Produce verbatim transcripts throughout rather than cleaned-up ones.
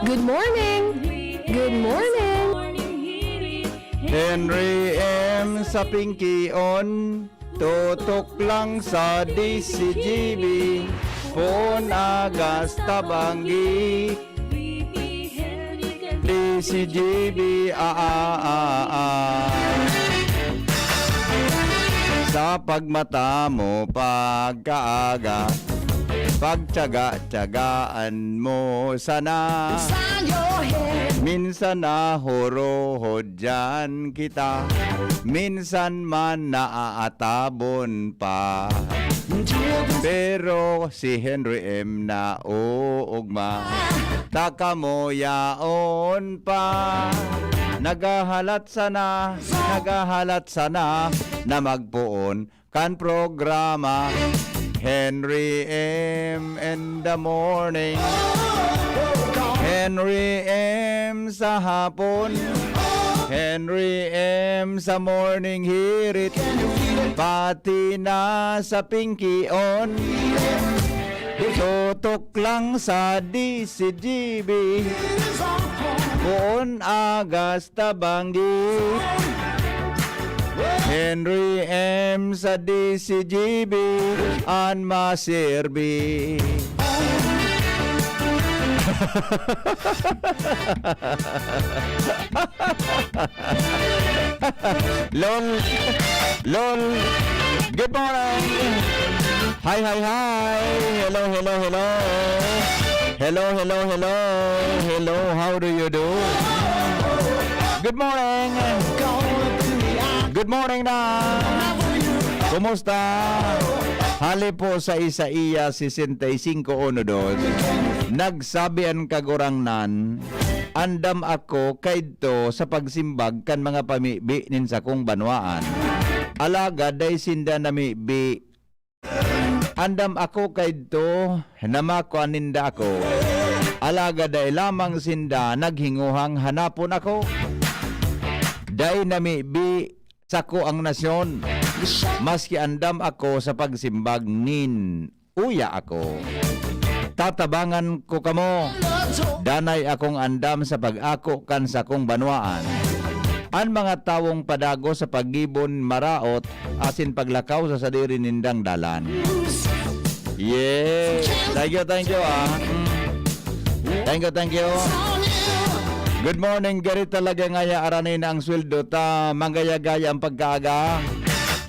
Good morning! Good morning! Henry M sa Pinkion, tutok lang sa D C G B, poon agas tabanggi. D C G B, ah, ah, ah, ah. Sa pagmata mo pagkaaga, pagtiyaga-tiyagaan mo sana. Minsan nahuruhod diyan kita, minsan man naaatabon pa. Pero si Henry M nauugma, ta kamo yaon pa. Naghahalat sana, naghahalat sana na magpoon kan programa. Henry M in the morning, Henry M sa hapon, Henry M sa morning hirit, pati na sa Pinkion. Tutok lang sa D C G B, poon agas tabanggi. Henry M sa D C G B an maserbi. Lol, Lol, good morning. Hi, hi, hi. Hello, hello, hello. Hello, hello, hello. Hello, how do you do? Good morning. Good morning na. Kumusta? Hali po sa Isaias sesenta y cinco uno dos, nagsabi an Kagurangnan, "Andam ako kaidto sa pagsimbag kan mga pamibi nin sakong banwaan. Alagad dai sinda namibi. Andam ako kaidto na makua ninda ako. Alagad dai lamang sinda naghinguhang hanapon ako. Dai namibi sako ang nasyon, maski andam ako sa pagsimbag nin uya ako. Tatabangan ko kamo. Danay akong andam sa pag-ako kan sakong banwaan. An mga tawong padagos sa paggibo nin maraot asin paglakaw sa sadiri nindang dalan." Yes. Thank you, thank you, ah. Mm. Thank you, thank you. Good morning, gari talaga ngaya arani na ang sweldo ta, manggaya-gaya ang pagkaaga.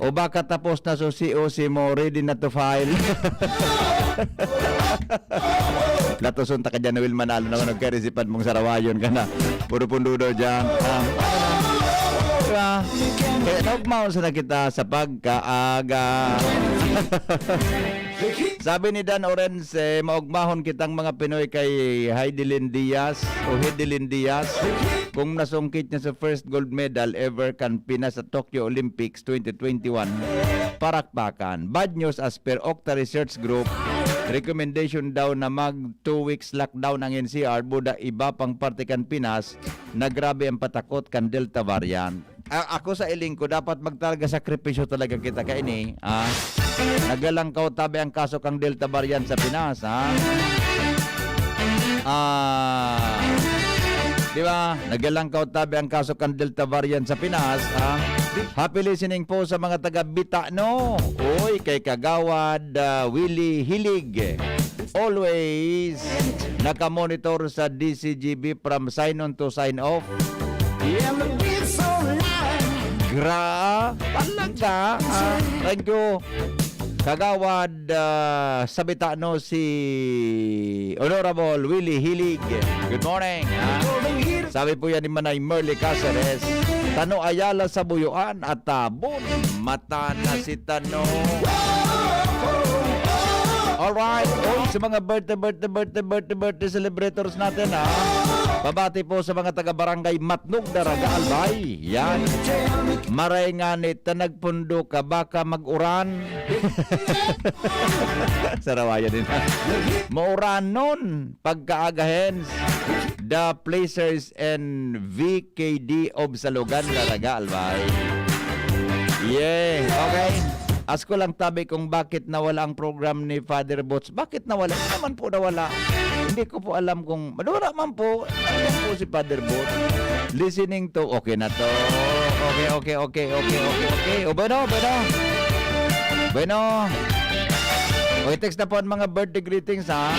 O baka tapos na so C O C mo, ready na to file. Latoson ta ka dyan, Will, manalo naman, nagkarisipan mong sarawayon ka na. Puro pundudo dyan. Ah. Diba? Kaya naugmaon sana kita sa pagkaaga. Sabi ni Dan Orense, "Maugmahon kitang mga Pinoy kay Heidelin Diaz o Heidelin Diaz. Kung nasungkit niya sa first gold medal ever kan Pinas sa Tokyo Olympics twenty twenty-one, parakpakan." Bad news as per Octa Research Group, recommendation daw na mag two weeks lockdown ang N C R, buda iba pang parte kan Pinas na grabe ang patakot kan Delta variant. A-, ako sa iling ko, dapat magtalaga sakripisyo talaga kita kaini, ah. Naglalangkaw tabi ang kaso kang Delta variant sa Pinas, ha? Ah, di ba? Naglalangkaw tabi ang kaso kang Delta variant sa Pinas, ha? Happy listening po sa mga taga Bitano. Uy, kay Kagawad, ah, Willie Hilig. Always nakamonitor sa D C G B from sign on to sign off. Gra-, talaga. Ah, thank you. Kagawad, ah, sa Bitano, si Honorable Willie Hilig. Good morning, ah. Sabi po yan ni Manay Merly Caceres, "Tano Ayala sa Buyuan at Tabon. Mata na si Tano." Alright. Oy, sa mga birthday, birthday, birthday, birthday, birthday celebrators natin, ha. Pabati po sa mga taga Barangay Matnog, Daraga, Albay. Yan. Maray nga ni ta nagpundo ka, baka mag-uran. Sarawayan din. Mauranon, pagkaagahens. The Placers and V K D of Salugan, Daraga, Albay. Yeah, okay. Ask ko lang tabi kung bakit nawala ang program ni Father Boots. Bakit nawala? Hindi naman po nawala. Hindi ko po alam kung, wala man po. Alam po si Father Boots. Listening to, okay na to. Okay, okay, okay, okay, okay, okay. O, bueno, bueno. Bueno. O, i-text na po ang mga birthday greetings, ha?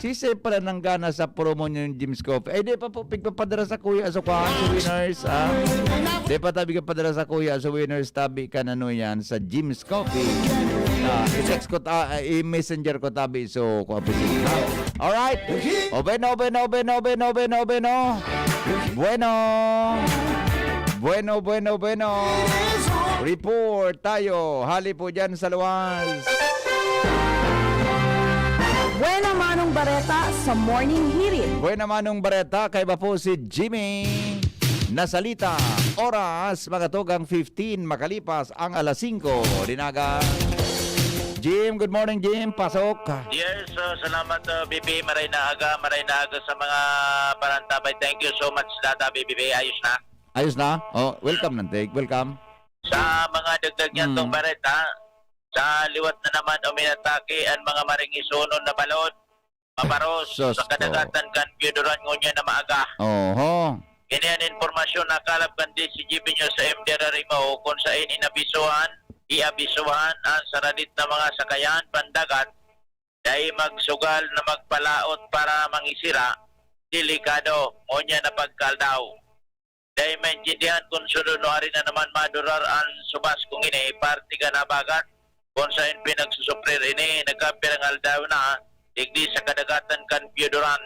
Sisay pala nang gana sa promo niyo yung Jim's Coffee. Ay, di pa po, pigpapadara sa kuya, sa kuya, sa winners, ha? Di pa tabi ka padara sa kuya, sa winners, tabi ka na no yan, sa Jim's Coffee. Ah, i-text ko, ta, ah, i-messenger ko tabi, so, ko appreciate. Alright. O, bueno, bueno, bueno, bueno, bueno, bueno. Bueno. Bueno, bueno, bueno. Report tayo. Hali po dyan sa luwas. Buena Manong Bareta sa Morning Hirit. Buena Manong Bareta, kaiba po si Jimmy Nasalita. Oras, mga tugang fifteen, makalipas ang alas singko. Dinaga. Jim, good morning, Jim. Pasok. Yes, uh, salamat uh, B B. Maray na aga, maray na aga sa mga parantabay. Thank you so much, Dada B B B. Ayos na. Ayos na? Oh, welcome, Nantig. Welcome. Sa mga dagdag niya Mm. tong bareta, sa liwat na naman uminatake ang mga maringisonon na balod, maparos, Sus sa kadagatan kan Piyuduran ngunyan na maaga. Oho. Ini an impormasyon na kalab kan D C G B News sa M D R Rimo kung sain inabisuhan, iabisuhan ang saradit na mga sakayan pandagat, dai magsugal na magpalaot para mangisira, delikado, ngunyan na pagkaldaw. Dai maintindihan kun suno nuari na naman madurar an subas kung ini parte kan habagat kun saen pinagsusuprir ini nagkapirang aldaw na digdi sa kadagatan kan Pioduran.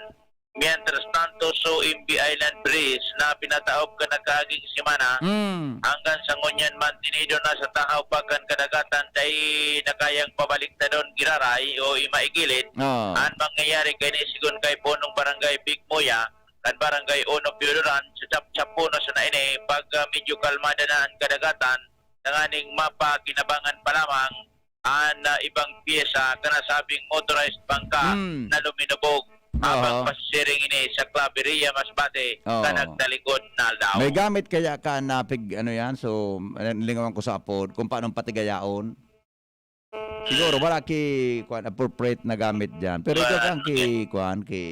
Mientras tanto, so M B Island Bridge na pinataob kan nakaaging semana, Mm. hanggang sa ngunyan mantinido na sa tahaw pa kan kadagatan dai na kayang pabaliktadon giraray o imaigilid. Ah. An mangyayari kaini sigon kay punong barangay Big Moya, kan Barangay Uno Pioduran, sa Chap-, Chapuno sana ini, pag ah, medyo kalmada na an kadagatan, tanganing mapakinabangan pa lamang an ah, ibang pyesa kan nasabing motorized bangka Hmm. na luminubog habang Oho. pasisiring ini sa Claveria, Masbate, Oo. kan nagtalikod na aldaw. May gamit kaya ka na pig, ano yan? So, lingawan ko sa apod kung paano patigayaon. Siguro, wala ki, kuwan, appropriate na gamit dyan. Pero ikaw Wala. kang ki, kuwan, ki,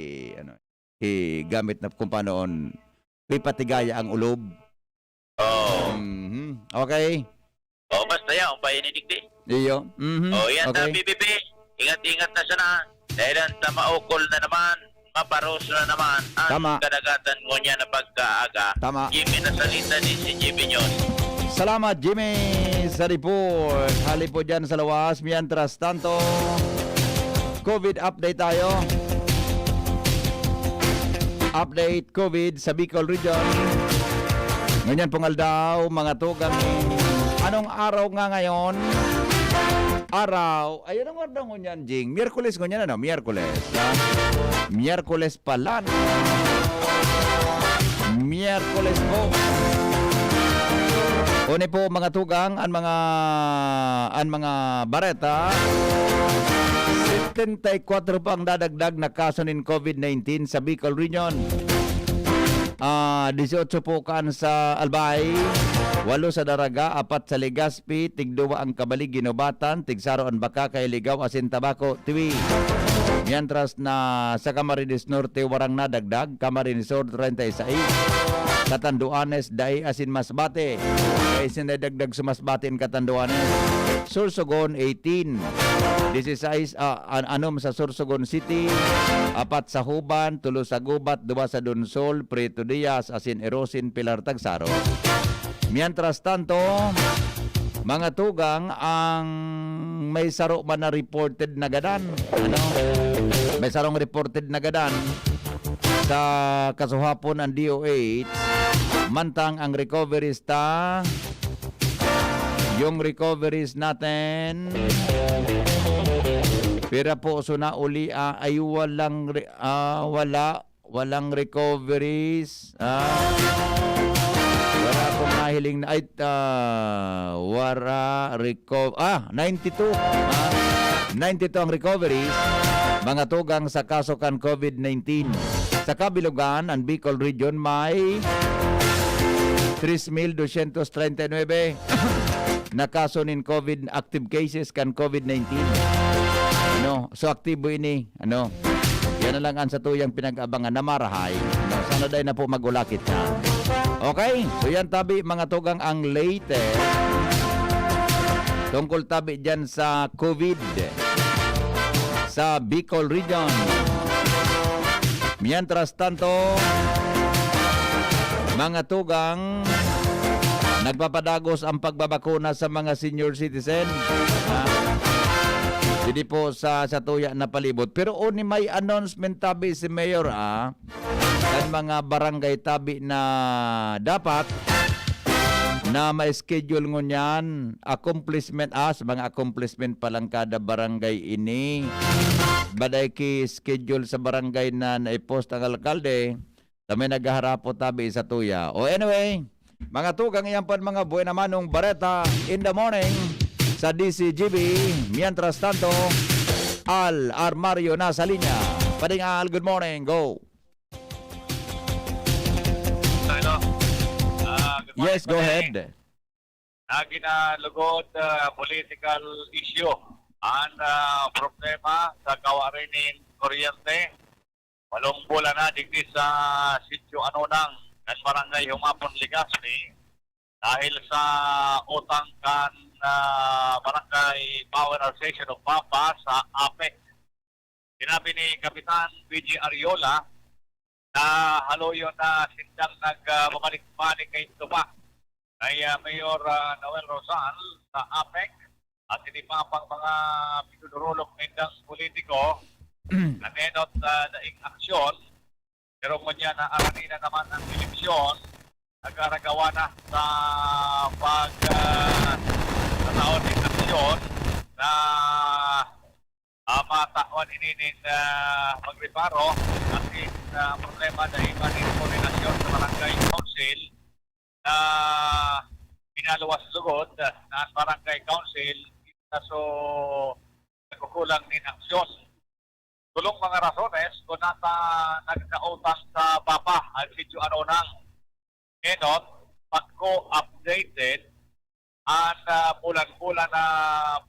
ano, ki gamit na kung paano on, kipatigaya ang ulob. Oo. Mhm. Okay. O, basta yan, ang painidigdi. Iyo. Mhm. O, yan Okay. na, B B B. Ingat-ingat na sana. Dahil ang tamaukol na naman, maparoso na naman ang Tama. kadagatan ngunyan na pagkaaga. Tama. Jimmy Nasalita, D C G B News. Salamat, Jimmy, sa report. Hali po dyan sa lawas. Mientras tanto, COVID update tayo. Update COVID sa Bicol Region. Ngunyan pong aldaw, mga tugang. Anong araw nga ngayon? Araw. Ayun ang araw ngunyan, Jing. Miyerkules ngunyan, ano? Miyerkules. Ha? Miyerkules pala. Miyerkules po. Uni po, mga tugang, ang mga, ang mga bareta. Setenta y cuatro po ang dadagdag na kaso nin COVID nineteen sa Bicol Region. Ah, dieciocho po kaan sa Albay, walo sa Daraga, apat sa Legazpi, tigduwa ang Kabalig, Guinobatan, tigsaro an Bacacay, Ligao, asin Tabaco, Tiwi. Mientras na sa Camarines Norte, warang nadagdag, Camarines Sur, treinta y seis, Catanduanes, dai asin Masbate. Dai asin nadagdag sa Masbate in Catanduanes. Sorsogon, eighteen. Dieciséis, ah, an-, anom sa Sorsogon City, apat sa Huban, tulo sa Gubat, duwa sa Donsol, Prieto Diaz, asin Erosin, Pilar, Tagsaro. Mientras tanto, mga tugang, ang may saro man na reported na gadan. Ano? May sarong reported na gadan sa kasuhapon ang D O H. Mantang ang recoveries ta, yung recoveries natin, pira po so nauli, ah, ay walang re-, ah, wala, walang recoveries. Ah, wala akong nahiling na, ay, ah, wara, reco-, ah, ninety-two. Ah, ninety-two ang recoveries, mga tugang sa kaso kan COVID nineteen. Sa kabilugan, ang Bicol Region may tres mil doscientos treinta y nueve. na kaso nin COVID, active cases kan COVID nineteen. Ano, so aktibo ini, ano. Yan na lang ang satuyang pinag-abangan na marahay. Ano, sana dai na po mag-ulakit na. Okay, so yan tabi, mga tugang, ang latest tungkol tabi dyan sa COVID sa Bicol Region. Mientras tanto, mga tugang, nagpapadagos ang pagbabakuna sa mga senior citizen, ah, didi po sa, sa tuya na palibot. Pero oni may announcement tabi si Mayor, ah, kan mga barangay tabi na dapat na ma-schedule ngunyan, accomplishment, ah, sa mga accomplishment pa lang kada barangay ini. Baday ki schedule sa barangay na naipost ang alkalde, kami naghaharapot tabi sa tuya. O anyway, mga tugang, iyan pa mga buena manong bareta in the morning sa D C G B. Mientras tanto, Al Armario na sa linya. Pading Al, good morning. Go. Hello. Ah, good morning, Yes, go pare. ahead. Nagin na lugod, ah, political issue. Ang, ah, problema sa kawarin nin kuryente, walong bulan na digdi sa Sitio Anonang, kan Barangay Humapon, Legazpi, dahil sa utang kan, ah, Barangay Power Association o BAPA sa APEC. Sinabi ni Kapitan B G Ariola na haluyon na sindang nag, ah, babalik-balik kay Tuba kay, ah, Mayor, ah, Noel Rosal sa APEC at iba pang mga pinudurulog nindang politiko na nenot, ah, daing aksyon. Pero ngunyan na arani na naman ang eleksyon, nagkaragawa na sa pag, ah, sa taon ng aksyon na, ah, matawan ini nin, ah, magreparo. Asin, ah, ang problema na iba nin koordinasyon sa barangay council na pinaluwas lugod na ang barangay council na so nagkukulang nin aksyon. Tulong mga rasones kung nata nagkautang sa BAPA ang Sitio Anonang. Enot, pagko updated ang, ah, bulan-bulan na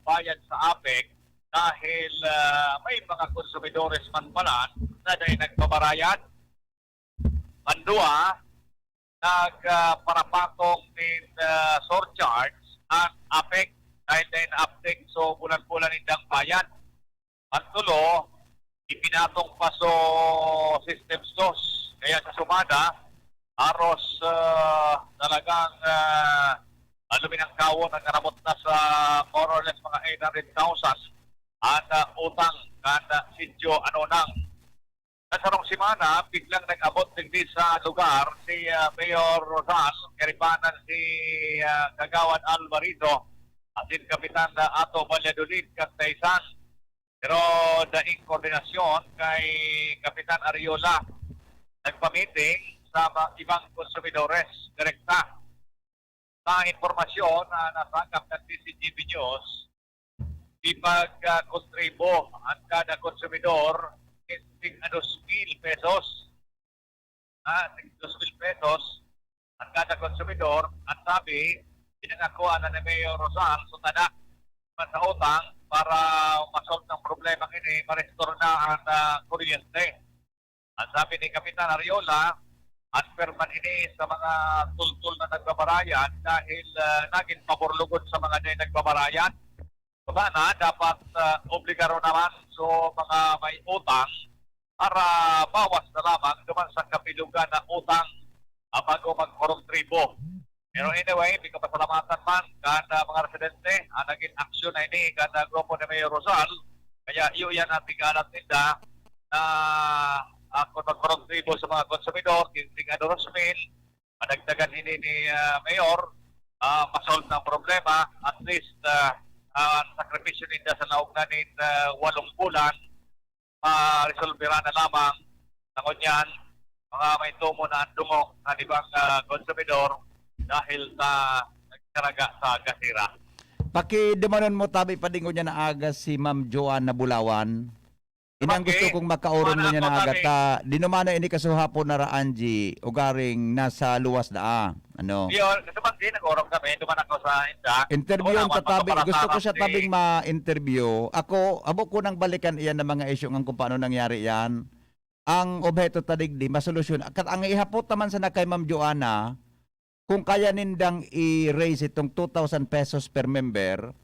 bayad sa APEC dahil, ah, may mga konsumidores man pala na dahil nagbabarayad. Pandua, nag, ah, parapatong nin, ah, surcharge ang APEC dahil din update so bulan-bulan nindang bayad. Pantulo, ipinatong pa so system sos. Kaya sa sumada, aros, ah, talagang, ah, luminangkawon ang karabot na sa more or less mga eight hundred thousand ang, ah, utang kan, ah, Sitio Anonang. Sa sarong semana, biglang nag-abot digdi sa lugar si, ah, Mayor Rosal, karibanan si, ah, Kagawad Alvarito, asin Kapitan, ah, Ato Valladolid, kan Taysan. Pero daing koordinasyon kay Kapitan Ariola, nagpa-meeting sa ma-, ibang konsumidores direkta. Sa impormasyon na nasagap ng D C G B News, ipag, ah, kontribo ang kada konsumidor, tig dos mil pesos. Ah, tig dos mil pesos ang kada konsumidor. Ang sabi, pinangakuan na ni Mayor Rosal, so tada man sa utang para ma-solve ang problema ini, ma-restore na ang, ah, kuryente. Ang sabi ni Kapitan Ariola, unfair man ini sa mga tultol na nagbabarayad dahil, ah, nagin pabor lugod sa mga dai nagbabarayad. Sana dapat, ah, obligaron naman so mga may utang para bawas na lamang duman sa kapilugan na utang, ah, bago magkorontribo. Pero anyway, pigpapasalamatan man kan, ah, mga residente ang nagin aksyon na ini kan, ah, grupo ni Mayor Rosal. Kaya iyo yan ang tig-alat ninda na, ah, kung magkorontribo sa mga konsumidor, tig-, tig-, dos mil, madagdagan ini ni, ah, Mayor, ah, ma-solve na ang problema. At least, ah, ang sakripisyo ninda sa laog na nin, ah, walong bulan, maresolbera na lamang. Sa ngunyan, mga may tumo na ang dungo kan ibang, ah, konsumidor dahil sa nagkaraga sa gasera. Pakidumanon mo tabi pa dingon niya na aga si Ma'am Joanna Bulawan. Inang gusto kong makaoron mo niya na agad ta, dinumana ini kasuhapon na raan, G, ugaring nasa luwas na, ah. Ano? Yun, kasi bang di, nag-orom kami, duman ako sa inda. Interview ang tatabi. Gusto ko siya tabing ma-interview. Ako, abo ko nang balikan iyan ng mga isyu ngan kung paano nangyari yan. Ang obheto ta digdi, masolusyon. Kat-, ang ihapot naman sana kay Ma'am Joanna, kung kaya nindang i-raise itong two thousand pesos per member,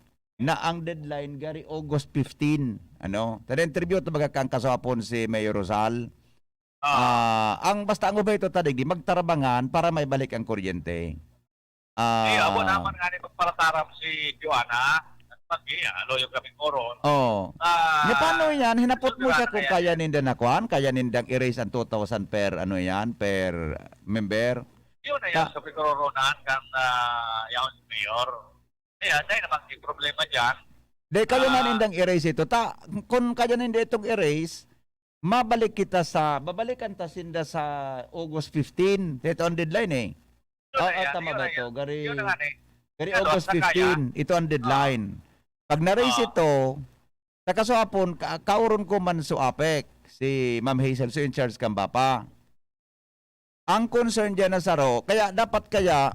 na ang deadline gari August fifteen. Ano? Tada interview, tabaga kang kaswapon si Mayor Rosal. Ah. Ah, ang basta ang obheto ta digdi, magtarabangan para may balik ang kuryente. Eh, abo Ah. naman nga ni magparataram si Joanna. At pag iya, aloyo kaming oron. Oh. Ah, Ni paano yan? Hinapot mo siya kung kaya ninda na kwan? Kaya nindang i-raise ang two thousand per, ano yan, per member? Yun na yan, Ka- sa pagkaroronan kan, ah, yaon si Mayor. Kaya, dahil naman yung problema dyan. Dahil kaya nga Ah. nindang i-raise ito. Ta, kung kaya ninda itong i-raise, mabalik kita sa, babalikan ta sinda sa August fifteen. Ito ang deadline eh. Yun Oo, na yan, tama yun ba na ito? yan. Gari, Yun na nga eh. gari Ano, August sa kaya? fifteen, ito ang deadline. Pag na-raise Oo. ito, takasuhapon, ka-, kaoron ko man so APEC, si Ma'am Hazel, so in charge kan BAPA. Ang concern diyan na saro, kaya dapat kaya,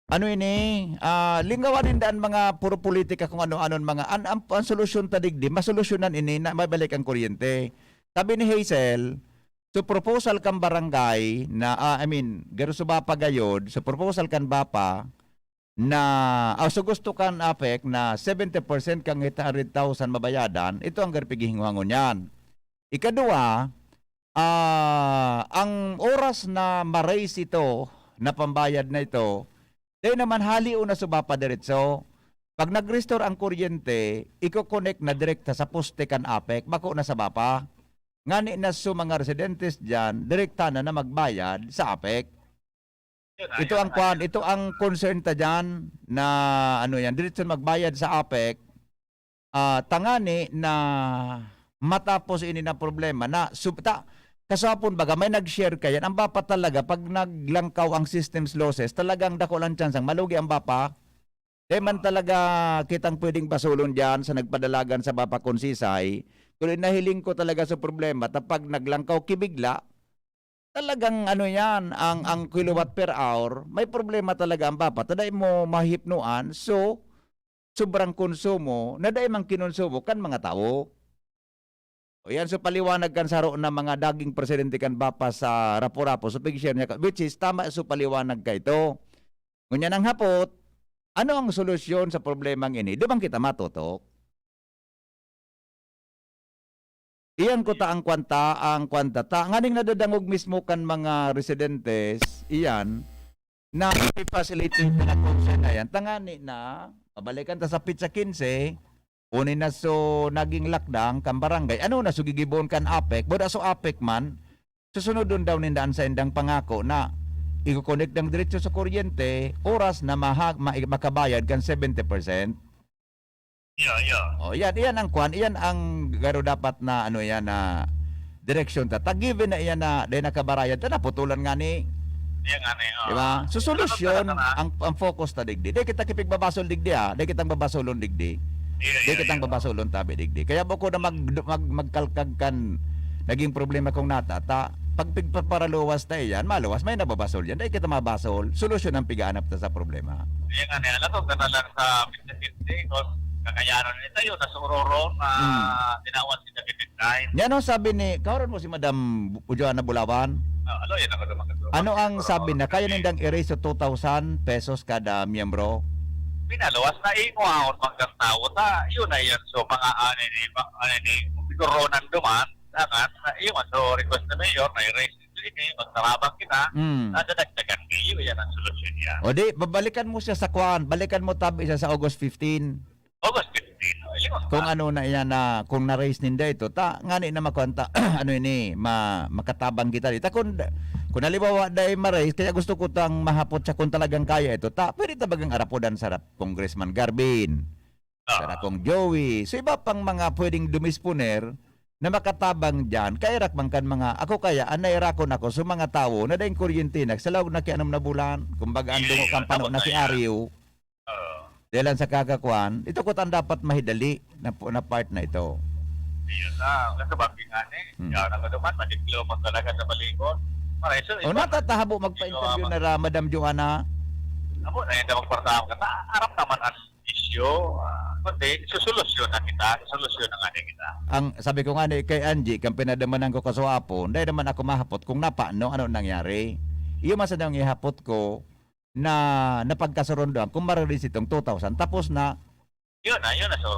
ano ini, ah, linggawan ninda an mga puro politika kung ano-anon mga, an, an, an solusyon ta digdi, masolusyonan ini na mabalik ang kuryente. Sabi ni Hazel, so proposal kan barangay na, ah, I mean, garo so BAPA gayod, so proposal kan BAPA, na, ah, so gusto kan APEC na seventy percent kan eight hundred thousand mabayadan, ito ang garpigihingwangon niyan. Ikadua, ah, ang oras na ma-raise ito, na pambayad na ito, dahil naman halion na suba pa diretso. Pag nag-restore ang kuryente, iko-connect na direkta sa poste kan APEC, bako na sa BAPA. Ngani na so mga residentes diyan, direkta na na magbayad sa APEC. Yun, Ito ayun, ang kwan, ayun. ito ang concern ta diyan na ano yan, diretso magbayad sa APEC, ah, tangani na matapos ini na problema na sub-, ta, kasapon baga may nag-share kayan. Ang BAPA talaga, pag naglangkaw ang systems losses, talagang dako lang tsansang malugi ang BAPA. Di man talaga kitang pwedeng basulon diyan sa nagpadalagan sa BAPA kun sisay. Kundi nahiling ko talaga sa problema, ta pag naglangkaw kibigla, talagang ano yan, ang, ang kilowatt per hour, may problema talaga ang BAPA. Ta dai mo mahipnoan, so, sobrang konsumo na dai man kinonsumo kan mga tawo. O yan, so paliwanag kan saro na mga daging presidente kan BAPA sa Rapu-Rapu, so pig-share niya, ka-, which is tama, so paliwanag ka ito. Ngunyan ang hapot, ano ang solusyon sa problemang ini? Di bang kita matutok? Iyan ko ta ang kwanta, ang kwanta ta. Nganing nadadangog mismo kan mga residentes, iyan, na i-facilitate na concern na yan. Tangani na, pabalikan ta sa pitsa quince, uni na so naging lockdown kan barangay. Ano na so gigibohon kan APEC? Buda so APEC man, susunodon daw ninda an saindang pangako na iko-connect ang diretso sa kuryente, oras na maha-, ma-, makabayad kan seventy percent. Yeah, yeah. Oh, iyan, iyan ang kwan, iyan ang garo dapat na, ano, iyan na direksyon ta. Ta given na iyan na, dahil nakabarayad ta, naputulan nga ni. Iyan nga ni, oh. Di ba? So, Ano solusyon, talaga na? ang, ang focus ta digdi. Di kita kipigbabasol digdi, ah. Di kitang babasolon digdi. Iya, Di iya, kitang iya. babasolon tabi digdi. Kaya bako na mag, mag, magkalkag kan naging problema kong nata, ta, pag pigpaparaluwas ta iyan, maluwas, may nababasol yan. Di kita mabasol. Solusyon ang pigaanap ta sa problema. Iyan nga ni, alam ko, gana lang sa Hindi, kung kakayanon ni tayo, nasa Aurora, na Hmm. tinawan si David Nine. Yan ang sabi ni, kaoran mo si Madam Bu-, Joanna Bulawan? Ah, ano, yan ako naman kasi. Ano ang Aurora, sabi na kaya David. nindang i-raise sa two thousand pesos kada miyembro? Pinaluwas na imo, ah, ang mga tao, ta, yun na yan. So, mga, ano ni, ma-, ano ni, siguro nang duman, dapat, na, yun, so, request na mayor, na i-raise. Sige, magtarabang kita. Hmm. Nadadagdagan kayo, yan ang solusyon niya. O di, babalikan mo siya sa kwan. Balikan mo tabi siya sa August fifteen. August fifteen. Ayun. Kung ano na iyan na, kung na-raise ninda ito, ta, ngani na makuan ta, ano ini, ma-, makatabang kita dito. Kung, kung halimbawa, dahil ma-raise, kaya gusto ko tang mahapot siya kung talagang kaya ito, ta, pwede ta bagang arapodan sa rap-, Congressman Garvin. Ah. Sara kong Joey. So, iba pang mga pwedeng dumisponer na makatabang diyan. Kairak man kan mga, ako kaya, an nairakon ako sa mga tawo na daing kuryente na, sa laog na ki anom na bulan, kumbaga, ang Iya, dungo iya. kan pano Tapos na na ki iya. Ariw. Oo. Dahil lang sa kakakuan, ito ko tan dapat mahidali na, na part na ito. Ayun na, kasi bakit nga ni? Hmm. Kaya na ka naman, madiploma talaga sa palibot. Maray, so, O, iba na. Natatahabo magpa-interview Ikaw, na ra, Madam Joanna? Amo, na yun, magpartahan ka. Ta-, arap naman ang issue. Ah, kundi, susolusyon na kita. Susolusyon na nga ni kita. Ang sabi ko nga ni kay Angie, kang pinadamanan ko kasuapon, dahil naman ako mahapot kung napano, ano nangyari. Iyo man sa nang ihapot ko na napagkasurondoan kung marilis itong two thousand. Tapos na, Yun na, yun na, so,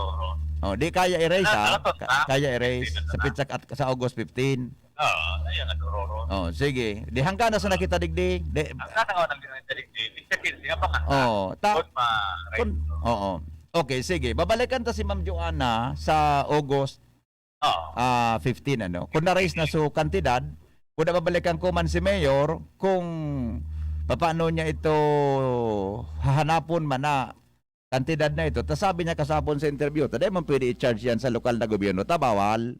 Oh, di kaya erase, Wala, ah. wala, Ka-, wala. kaya erase Hindi na sa na. Pitsak at sa August fifteen. Oo, ayun, nagdururot. Oh, sige. Di hanggang na sa nakita digdi. Di, Ang sana nga nang dinadali, di, di, di, di, di, di, Oh, ta-, Good pa, right. kun-, oo. Okay, sige. Babalikan ta si Ma'am Joanna sa August, Oo. ah, fifteen, ano. Kung na-raise na so kantidad, kung nababalikan ko man si Mayor, kung papaano niya ito hahanapon man na kantidad na ito. Ta sabi niya kasapon sa interview, ta di man pwede i-charge yan sa lokal na gobyerno. Ta bawal.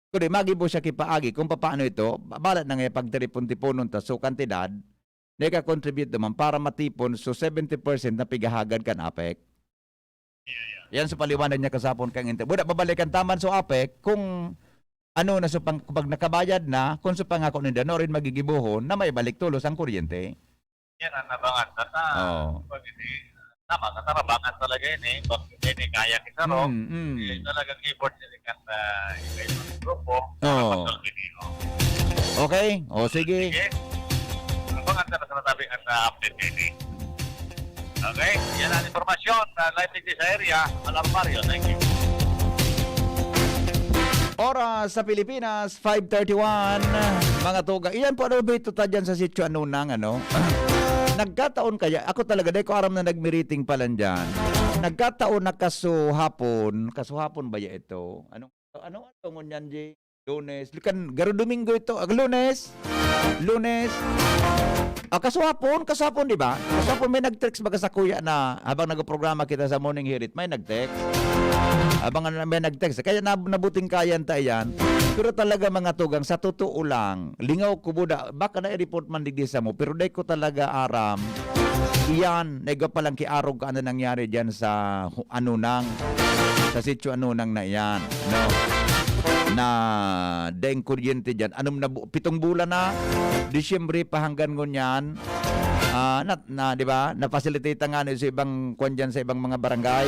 Kundi magibo siya kipaagi kung papaano ito, ba-, balat na nga pagtiripon-tiponon ta so kantidad na ika-contribute naman para matipon so seventy percent na pigahagad kan APEC. Yeah, yeah. Yan so paliwanag niya kasapon kang inter-, Buda, babalikan taman so APEC kung ano na so pang-, pag nakabayad na, kung so pangako ninda, no rin magigibohon na maibalik tulos ang kuryente. Yan ang nabangan. Basta, Oo. pag hindi, tama, katarabangan talaga yun eh. Pag hindi kaya kita, no? Mm, mm. Eh, talagang effort nila kan, ah, iba-ibang grupo. Oo. Pag-solve nila. Okay? O, sige. Sige. Abangan ta na sa natabing at, ah, update kayo, eh. Okay? Yan ang impormasyon na live digdi sa area. Alarmario. Thank you. Oras sa Pilipinas, five thirty-one. Mga tugang, iyan po, ano ba ito ta dyan sa sitio Anunang, ano? Nagkataon kaya, ako talaga, dahil ko aram na nagmiriting pa lang dyan. Nagkataon na kasuhapon, kasuhapon ba ya ito? Anong, anong araw ngunyan, G? Lunes. Kan, garo Domingo ito. Ah, Lunes. Lunes. Ah, kasuhapon, kasuhapon, di ba? Kasuhapon may nag-text baga sa kuya na habang nagprograma kita sa Morning Hirit, may nag-text. Habang ano, may nag-text. Kaya nab-, nabuting kayan ta yan. Pero talaga, mga tugang, sa totoo lang, lingaw ko buda, baka na-report man digdi sa mo, pero dai ko talaga aram. Iyan, naiga pa lang kiarog ka ano nangyari dyan sa hu-, Anunang, sa sitio Anunang na iyan, no? Na daing kuryente dyan. Anong nabu-, pitong bulan na, Disyembre pa hanggang ngunyan, ah, na, na, di ba? Na-facilitate nga ni sa ibang kwan dyan, sa ibang mga barangay.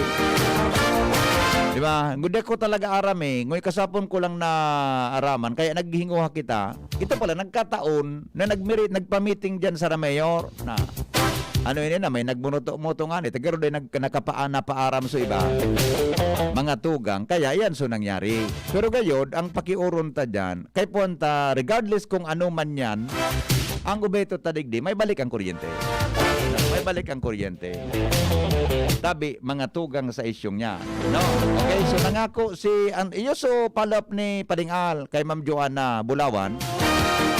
Di ba? Ngunyan ko talaga aram eh. Ngunyan kasapon ko lang na araman, kaya naghihinguha kita. Ito pala, nagkataon na nagmiri-, nagpa-meeting dyan sa Mayor na ano ini na may nagbunuto-muto nga ni, tagaro din nag-, nakapaa-, napaaram so iba. Mga tugang, kaya yan so nangyari. Pero gayod, ang pakiuron ta dyan, kay puwanta, regardless kung ano man yan, ang obheto ta digdi, may balik ang kuryente. May balik ang kuryente. Tabi, mga tugang sa isyong niya. No? Okay, so nangako si, an-, iyo so follow-up ni Pading Al kay Ma'am Joanna Bulawan,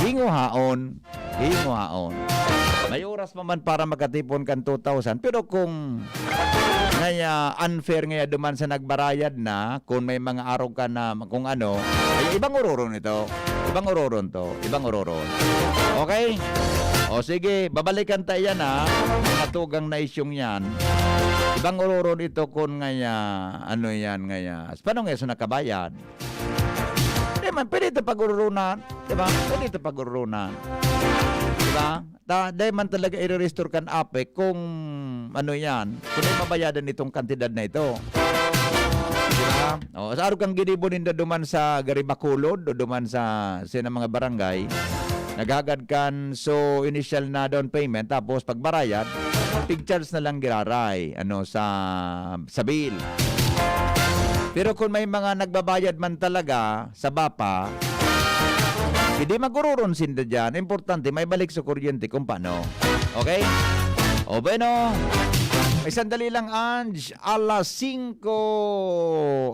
hinguhaon, hinguhaon. May oras pa man para makatipon kan two thousand, pero kung ngaya unfair ngaya duman sa nagbarayad na, kung may mga arog ka na kung ano, ay ibang uroron ito. Ibang uroron to. Ibang uroron. Okay? O sige, babalikan ta iyan ha. Mga tugang na isyong yan. Ibang uroron ito kung ngaya, ano yan ngaya. Paano ngaya so nakabayad? Di man, pwede ito pag-ururunan. Di ba? Pwede ito pag-ururunan. Di ba? Ta, dai man talaga i-restore kan APEC kung ano yan, kung dai mabayadan itong kantidad na ito. Di ba? O, sa arog kang ginibo ninda duman sa Garibacolod o duman sa, sa mga barangay, naghagad kan so initial na down payment, tapos pagbarayad, pig-charge na lang giraray, ano, sa, sa bill. Pero kung may mga nagbabayad man talaga, sa BAPA, hindi mag-ururon sinda dyan. Importante, may balik sa kuryente kung paano. Okay? O, bueno. May sandali lang, Ange. Alas singko.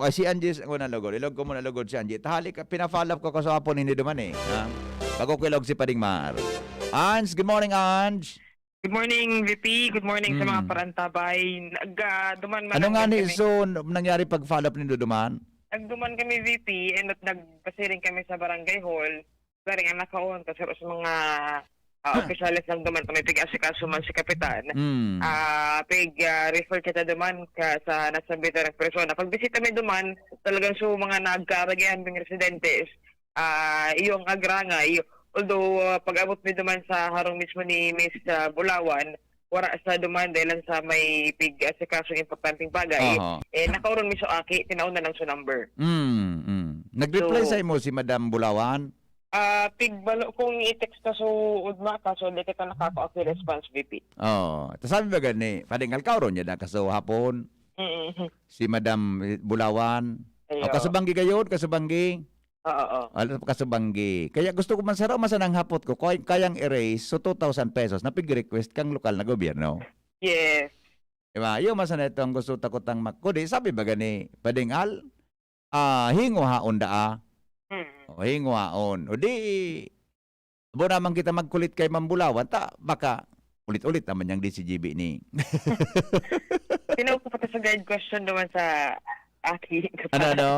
Ay, si Ange, muna lugod. Ilog ko muna lugod si Ange. Tahali ka, pina-follow up ko kasapon, hindi duman eh. Ha? Bago ko ilog si Pading Mar. Ange, good morning, Ange. Good morning, V P. Good morning sa mga Mm. parantabay. Nag, ah, duman man Ano lang nga ni, kami. So, n-, nangyari pag-follow up nindo duman? Nagduman kami, V P, and at nagpasiring kami sa barangay hall. Garing ang nakaon, kasi sa mga ah, opisyales lang duman, kung may pig-asikaso man si Kapitan, Mm. ah, pig, ah, refer kita duman ka, sa nasambit na persona. Pagbisita mi duman, talagang so mga nagkaaragayan ding residentes, ah, iyo ang agrangay. Although, ah, pag-abot mi duman sa harong mismo ni Miss, ah, Bulawan, wara sa duman dahil lang sa may pig-asikasong importanteng bagay. Aha. Eh, nakaoron mi so aki, tinaw na lang so number. Mm, mm. Nag-reply So, sa imo si Madam Bulawan? Ah, pigbalo kong i-text ka so ugma, kaso di kita nakakaaki response, V P. Oo. Ta sabi ba gani, padingal ka oron niya na kaso hapon? Mm. Si Madam Bulawan? Ayo. O, kasubanggi gayod, kasubanggi? Oo, oo. Alas kasubanggi. Kaya gusto ko man, saro man sanang hapot ko, kay kayang erase, so two thousand pesos na pig-request kang lokal na gobyerno. Yes. Diba? Iyo man sana ito ang gusto ta kutang mak-, kudi, sabi ba gani, padingal? Ah, hingo haon daa. Mm. O, hingo haon. O di, abo naman kita magkulit kay Ma'am Bulawan, ta baka ulit-ulit naman yang D C G B ni. Tinaw ko pa ta sa guide question naman sa aki. Ano, ano?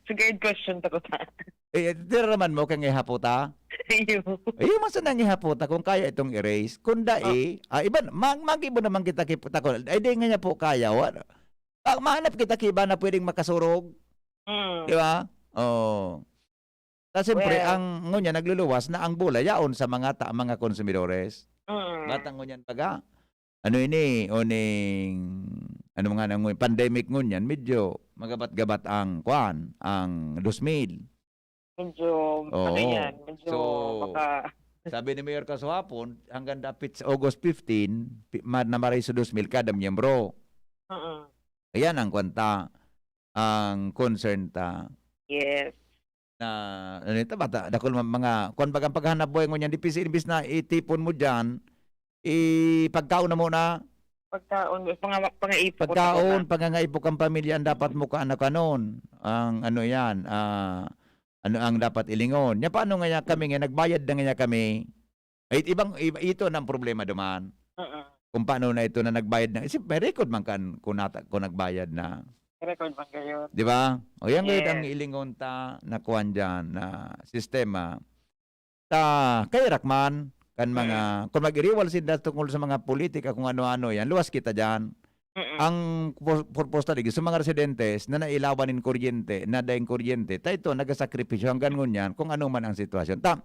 Sa guide question ta ko ta. Eh, tira naman mo kang ihapota? Iyo. Iyo man sana ang ihapota kung kaya itong erase. Kung dai, Oh. ah, iban, mag-, mag-ibo naman kita kay Putakol. Ay, di nga niya po kaya. Wa-, ah, mahanap kita kiba na pwedeng makasurog. Mm. Di ba? Oo. Ta siyempre, Well, ang ngunyan nagluluwas na ang bola yaon sa mga ta-, mga konsumidores. Mm. Batang ngunyan baga, ano ini, uning, ano nga na ngunyan, pandemic ngunyan, medyo magabat-gabat ang, kuan, ang dos mil. Medyo, ano Oo. yan, medyo So, maka- sabi ni Mayor Kaso hapon, hanggang dapit sa August fifteen, pi-, ma-, na maray sa dos mil kada miyembro. Mm. Ayan ang kwanta, ang concern ta. Yes. Na, ano ito, bata, dakul ma-, mga, kwan bagang paghanap buhay ngunyan, di pisi, imbis na itipon mo dyan, ipagkaon na muna. Pagkaon, mga, mga ipo ko Pagkaon, talaga. Pangangaipo kang pamilya, ang dapat mo kaano-kanon. Ang ano yan, ah, ano ang dapat ilingon. Nya, paano nga kami nga, nagbayad na nga kami, Ay, ibang, iba, ito na ang problema duman. Mm. Kung paano na ito na nagbayad na, isip, may record man kan kung nata-, kung nagbayad na. Record man kayo. Di ba? O, yan ngayon Yes. ang ilingon ta na kuwan dyan, na sistema. Ta, kay Rakman, kan mga, Mm. kung mag-iriwal sinda tungkol sa mga politika, kung ano-ano yan, luwas kita dyan. Mm. Ang pur-, purpose talaga sa mga residentes na nailawan nin kuryente, na daing kuryente, ta ito, nagasakripisyo hanggang ngunyan, kung ano man ang sitwasyon. Ta,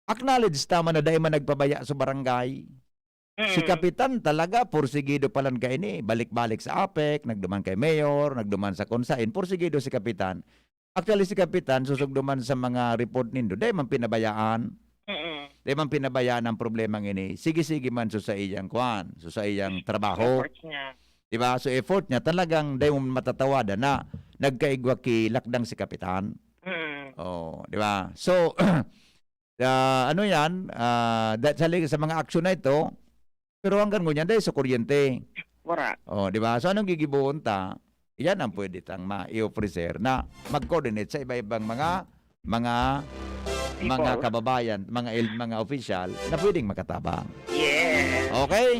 acknowledge ta man na dai man nagpabaya sa barangay. Si Mm. Kapitan talaga, porsigido pa lang kaini. Balik-balik sa APEC, nagduman kay Mayor, nagduman sa Konsain, porsigido si Kapitan. Actually, si Kapitan, susugduman sa mga report nindo, dai man pinabayaan. Mm. Dai man pinabayaan ang problemang ini. Sige-sige man so sa iyang kwan, so sa iyang trabaho. Efforts niya. Di ba? So, effort niya, talagang dai mo matatawadan na nagkaigwa ki lakdang si Kapitan. Mm. Oh, di ba? So, ah, ano yan? Ah, da-, sa li-, sa mga aksyon na ito, pero hanggang ngunyan, dai sa kuryente. Wala. Oh, di ba? So, anong gigibohon ta? Yan ang pwede tang ma-i-ofrecer na mag-coordinate sa iba-ibang mga, mga, People. mga kababayan, mga il-, mga opisyal na pwedeng makatabang. Yes. Okay?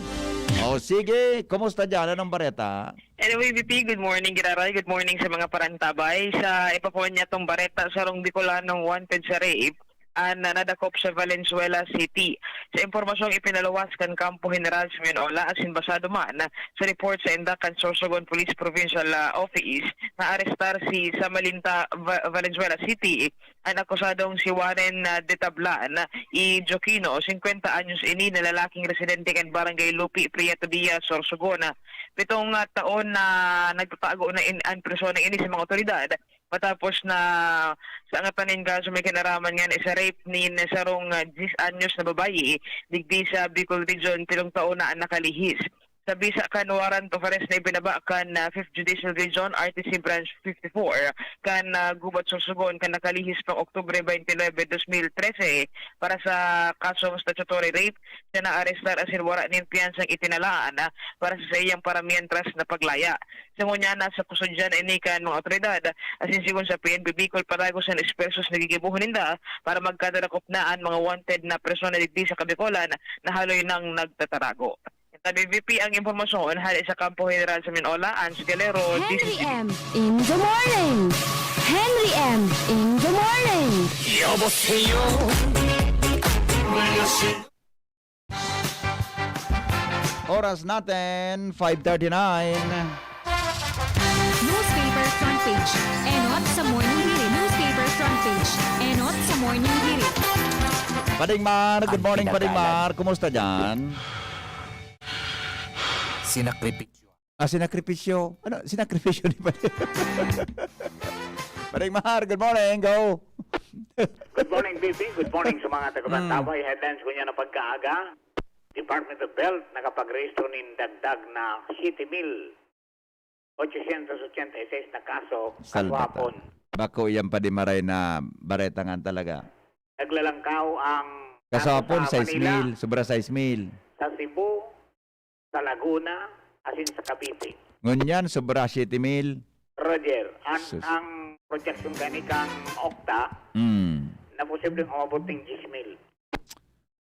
O sige, kumusta dyan? Anong bareta? Anyway, V P, good morning, Giraray. Good morning sa mga parantabay. Sa iba po niya tong bareta, sarong Bicolanong wanted sa rape, an nadakop sa Valenzuela City. Sa impormasyong ipinaluwas kan Kampo General sa Minola, asin basado man sa report sa inda kan Sorsogon Police Provincial, ah, Office, naarestar si, sa Malinta, Va-, Valenzuela City, an akusadong si Warren, ah, de Tablan y Joquino, singkwenta anyos ini, na lalaking residente kan Barangay Lupi, Prieto Diaz, Sorsogon. Pitong, ah, taon na nagtatago na in, an personang ini sa mga otoridad matapos na sa angatan nin kaso may kinaraman nga na sa rape nin sarong, ah, diyes anyos na babayi digdi sa Bicol Region, pitong taon na an nakalihis. Sa bisa kan warrant of arrest na ibinaba kan, ah, Fifth Judicial Region, R T C Branch fifty-four, kan, ah, Gubat, Sorsogon, kan nakalihis pang Oktubre twenty-nine, dos mil trese, para sa kasong statutory rape, siya naarestar asin wara nin piyansang itinalaan, ah, para sa saiyang paramientras na paglaya. Sa ngunyan, nasa kustodiya na ini kan mga awtoridad, asin sigon sa P N P Bicol, padagos na esfuerzos na gigibohon ninda para magkadarakop na an mga wanted na persona digdi sa Kabicolan na haloy nang nagtatarago. Tabi V P ang impormasyon hale sa Kampo General sa Minola, Ans Galero, Henry D C G B. M in the morning. Henry M in the morning. 여보세요. 안녕하세요. Oras natin, five thirty-nine. Newspaper front page. Enot sa morning hirit. Newspaper front page. Enot sa morning hirit. Pading Mar, good morning, Pading Mar. Kumusta dyan? Sinakripisyo. Ah, sinakripisyo. Ano? Sinakripisyo ni Pading. Pading Mar, good morning. Go. Good morning, B P. Good morning sa mga taga-Bantabay. Mm. Headlines ko niya na pagkaaga. Department of Health nakapagrehistro nin dagdag na siyete mil ochocientos ochenta y seis na kaso Salbata. Kahapon. Bako yan pa di maray na bareta nga talaga. Naglalangkaw ang kaso Kasapon, sa sais mil, Manila, sobra sais mil. Sa Cebu, sa Laguna, asin sa Cavite. Ngunyan, sobra siyete mil. Roger, an, Sus. Ang projection gani kan Octa, Mm. na posibleng umabot ning diyes mil.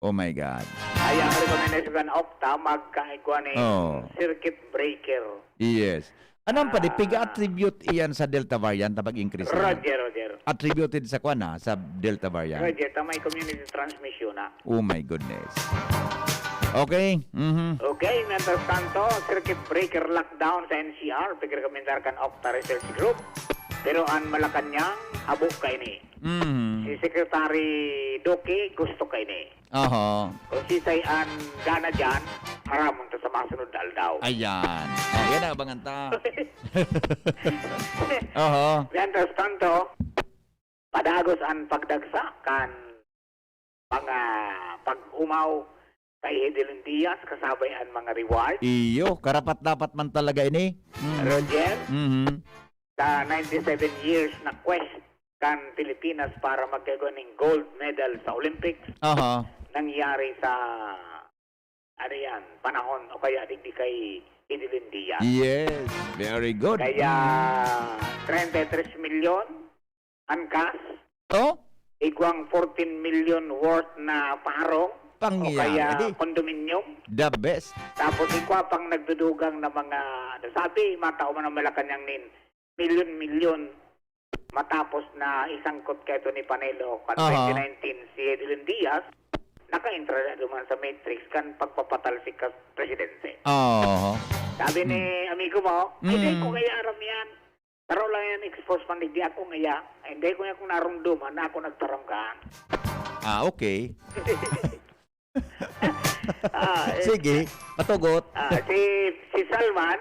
Oh my God. Ay, ang recommendation kan Octa, magkaigwa ni Oh. circuit breaker. Yes. Ano ang padi? Ah. Piga-attribute iyan sa Delta variant na pag-increase na? Roger, Roger. Attributed sa kwan, ah, sa Delta variant. Roger, tama yung community transmission na. Oh my goodness. Okay. Mhm. Okay, mientras tanto, circuit breaker lockdown sa N C R, pigrekomendar kan Octa Research Group. Pero an Malacañang, abo kaini. Mhm. Si Secretary Duque, gusto kaini. Oho. Kung sisay an gana diyan, haramon ta sa masunod na aldaw. Ayan. Oh, yan ang abangan ta. Oho. Mientras tanto, padagos an pagdagsa kan mga pag-umaw kay Hidilyn Diaz, kasabay an mga reward. Iyo, karapat-dapat man talaga ini. Mm. Roger? Mhm. Sa ninety-seven years na quest kan Pilipinas para magkaigwa ning gold medal sa Olympics, Aha. nangyari sa, ano yan, panahon o kaya digdi kay Hidilyn Diaz. Yes, very good. Kaya, Mm. treinta y tres milyon an cash, Oh? igwang fourteen million worth na paharong, o Pangyayari. kaya condominium. The best. Tapos igwa pang nagdudugang na mga, ano, sabi, matao man ang Malacañang nin milyon-milyon matapos na isangkot kay Tony Panelo kan Aha. twenty nineteen si Hidilyn Diaz, nakaentra na duman sa matrix kan pagpapatalsik kan presidente. Oo. Sabi ni Hmm. amigo mo, "Ay, di ko Mm. kaya aram yan. Taro lang yan, expose man, di ako ngaya. Ay, hindi ko yan kung narumduman na ako nagtaram ka." Ah, okay. Ah, eh, Sige, patugot. Ah, si, si Salman,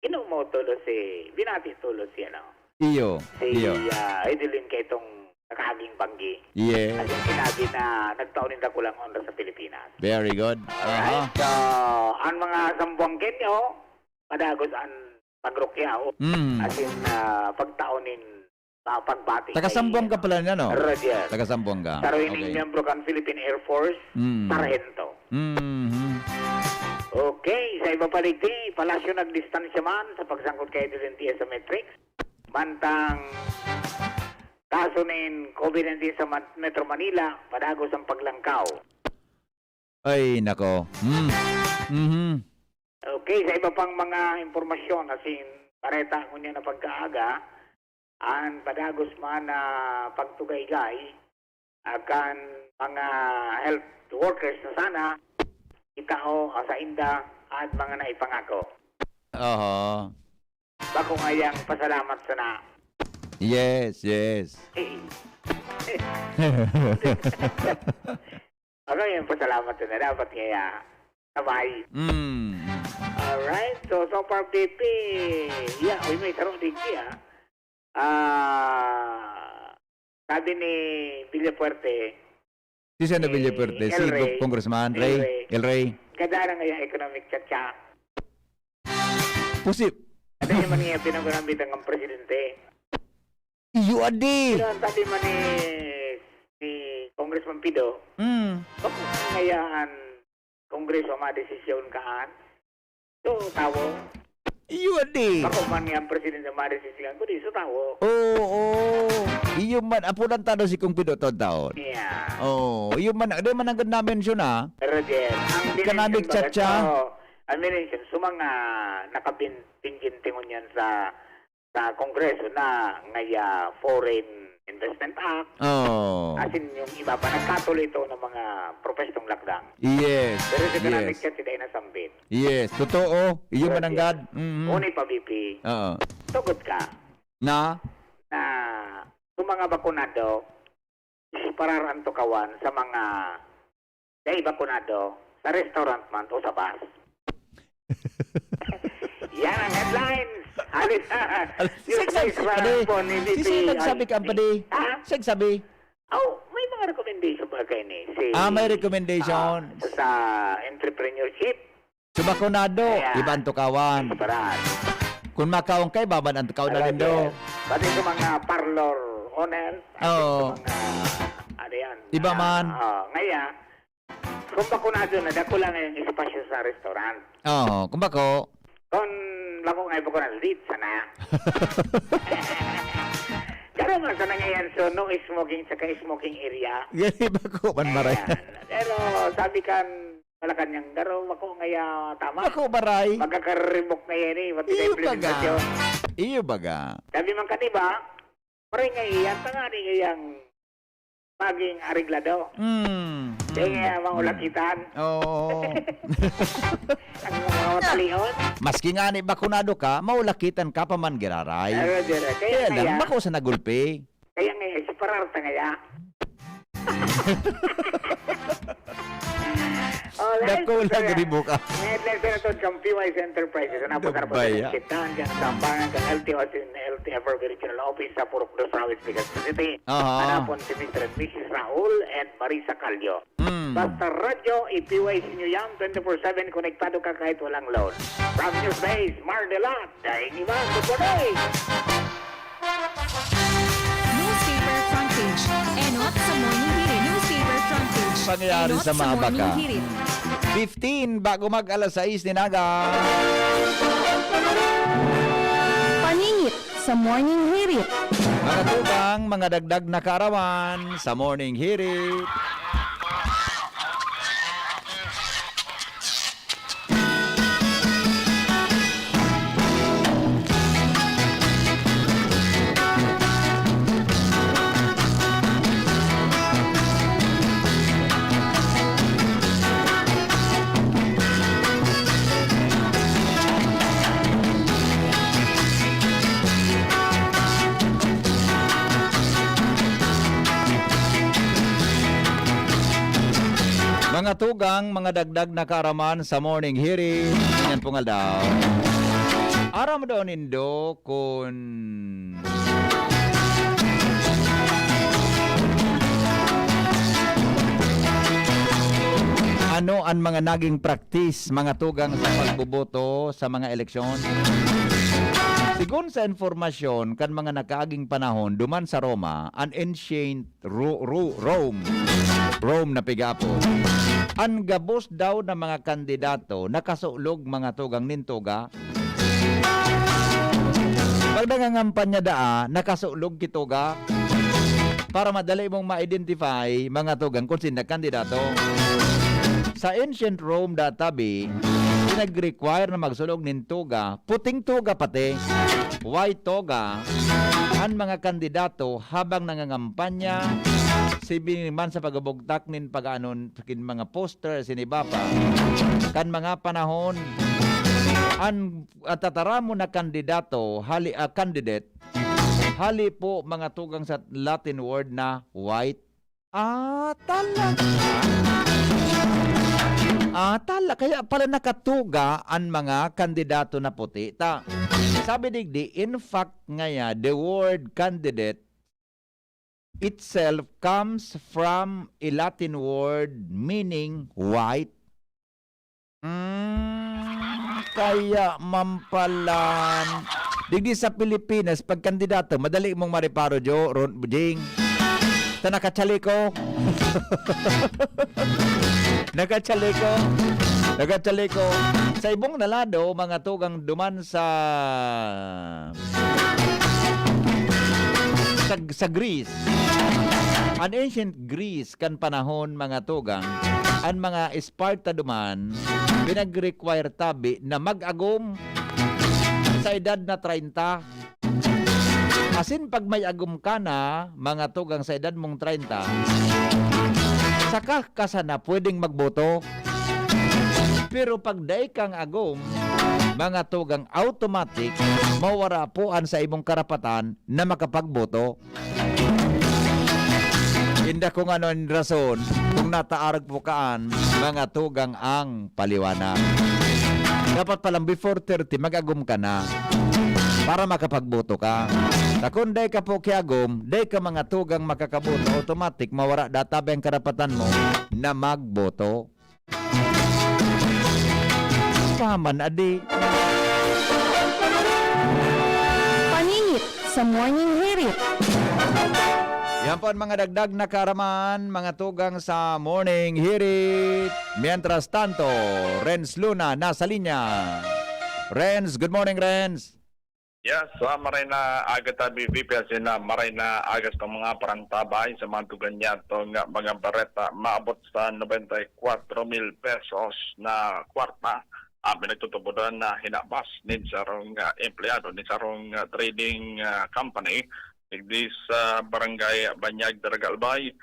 ino mo tulo si, binati tulo si, ano, Iyo, si, iyo. ah, Edeline kay itong nakahaging banggi. Yes. At yung sinabi na nagtao ninda kulang honra sa Pilipinas. Very good. Alright. Aha. So, ang mga Sambuangenyo, padagos an pagrukyaw, Mm. as in, ah, pagtao nin, ah, pagbati Taga kay, Sambuanga ano, pala niya, no? Roger. Taga Sambuanga. Pero ining Okay. miyembro kan Philippine Air Force, Mm. sarhento. Mhm. Okay, sa iba pa digdi, Palasyo nagdistansya man sa pagsangkot kay Edeline Diaz sa matrix. Mantang kaso nin covid nineteen sa Ma-, Metro Manila, padagos ang paglangkaw. Ay, nako. Hmm. Mhm. Okay, sa iba pang mga impormasyon, as in, bareta ngunyan na pagkaaga, an padagos man na pagtugaygay, ah, kan mga health workers na sana, itao, ah, sainda, an mga naipangako. Oho. Bako ngayang pasalamat sana. Yes, yes. Ano yung pasalamat na dapat kaya sabay? Mm. Alright. So, so far, P P, yeah, uy, may sarong digdi, ah. Ah, sabi ni Villafuerte, Si Sen. Eh, Villafuerte, si El Rey. Gov-, Congressman El Rey. Rey. El Rey. Gada na ngaya economic chat siya. Pusi- Ano yung mga pinag-unambitan ng presidente? Iyo, adi. Pero ang sabi man ni, ni Congressman Pido, Mm. bako ngayaan Kongreso madesisyon kaan? So, tawo. Iyo, adi. Bako man ni ang presidente madesisyon, kundi so tawo. Oo, oo. Iyo man, apunan ta daw si Kong Pido taon-taon. Yeah. Oo, iyo man, di man ang ganda mention, ah. Pero di, ang Economic minention baga chat siya. to, ang minention, so mga nakabin-, pinjinti ngunyan sa, sa Kongreso na ngaya Foreign Investment Act. Oo. As in, yung iba pa, nagkatuloy ito ng mga propestong lakdang. Yes, Pero sa economic yes. chat, sila ay nasambit. Yes, totoo. Iyo mananggad. Mm. Uni pa, B P. Oo. Tugot ka. Na? Na, kung mga bakunado, parar ang tukawan sa mga dai bakunado, sa restaurant man o sa bus. Yan ang headlines. Halos sa newspaper padi, po ni B P. Sino nagsabi ka, padi? Ha? Sino nagsabi? Oh, may mga recommendation ba kayo ni? Si, ah, may recommendation. Ah, sa entrepreneurship. Sa bakunado, ayan, iba ang tukawan. Parar. Kung makaon ka, iba man ang tukawan na lindo. Pati sa mga parlor owner, pati sa mga, ano yan, iba man. Ah, ngaya, kung bakunado na, dako lang yung espasyo sa restaurant. Oo, kung bako. Kung bako nga, bakunado, dito sana. Pero nga sa nangyayari, so, no smoking, saka smoking area. Gani bako man, maray. Ayan. Pero sabi kan, Malacañang garo, bako ngaya tama. Bako, maray. Magkakaribok na yan eh. Pati na implementasyon. Iyo baga. Sabi man ka, di ba? Maray nga iyan, tangani ngayang maging areglado. Mm, kaya mm, nga, mm, maulakitan. Oo. Ang mga matalion. Maski nga ni bakunado ka, maulakitan ka pa man, giraray. Pero, dire, kaya lang, kaya bako sa nagulpi. Kaya nga, eh, si Pararta ngaya. Alright, dakula, so, garibo ka. May headlines na ito kan P Y C Enterprises. Ano po, Dubay, ah. Kita ang Sambangan kan L T O at L T F R Regional Office sa Purok Dos, Rawis, Legazpi City. Aha. Hanapon si Mister and Missus Raul and Marisa Calio. Mm. Basta radyo, i-P Y C nyo yan, twenty-four seven, konektado ka kahit walang load. From News Base, Mardelat, Daing Iba, Good morning! Newspaper front page. Enot sa Morning Hirit. Newspaper front page. Pangyayari sa mga baka. Enot sa Morning Hirit. Fifteen, bago mag alas sais nin aga. Paningit sa Morning Hirit. Mga tugang, mga dagdag na kaaraman sa Morning Hirit. Mga tugang, mga dagdag na kaaraman sa Morning Hirit, ngunyan pong aldaw. Aram daw nindo kun ano an mga naging praktis, mga tugang sa pagboboto sa mga eleksyon? Sigon sa impormasyon kan mga nakaaging panahon duman sa Roma, an ancient Ro-, Ro-, Rome. Rome na pigapo. An gabos daw na mga kandidato nakasulog, mga tugang, nin toga. Pag nangangampanya daa, nakasulog ki toga. Para madali mong ma-identify, mga tugang, kung sinda kandidato. Sa ancient Rome, databi, pinag-require na magsulog nin toga, puting toga pati, white toga, an mga kandidato habang nangangampanya, siring man sa pagabugtak nin pag-aanon kin mga poster, siniba pa. Kan mga panahon, an, ah, tataramon na kandidato, hali, ah, candidate, hali po, mga tugang, sa Latin word na white. Ah, talaga? Ah, tala-, kaya pala nakatuga an mga kandidato na puti. Ta, sabi digdi, in fact, ngaya, the word candidate itself comes from a Latin word meaning white. Mm, kaya man pala. Digdi sa Pilipinas, pag kandidato, madali mong mareparo, Jo, Ron, Jing. Ta nakachaliko. Nakachaliko. Nakachaliko. Sa ibong na lado, mga tugang duman sa, sa, sa Greece. An ancient Greece kan panahon, mga tugang, an mga Esparta duman, pinag-require tabi na mag-agom sa edad na treinta. Asin pag may agom ka na, mga tugang, sa edad mong treinta, saka ka sana pwedeng magboto. Pero pag dai kang agom, mga tugang, automatic, mawara po an sa imong karapatan na makapagboto. Inda kung ano ang rason, kung nataarog po kaan, mga tugang, ang paliwanag. Dapat palang before thirty, mag-agom ka na para makapagboto ka. Ta kun dai ka po kiagom, dai ka, mga tugang, makakaboto, automatic, mawara databe ang karapatan mo na magboto. Kaman adi. Paninit sa Morning Hirit. Yan po ang mga dagdag na kaaraman, mga tugang, sa Morning Hirit. Mientras tanto, Renz Luna nasa linya. Renz, good morning, Renz. Yes, sa maray na aga tabi, V P, asin na maray na aga sa mga parantabay sa mga tugan niya, tong mga bareta, maabot sa nobenta y kwatro mil pesos na kwarta ang pinagtutubodan na hinabas nin sarong, ah, empleyado nin sarong, ah, trading, ah, company digdi sa Barangay Banyag, Daraga Albay.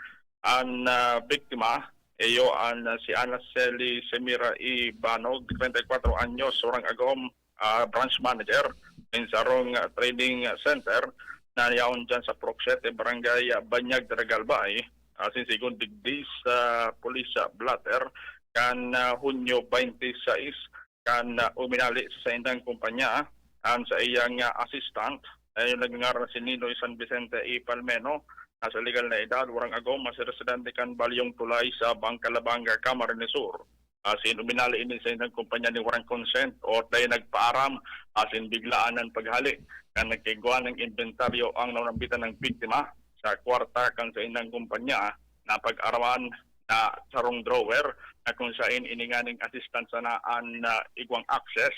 An, ah, biktima, iyo an, ah, si Anaceli Semira Ibanog, treinta y cuatro anyos, surang agom, ah, branch manager nin sarong, ah, trading, ah, center na yaon diyan sa Purok Siete, Barangay, ah, Banyag, Daraga Albay. Asin sigon digdi sa police, ah, blotter, kan, ah, Hunyo twenty-six, kan, ah, uminali sa saindang kumpanya, an saiyang, ah, assistant, na yung nagngangaran si Ninoy San Vicente y Palmeno, nasa legal na edad, warang agom, mas residente kan Balyong Tulay sa Bangkalabanga, Camarines Sur. Asin uminali ini sa indang kumpanya ni warang consent o tayo nagpaaram, asin biglaan ang paghali. Kan nagkaigwa ng inventaryo ang naunambitan ng biktima sa kwarta kan sa indang kumpanya na pag-araman na sarong drawer na kung sain ini nganing assistant sana an, ah, igwang access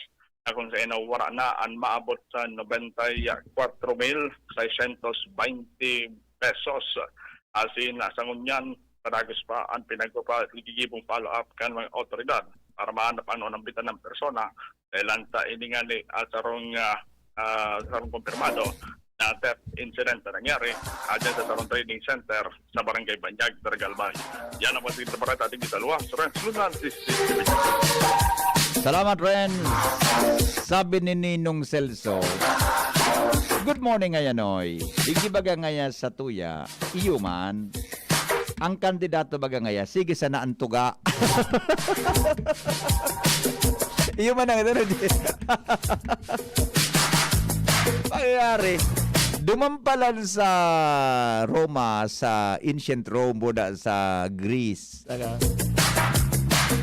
na kung sain nawara na an maabot sa nobenta y kwatro mil seiscientos baynte pesos. Asin, ah, sa ngunyan, padagos pa an pinagpapa-, nagigibong follow-up kan mga awtoridad para mahanap ang naunambitan ng persona. Dahil lang ta ini nga ni, ah, sarong, ah, ah, sarong kumpirmado na theft incident na nangyari, ah, dyan sa sarong trading center sa Barangay Banyag, Daraga Albay. Yan ang mga bareta ating sa luwas. Renz Lunan, District. Salamat, Ren. Sabi ni Ninong Celso, "Good morning, Ayanoy. Igibaga ngaya sa tuya, iyo man. Ang kandidato baga ngaya, sige sana ang tuga." Iyo man ang ano, di. Pangyayari, duman palan sa Roma, sa ancient Rome, buda sa Greece. Taga.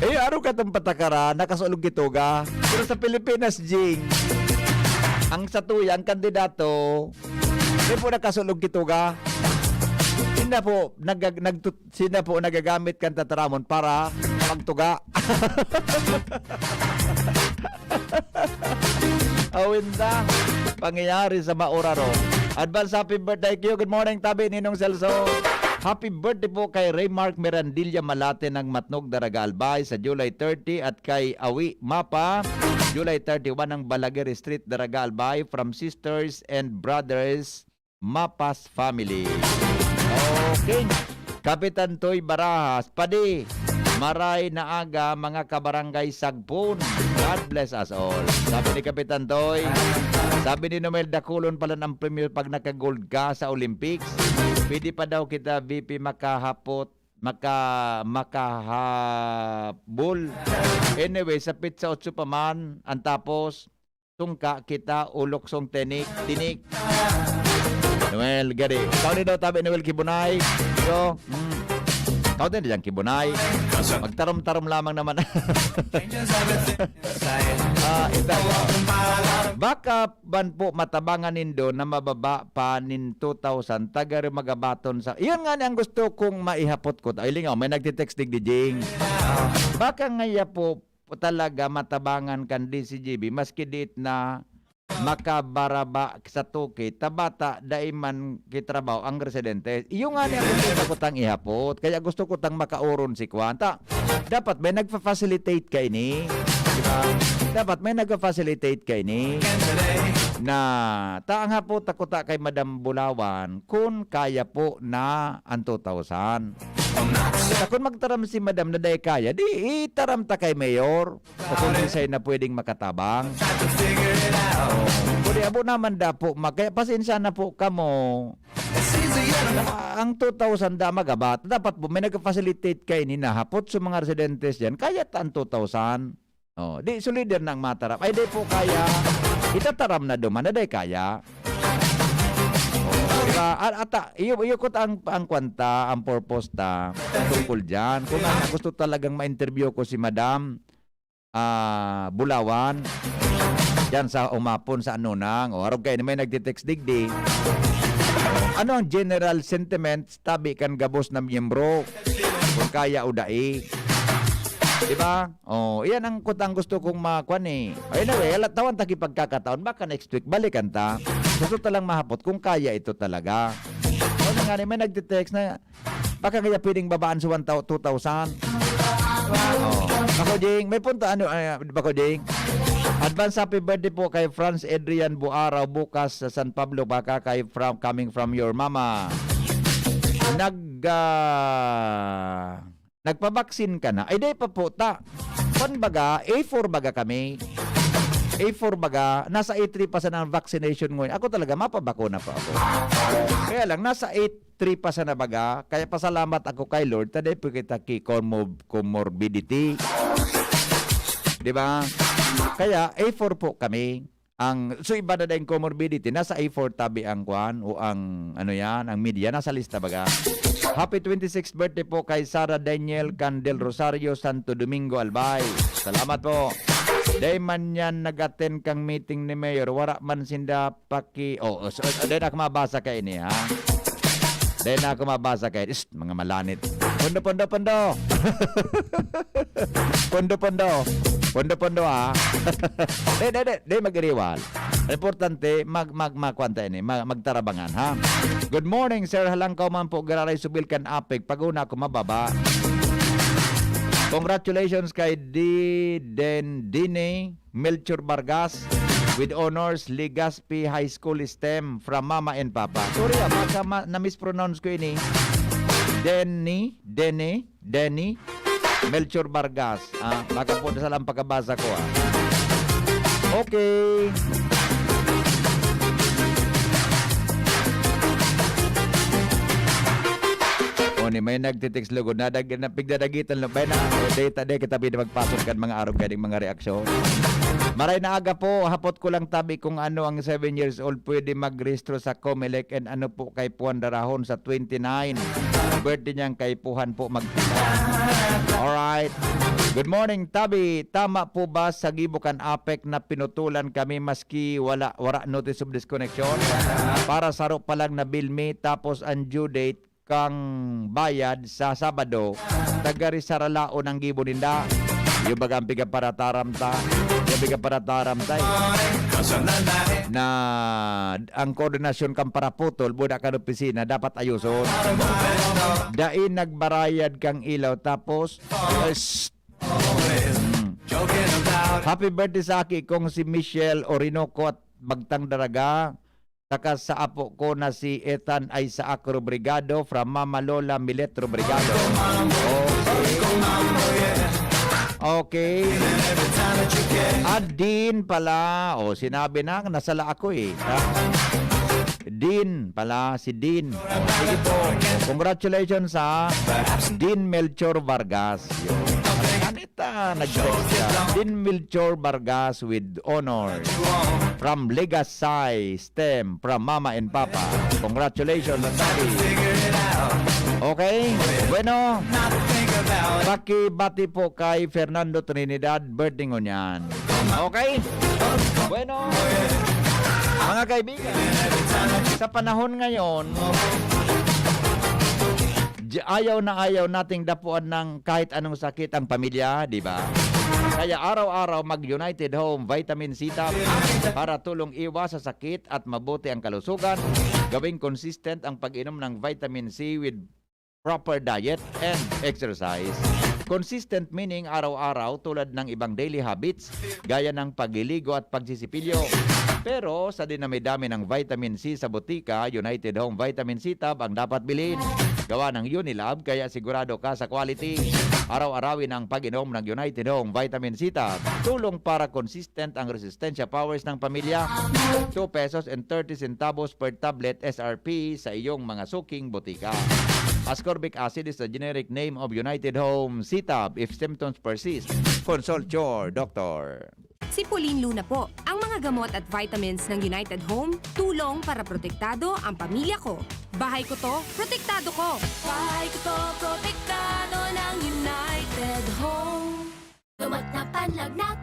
Eh, araw ka itong patakara, nakasulog kituga. Pero sa Pilipinas, Jing, ang satuya, ang kandidato, di po nakasulog kituga. Hindi na po, nag, nag, sina po nagagamit kan tataramon para magtuga. Awinda, pangyayari sa mauraro. Advance happy birthday kayo. Good morning, tabi Ninong Celso. Happy birthday po kay Raymark Mirandilla Malate ng Matnog, Daraga Albay sa July thirty at kay Awi Mapa, July thirty-one ng Balaguer Street, Daraga Albay, from Sisters and Brothers Mapas Family. Okay. Kapitan Toy Barajas, Padi, maray na aga, mga kabarangay Sagpon. God bless us all. Sabi ni Kapitan Toy, sabi ni Nomel, dakulon pala ang premyo pag naka-gold ka sa Olympics. Pwede pa daw kita, V P, makahapot, maka-, makahabol. Anyway, sa pizza otso pa man, ang tapos, tungka kita, uluksong tinik, tinik. Noel, gadi. Ikaw ni daw, tabi, Noel Kibunay. So, mm. Ikaw din, diyang Kibunay. Magtarom-tarom lamang naman. Ah, ito. Baka ban po matabangan nindo na mababa pa nin two thousand, taga rin magabaton sa, iyon nga ni ang gusto kong maihapot ko. Ay, lingaw, may nagtitext, Digdi Jing. Baka ngaya po, po talaga matabangan kan D C G B, maski diit na makabaraba sa tuki, ta bata, dai man kitrabaho ang residente. Iyo nga ni ang gusto ko tang ihapot. Kaya gusto ko tang makauron si Kwan. Ta, dapat may nagfa-facilitate kaini. Di ba? Dapat may nagfa-facilitate kaini. Na, ta ang hapot ako ta kay Madam Bulawan, kun kaya po na ang two thousand. Sa kung magtaram si madam na dai kaya, di itaram ta kay mayor o kung siisay na pwedeng makatabang. Oh. Kundi abo naman dapo, mag-, kaya pasensya na po kamo. Ah, ang two thousand da magabat. Dapat po may nag-facilitate kaini na hapot sa mga residentes diyan. Kaya ta ang two thousand. Oh, di solider na ang mataram. Ay, di po kaya. Itataram na duman na dai kaya. Oh, diba? At, ata, iyo, iyo ko ta ang, ang kwanta, ang purpose ta tungkol diyan. Kung ano, gusto talagang ma-interview ko si Madam ah, Bulawan. Diyan sa umapon sa Anunang. O, arog kayo na may nagtitext digdi. Ano ang general sentiments tabi kan gabos na miyembro? Kung kaya o dai. Di ba? Oh, iyan ang kutang gusto kong makuan eh. Anyway, ala, tawan ta kipagkakataon. Baka next week, balikan ta. Gusto ta lang mahapot kung kaya ito talaga. Ano nga ni, may nagtitext na, baka kaya pwedeng babaan sa one thou-, two thousand. Oh. Bako Jing, may punto, ano, ay, Bako Jing? Advance happy birthday po kay Franz Adrian Buaraw bukas sa San Pablo, baka kay from, coming from your mama. Nag, ah, nagpabaksin ka na? Ay, di pa po ta. Kwan baga, A four baga kami. A four baga, nasa A three pa sana ang vaccination ngayon. Ako talaga, mapabakuna pa ako. Kaya lang, nasa A three pa sana baga. Kaya pasalamat ako kay Lord. Taday po kita ki comor-, comorbidity. Di ba? Kaya, A four po kami. Ang, so, iba na dahil comorbidity, nasa A four tabi ang kwan, o ang, ano yan, ang media, nasa lista baga. Happy twenty-sixth birthday po kay Sarah Daniel Candel Rosario Santo Domingo Albay. Salamat po. Dahil man yan nag-attend kang meeting ni Mayor, wara man sinda paki-, oh, oh, so, oh, dahil ako mabasa kayo ini, ha? Dahil na ako mabasa kayo, is, mga malanit. Pondo, pondo, pondo! Pondo, pondo. Pondo, pondo, ah. Di, di, di, di mag-iriwal. Importante, mag, mag, magkwanta ini, mag, magtarabangan, ha? Good morning, Sir. Halangkaw man po, giraray subil kan apek. Paguna ako mababa. Congratulations kay Di, Den, Dini Melchor Vargas with honors, Legazpi High School STEM from Mama and Papa. Sorry, ah, baka ma-, na-mispronounce ko ini. Denny, Denny, Denny, Melchor Vargas. Ah, baka po sa lang pagkabasa ko, ah. Okay. O, ni may nagtitext lugod na dag-, na pigdadagitan lang. Bay na, data, day kita pwede magpasok kan mga arog kaning mga reaksyon. Maray na aga po, hapot ko lang tabi kung ano ang seven years old pwede magrehistro sa Comelec and ano po kay Puan Darahon sa twenty-nine. Birthday niyang kaipuhan po magkita. Alright. Good morning, Tabi. Tama po ba sa gibo kan apek na pinutulan kami maski wala, wala notice of disconnection? Para saro pa lang na bill mi, tapos ang due date kang bayad sa Sabado, taga Rizal-Alaon ang gibo ninda. Yung baga ang pigaparataram ta, yung pigaparataram ta eh, na ang koordinasyon kang paraputol, buda kan opisina, dapat ayuson. Dai nagbarayad kang ilaw, tapos, eh, shh. Mm. Happy birthday sa aki kong si Michelle Orinoco at Bagtang Daraga. Saka sa apo ko na si Ethan Isaac Robrigado from Mama Lola Milet Robrigado. Okay. Okay. Ah, Dean pala. O, sinabi na, nasala ako eh. Ha? Dean pala, si Dean. O, sige po. Congratulations ha. Dean Melchor Vargas. Yun. Ano ito? Nag-text siya. Dean Melchor Vargas with honor. From Legasay, STEM, from Mama and Papa. Congratulations, Daddy. Okay? Bueno, pakibati po kay Fernando Trinidad, birthday ngunyan. Okay? Bueno, mga kaibigan, sa panahon ngayon, j-, ayaw na ayaw nating dapuan ng kahit anong sakit ang pamilya, di ba? Kaya araw-araw mag-United Home Vitamin C Tab para tulong iwas sa sakit at mabuti ang kalusugan. Gawing consistent ang pag-inom ng vitamin C with proper diet and exercise. Consistent meaning araw-araw tulad ng ibang daily habits gaya ng pagliligo at pagsisipilyo. Pero sa dinami-dami ng vitamin C sa botika, United Home Vitamin C Tab ang dapat bilhin. Gawa ng Unilab, kaya sigurado ka sa quality. Araw-arawin ang pag-inom ng United Home Vitamin C-Tab. Tulong para consistent ang resistensya powers ng pamilya. Two pesos and thirty centavos per tablet S R P sa iyong mga suking botika. Ascorbic acid is the generic name of United Home C-Tab. If symptoms persist, consult your doctor. Si Pauline Luna po. Ang mga gamot at vitamins ng United Home, tulong para protektado ang pamilya ko. Bahay ko to, protektado ko. Bahay ko to, protektado ng United Home. Gamot na panlagnat,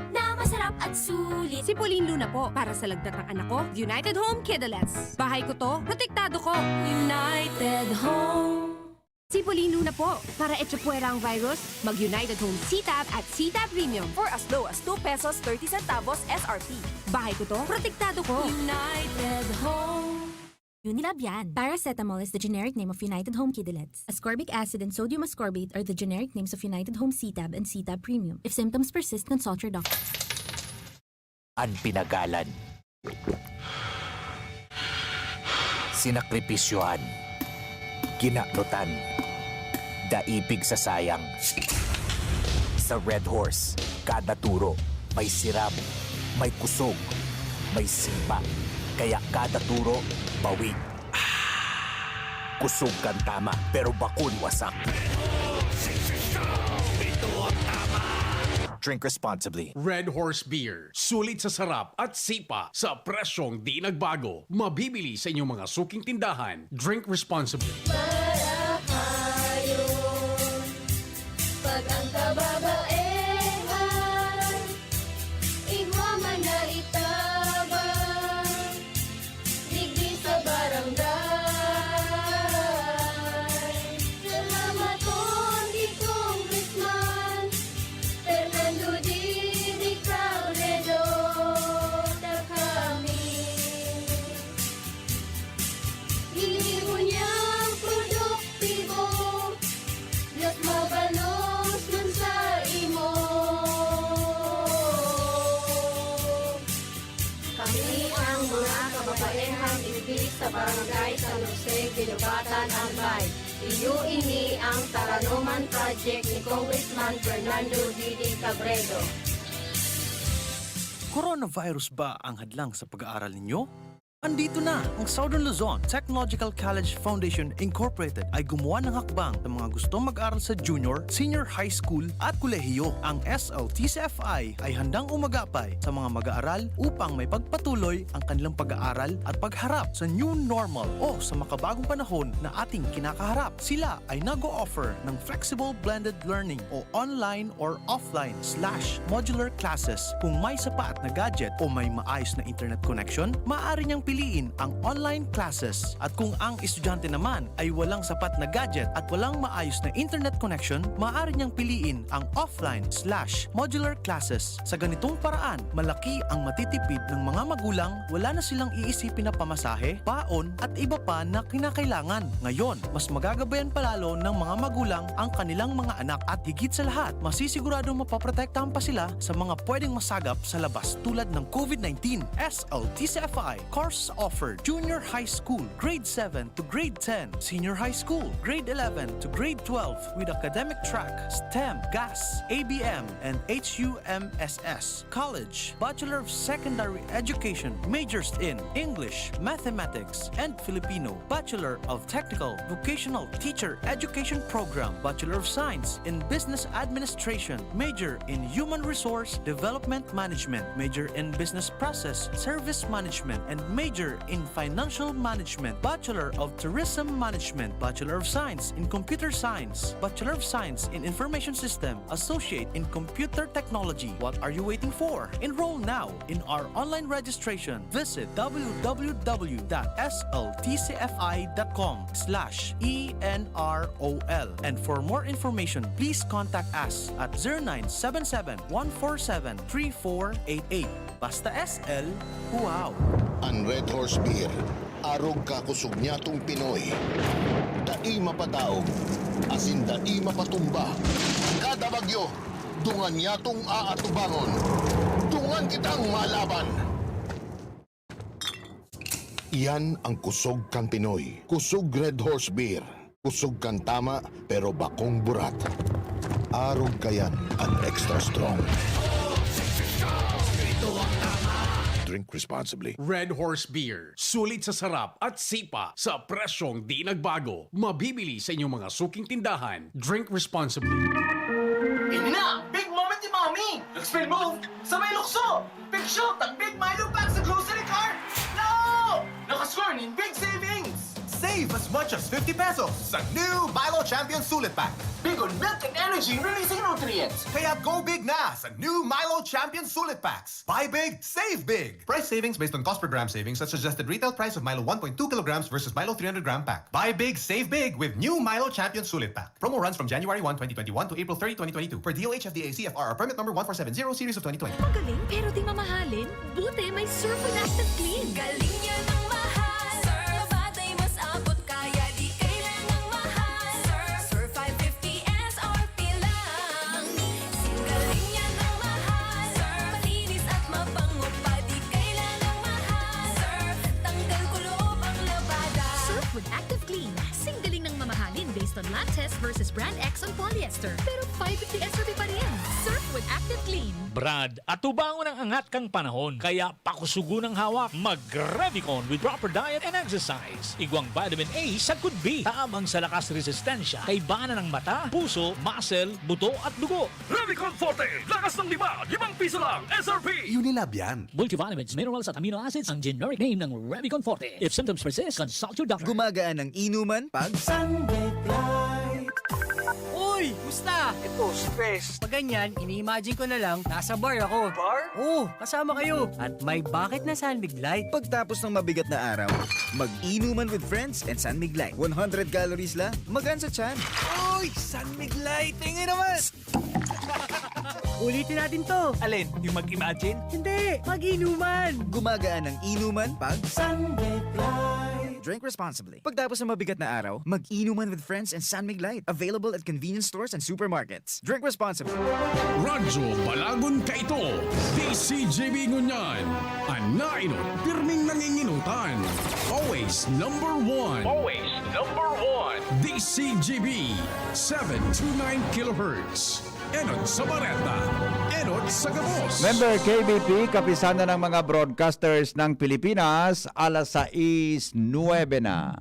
na masarap at sulit. Si Pauline Luna po, para sa lagnat ng anak ko, United Home Kidulets. Bahay ko to, protektado ko. United Home. Si Pauline Luna po, para echapuwera ang virus, mag-United Home C-Tab at C-Tab Premium. For as low as two pesos thirty centavos S R P. Bahay ko to, protektado ko. United Home. Unilab yan. Paracetamol is the generic name of United Home Kidulets. Ascorbic acid and sodium ascorbate are the generic names of United Home C-Tab and C-Tab Premium. If symptoms persist, consult your doctor. An pinagalan. Sinakripisyohan. Kinanutan. Daipig sa sayang. Sa Red Horse, kada turo, may sirab, may kusog, may sipa. Kaya kada turo, bawi. Kusog kan tama, pero bakun wasak. Drink responsibly. Red Horse Beer. Sulit sa sarap at sipa sa presyong di nagbago. Mabibili sa inyong mga suking tindahan. Drink responsibly. Marahayon, pag ang kababaehan, igwa man na itabang, digdi sa barangay. Salamaton ki Congressman Fernando Didi Cabredo, ta kami. Ini unyang produktibo, mas mabalos man sa imo. Kami ang mga kababaehang imbis sa Barangay San Jose, Guinobatan, Albay. Iyo ini ang Taranoman Project ni Congressman Fernando Didi Cabredo. Coronavirus ba ang hadlang sa pag-aaral ninyo? Andito na! Ang Southern Luzon Technological College Foundation Incorporated ay gumawa ng hakbang sa mga gustong mag-aral sa junior, senior high school at kolehiyo. Ang S L T C F I ay handang umagapay sa mga mag-aaral upang maipagpatuloy ang kanilang pag-aaral at pagharap sa new normal o sa makabagong panahon na ating kinakaharap. Sila ay nag-o-offer ng flexible blended learning o online or offline slash modular classes. Kung may sapat na gadget o may maayos na internet connection, maaari niyang piliin ang online classes. At kung ang estudyante naman ay walang sapat na gadget at walang maayos na internet connection, maaari niyang piliin ang offline slash modular classes. Sa ganitong paraan, malaki ang matitipid ng mga magulang, wala na silang iisipin na pamasahe, paon at iba pa na kinakailangan. Ngayon, mas magagabayan pa lalo ng mga magulang ang kanilang mga anak at higit sa lahat, masisiguradong mapoprotektahan pa sila sa mga pwedeng masagap sa labas tulad ng COVID nineteen. S L T C F I course offered: Junior High School, Grade seven to Grade ten, Senior High School, Grade eleven to Grade twelve with academic track, STEM, GAS, A B M, and H U M S S. College, Bachelor of Secondary Education, majors in English, Mathematics, and Filipino, Bachelor of Technical Vocational Teacher Education Program, Bachelor of Science in Business Administration, major in Human Resource Development Management, major in Business Process Service Management, and major in Financial Management, Bachelor of Tourism Management, Bachelor of Science in Computer Science, Bachelor of Science in Information System, Associate in Computer Technology. What are you waiting for? Enroll now in our online registration. Visit w w w dot s l t c f i dot com slash e n r o l. And for more information, please contact us at zero nine seven seven, one four seven, three four eight eight. Basta S L, wow! An Red Horse Beer, arog kakusog nyatong Pinoy. Dai mapadaog, asin dai mapatumba. Kada bagyo, dungan nyatong aatubangon. Dungan kitang malaban! Iyan ang kusog kan Pinoy. Kusog Red Horse Beer. Kusog kan tama, pero bakong burat. Arog kayan an extra strong. Drink responsibly. Red Horse Beer. Sulit sa sarap at sipa sa presyong di nagbago. Mabibili sa inyong mga suking tindahan. Drink responsibly. Ini na! Big moment ni Mommy! Nag-spell move sa may lukso! Big shoot ang Big Milo Pack sa grocery cart! No! Nakascore nin big savings! Save as much as fifty pesos sa new Milo Champion Sulit Pack. Big on milk and energy releasing nutrients. Kaya go big na sa new Milo Champion Sulit Packs. Buy big, save big. Price savings based on cost per gram savings at suggested retail price of Milo one point two kilograms versus Milo three hundred gram pack. Buy big, save big with new Milo Champion Sulit Pack. Promo runs from January one, twenty twenty-one to April thirty, twenty twenty-two, per D O H F D A C F R or permit number one four seven zero series of twenty twenty. Magaling pero di mamahalin? Buti may Surf with Active Clean. Galing niya ng mahal. Surf. Batay mas abot kaya di kailangang mahal. Surf. Surf five fifty S R P lang. Galing niya ng mahal. Surf. Malinis at mabango pa di kailangang mahal. Surf. Tanggal kuloob ang labada. Surf with Active Clean. Singgaling ng mamahalin based on lab test versus brand X on polyester. Pero five fifty S R P pa rin. Surf with Active Clean. Brad, atubangon ang angat kan panahon. Kaya pakusugon ang hawak. Mag-Revicon with proper diet and exercise. Igwang vitamin A sagkod B. Tabang sa lakas resistensya. Kaibanan ng mata, puso, muscle, buto at dugo. Revicon Forte. Lakas ng lima. Limang piso lang. S R P. Unilab yan. Multivitamins, minerals at amino acids ang generic name ng Revicon Forte. If symptoms persist, consult your doctor. Gumagaan ang inuman pag Sunday Flight. Uy! Musta? Ito, stress. Pag ganyan, ini-imagine ko na lang, nasa bar ako. Bar? Oo, kasama kayo. At may bakit na San Mig Light. Pagtapos ng mabigat na araw, mag-inuman with friends and San Mig Light. One hundred calories lang, magaan sa tiyan. Uy! San Mig Light! Tingin naman! Ulitin natin to. Alin? Yung mag-imagine? Hindi! Mag-inuman! Gumagaan ang inuman pag Sunday Flight. Drink responsibly. Pagtapos ng mabigat na araw, mag-inuman with friends and San Mig Light. Available at convenience stores and supermarkets. Drink responsibly. Radyo Balagon Kaito, D C G B ngunyan. An nainot, pirming nanginginutan. Always number one. Always number one. D C G B, seven two nine kilohertz. Enot sa bareta. Enot sa gabos. Member K B P, Kapisanan ng mga Broadcasters ng Pilipinas, alas sais nuebe na.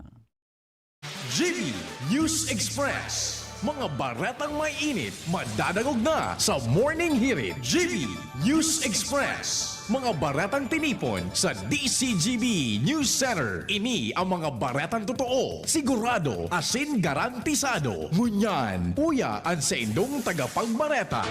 G B News Express. Mga baretang may init, madadangog na sa Morning Hirit. G B News Express. Mga baretang tinipon sa D C G B News Center. Ini ang mga baretang totoo, sigurado, asin garantisado. Ngunyan, uya an saindong tagapagbareta.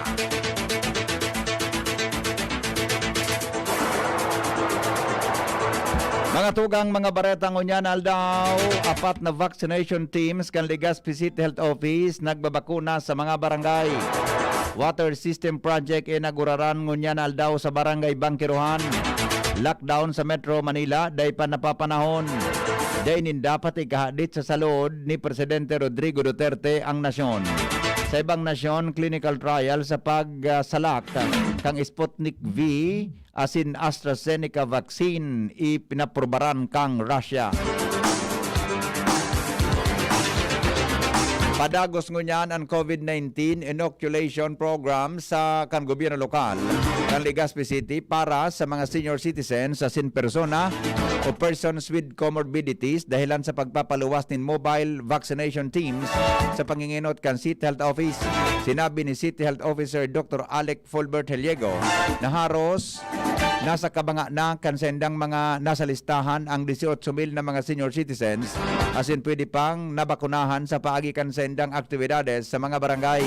Mga tugang, mga bareta ngunyan aldaw, apat na vaccination teams kan Legazpi City Health Office nagbabakuna sa mga barangay. Water System Project inaguraran ngunyan aldaw sa Barangay Bangkirohan. Lockdown sa Metro Manila, dai pa napapanahon. Dai nin dapat ikahadit sa salud ni Presidente Rodrigo Duterte ang nasyon. Sa ibang nasyon, clinical trial sa pagsalak kang Sputnik V asin AstraZeneca vaccine ipinaprubaran kang Russia. Padagos ngunyan an COVID nineteen inoculation program sa kan gobyerno lokal kan Legazpi City para sa mga senior citizens asin persona o persons with comorbidities dahilan sa pagpapaluwas nin mobile vaccination teams sa pangingenot kan City Health Office. Sinabi ni City Health Officer Doctor Alec Fulbert Heliego na haros nasa kabanga na kan saindang mga nasa listahan ang dieciocho mil na mga senior citizens, asin pwede pang nabakunahan sa paagi kan saindang aktibidades sa mga barangay.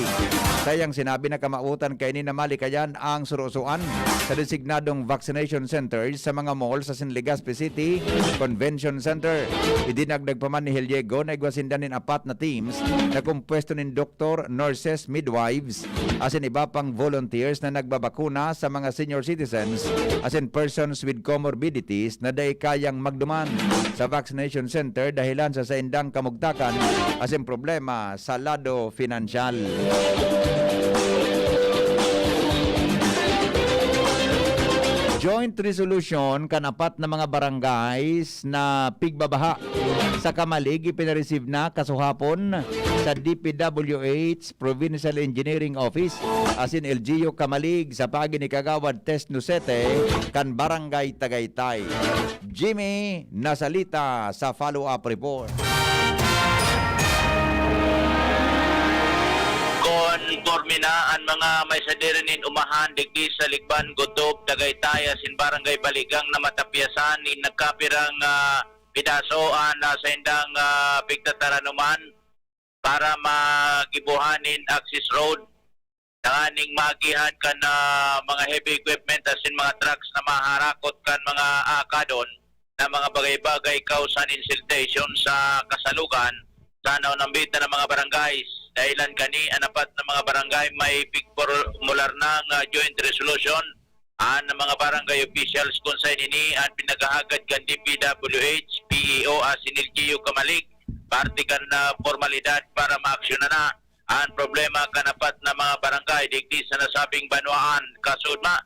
Sa iyang sinabi na kamawotan kaini na malikayan ang surusoan sa designadong vaccination centers sa mga malls sa Legazpi City Convention Center. Idinagdag pa man ni Heliego na igwa sinda nin apat na teams na kompuesto nin doktor, nurses, midwives, asin iba pang volunteers na nagbabakuna sa mga senior citizens asin persons with comorbidities na dai kayang magduman sa vaccination center dahilan sa saindang kamugtakan asin problema sa lado pinansyal. Joint resolution kan apat na mga barangays na pigbabaha sa Camalig ipinareceive na kasuhapon sa D P W H Provincial Engineering Office asin L G U Camalig sa paagi ni Kagawad Test Nocete kan Barangay Tagaytay. Jimmy Nasalita sa follow-up report. Konporme na an mga may sadiri nin umahan digdi sa Ligban, Gotob, Tagaytay asin Barangay Baligang na matapyasan nin nagkapirang, ah, pidaso an, ah, saindang, ah, pigtataranuman para magibohan nin access road tanganing maagihan kan, ah, mga heavy equipment asin mga trucks na maharakot kan mga akadon na mga bagay-bagay kausa nin siltation sa kasalugan sa naunambitan na mga barangay. Dahilan kani, an apat na mga barangay may pigpormular nang, ah, joint resolution an mga barangay officials kun saen ini an pinaghahagad kan D P W H, P E O asin L G U Camalig, parte kan, ah, pormalidad para maaksyonan na an problema kan apat na mga barangay digdi sa nasabing banwaan. Kasunod ma,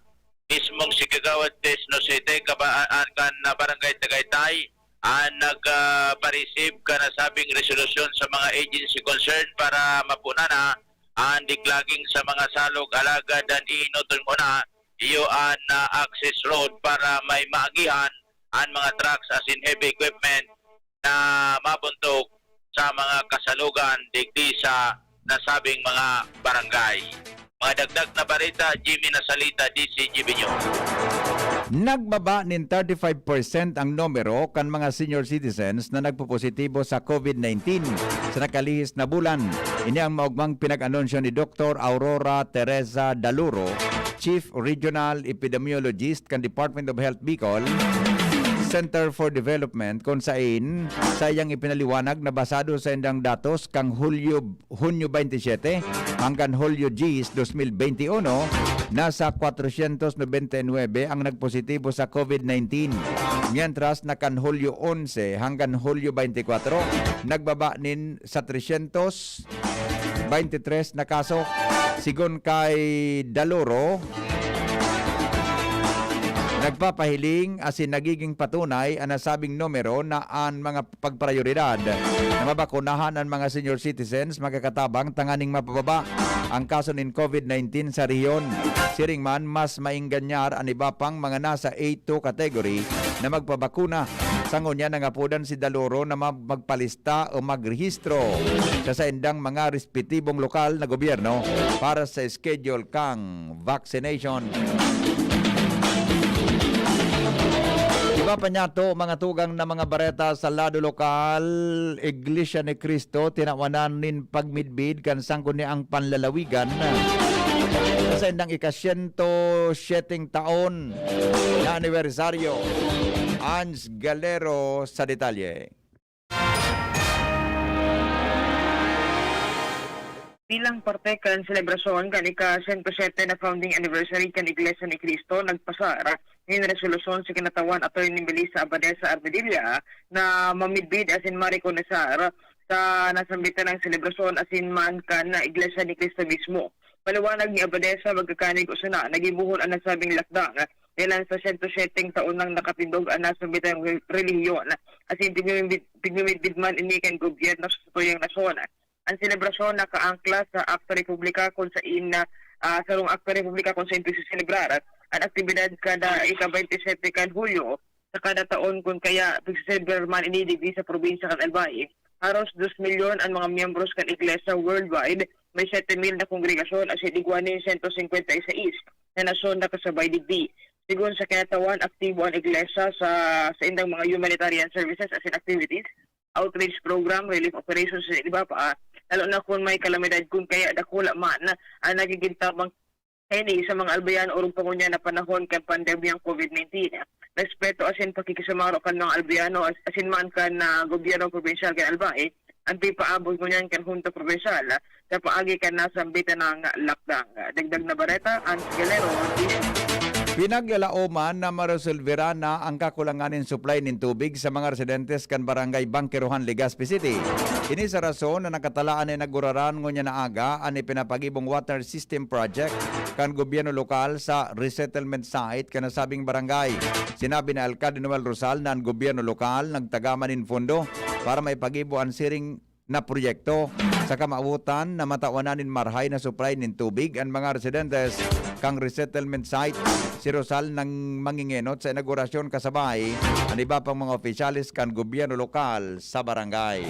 mismong si Kagawad Test Nocete, kabaan kan, ah, Barangay Tagaytay, an nag, ah, pa-receive kan nasabing resolusyon sa mga agency concern para mapunan na an diklaging sa mga salog, alagad an ihinuton ko na iyo an, ah, access road para may maagihan an mga trucks asin heavy equipment na mabuntog sa mga kasalugan digdi sa nasabing mga barangay. Mga dagdag na bareta, Jimmy Nasalita, D Z G B News. Nagbaba nin thirty-five percent ang numero kan mga senior citizens na nagpopositibo sa COVID nineteen sa nakalihis na bulan. Ini ang maogmang pinag-anunsyo ni Doktor Aurora Teresa Daluro, Chief Regional Epidemiologist kan Department of Health Bicol Center for Development, kun sain sa iyang ipinaliwanag na basado sa indang datos kan Hulyo, Hunyo twenty-seven hangkan Hulyo diyes, dos mil benti uno, nasa kwatrosyentos nobenta y nuebe ang nagpositibo sa COVID nineteen, mientras na kan Hulyo onse hangkan Hulyo twenty-four, nagbaba nin sa tresyentos bente tres na kaso. Sigon kay Daluro, nagpapahiling asin nagiging patunay an nasabing numero na an mga pagprayoridad na mabakunahan an mga senior citizens makakatabang tanganing mapababa ang kaso nin COVID nineteen sa rehiyon. Siring man, mas maenganyar an iba pang mga nasa A two category na magpabakuna. Sa ngunyan, nangapodan si Daluro na ma-, magpalista o magrehistro sa saindang mga respetibong lokal na gobyerno para sa schedule kang vaccination. Iba pa niyato, mga tugang na mga bareta sa lado lokal, Iglesia ni Cristo tinawanan nin pagmidbid kan sangko niang panlalawigan sa saindang ika-siyento siyeteng taon na anibersaryo. Ans Galero sa detalye. Bilang parte kan selebrasyon kan ika-sento siyete na founding anniversary kan Iglesia ni Cristo, nagpasar nin resolusyon si Kinatawan Attorney Melissa Abadesa Armedilla na mamidbid asin marekonesar sa nasambitan na selebrasyon asin man kan Iglesia ni Cristo mismo. Paliwanag ni Abadesa, magkakanig o sana nagibohon an nasabing lakdang dahelan sa sento siyeteng taon nang nakatindog an nasambitang re-, relihiyon, asin pigmimid-, pigmimidbid man ini kan gobyerno sa satuyang nasyon. An selebrasyon nakaangkla sa Akta Republika, kun sain, ah, sarong Akta Republika kun sain pigseselebrar an aktibidad kada ika-baynte siyete kan Hulyo sa kada taon, kun kaya pigseselebrar man ini digdi sa probinsya kan Albay. Haros dos milyon an mga miyembros kan Iglesia worldwide, may siyete mil na kongregasyon asin igwa nin sento singkwenta y seis na nasyon na kasabay digdi. Sigon sa Kinatawan, aktibo an Iglesia sa saindang mga humanitarian services asin activities, outreach program, relief operations asin iba pa, lalo na kun may kalamidad kun kaya dakula man an nagigin tabang kaini sa mga Albayano orog pa ngunyan na panahon kan pandemyang COVID nineteen. Respeto asin pakikisumaro kan mga Albayano as-, asin man kan, ah, gobyerno probinsyal kan Albay an pipaabot ngunyan kan Hunta Probinsyal sa paagi kan nasambitan na lockdown. Dagdag na bareta, Ans Galero, D Z G B. Pinaglalaoman na maresolbera na ang kakulangan nin supply nin tubig sa mga residentes kan Barangay Bangkerohan, Legazpi City. Ini sa rason na nakatalaan na inaguraran ngunyan na aga an ipinapagibong water system project kan gobyerno lokal sa resettlement site kan nasabing barangay. Sinabi ni Alcalde Noel Rosal na an gobyerno lokal nagtagaman nin pondo para maipagibo an siring na proyekto. Sa kamaawotan na matawan na nin marahay na supply nin tubig an mga residentes kan resettlement site, si Rosal nang mangingenot sa inaugurasyon kasabay an iba pang mga opisyales kan gobyerno lokal sa barangay.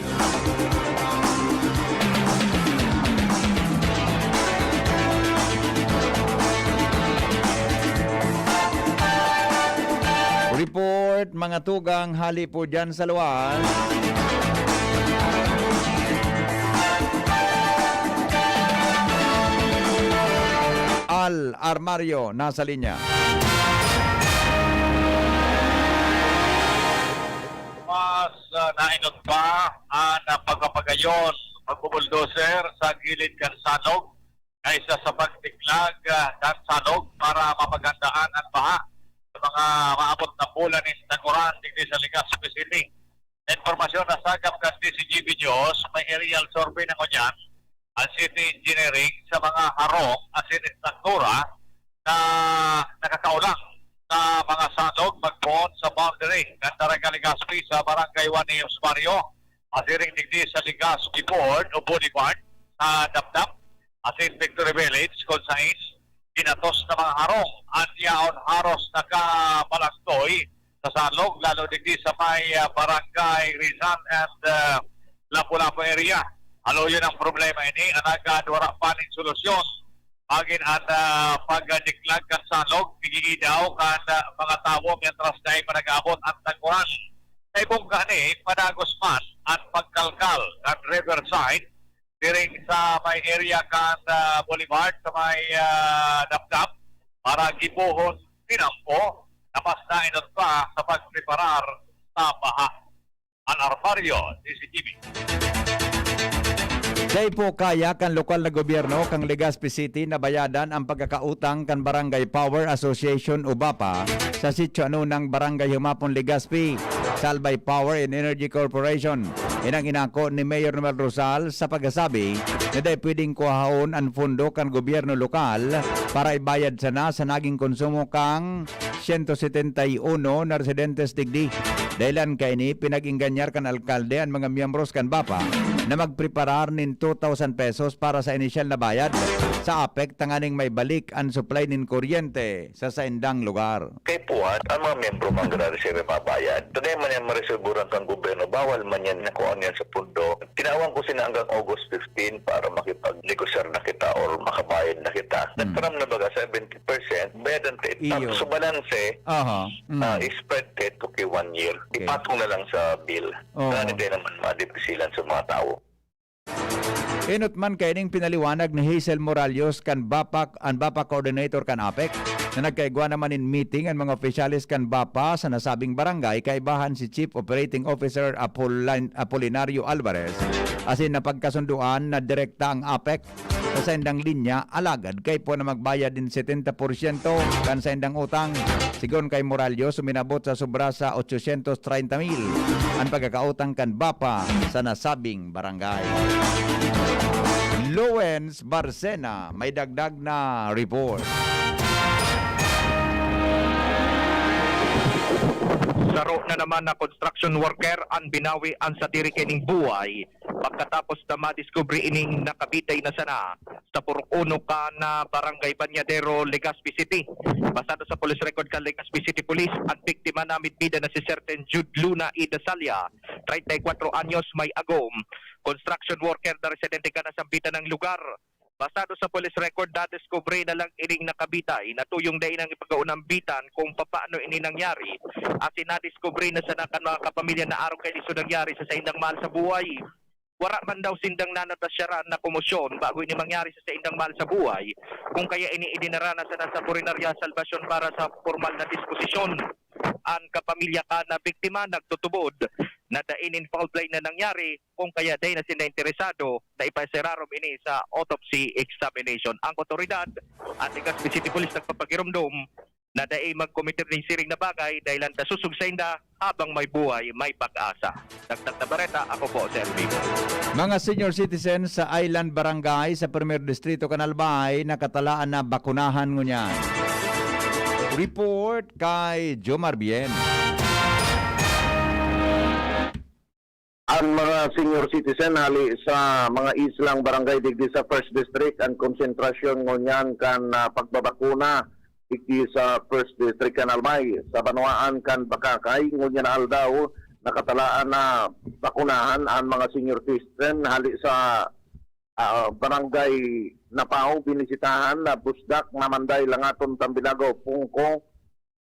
Report, mga tugang, hali po dyan sa luwas. Al Armario, nasa linya. Mas, ah, nainot pa ang pagpapagayon, pagbubulldozer sa gilid kan salog kaysa sa pagtiklag, ah, kan salog para mapagandaan ang baha sa mga maabot na bulan nin tag-uran digdi sa Legazpi City. Sa impormasyon na sagap kan D Z G B News, may aerial survey na ngunyan ang City Engineering sa mga harong asin estruktura na nakakaulang sa mga salog magpoon sa boundary kan Barangay Legazpi sa Barangay Juan Eos Barrio, asiring digdi sa Legazpi Board o Boulevard sa Dapdap, asin Victory Village, kun saen ginatos na mga harong an yaon haros nakabalangtoy sa salog, lalo digdi sa may, ah, Barangay Rizal and, ah, Lapu-Lapu area. Haluyon ang problema ini, alagad wara pa nin solusyon. Magin an, ah, pagdiklag kan salog, gigigidaw kan, ah, mga tawo mientras dai pa nag-aabot an tag-uran. Sa ibong gani, padagos man an pagkalkal kan riverside, siring sa may area kan, ah, Boulevard, sa may, ah, Dapdap, para gibohon tinampo na mas nainot pa sa pagpreparar sa baha. An Armario, C C T V. Dai po kaya kan lokal na gobyerno kan Legazpi City na bayadan ang pagkakautang kan Barangay Power Association o BAPA sa Sitio Anunang, Barangay Humapon, Legazpi, sa Albay Power and Energy Corporation. Inang inako ni Mayor Romel Rosal sa pagkasabi na dai pwedeng kuhaon an pondo kan gobyerno lokal para ibayad sana sa naging konsumo kan siyento setenta y uno na residentes digdi. Dahilan kaini, pinag-engganyar kan alkalde an mga miyembros kan BAPA na magpreparar nin two thousand pesos para sa inisyal na bayad sa APEC tanganing maibalik an supply nin kuryente sa saindang lugar. Kaipuhan, ang mga miyembro man grabe siya mabayad. Tanay man yan mareserburan kang gobyerno, bawal man yan na kung ano yan sa pundo. Tinawan ko sila hanggang August fifteen para makipag-negosar na kita or makabayad na kita. Hmm. Nagtaram na baga seventy percent, bayad ang tit-, Iyo. So, balanse, Aha. Mm. ah, spread tet ko kay one year. Okay. Ipatong na lang sa bill. Oo. Kaya hindi naman madipisilan sa mga tao. Enot man kaining pinaliwanag ni Hazel Morales kan BAPAC, an BAPAC coordinator kan APEC, na nagkaigwa naman nin meeting an mga opisyales kan BAPA sa nasabing barangay, kaibahan si Chief Operating Officer Apolin-, Apolinario Alvarez, asin napagkasundoan na direkta ang APEC sa saindang linya, alagad kaipuhan na magbayad nin setenta porsyento kan saindang utang. Sigon kay Morales, uminabot sa sobra sa ochocientos treinta mil an pagkakautang kan BAPA sa nasabing barangay. Lowens Barcena, may dagdag na report. Saro na naman na construction worker an binawi an sadiri kaining buhay pagkatapos na madiskubre ining nakabitay na sana sa Purok Uno kan, ah, Barangay Bañadero, Legazpi City. Basado sa police record kan Legazpi City Police, ang biktima na midbida na si Certain Jude Luna Idasalia, treinta y cuatro anyos, may agom, construction worker na residente kan nasambitan na lugar. Basado sa police record, nadiskubre na lang ining nakabitay na tuyong dai nang ipagaunambitan kung papaano ini nangyari. Asin nadiskubre na sana kan mga kapamilya na arog kaini so nangyari sa saindang mahal sa buhay. Wara man daw sindang nanatasyaran na komosyon bago ini mangyari sa saindang mahal sa buhay, kung kaya ini idinara na sana sa Punerarya Salvacion para sa pormal na disposisyon. An kapamilya kan biktima nagtutubod na dai nin foul play na nangyari, kung kaya dai na sinda interesado na ipasirarom ini sa autopsy examination. Ang otoridad, an Legazpi City Police, nagpapagiromdom na dai magkometer nin siring na bagay, dahelan ta susog sainda, habang may buhay, may pag-asa. Dagdag na bareta, ako po si Enrico. Mga senior citizens sa Island Barangay sa Primer Distrito kan Albay, nakatalaan na bakunahan ngunyan. Report kay Jomar Bien. Ang mga senior citizen hali sa mga islang barangay digdi sa First District, ang konsentrasyon ngunyan kan, ah, pagbabakuna digdi sa First District kan Albay. Sa banwaan kan Bacacay, ngunyan na aldaw, nakatalaan na bakunahan ang mga senior citizen hali sa, ah, Barangay Napao, Binisitahan, na Busdak, Mamanday, Langaton, Tambilagaw, Pungko,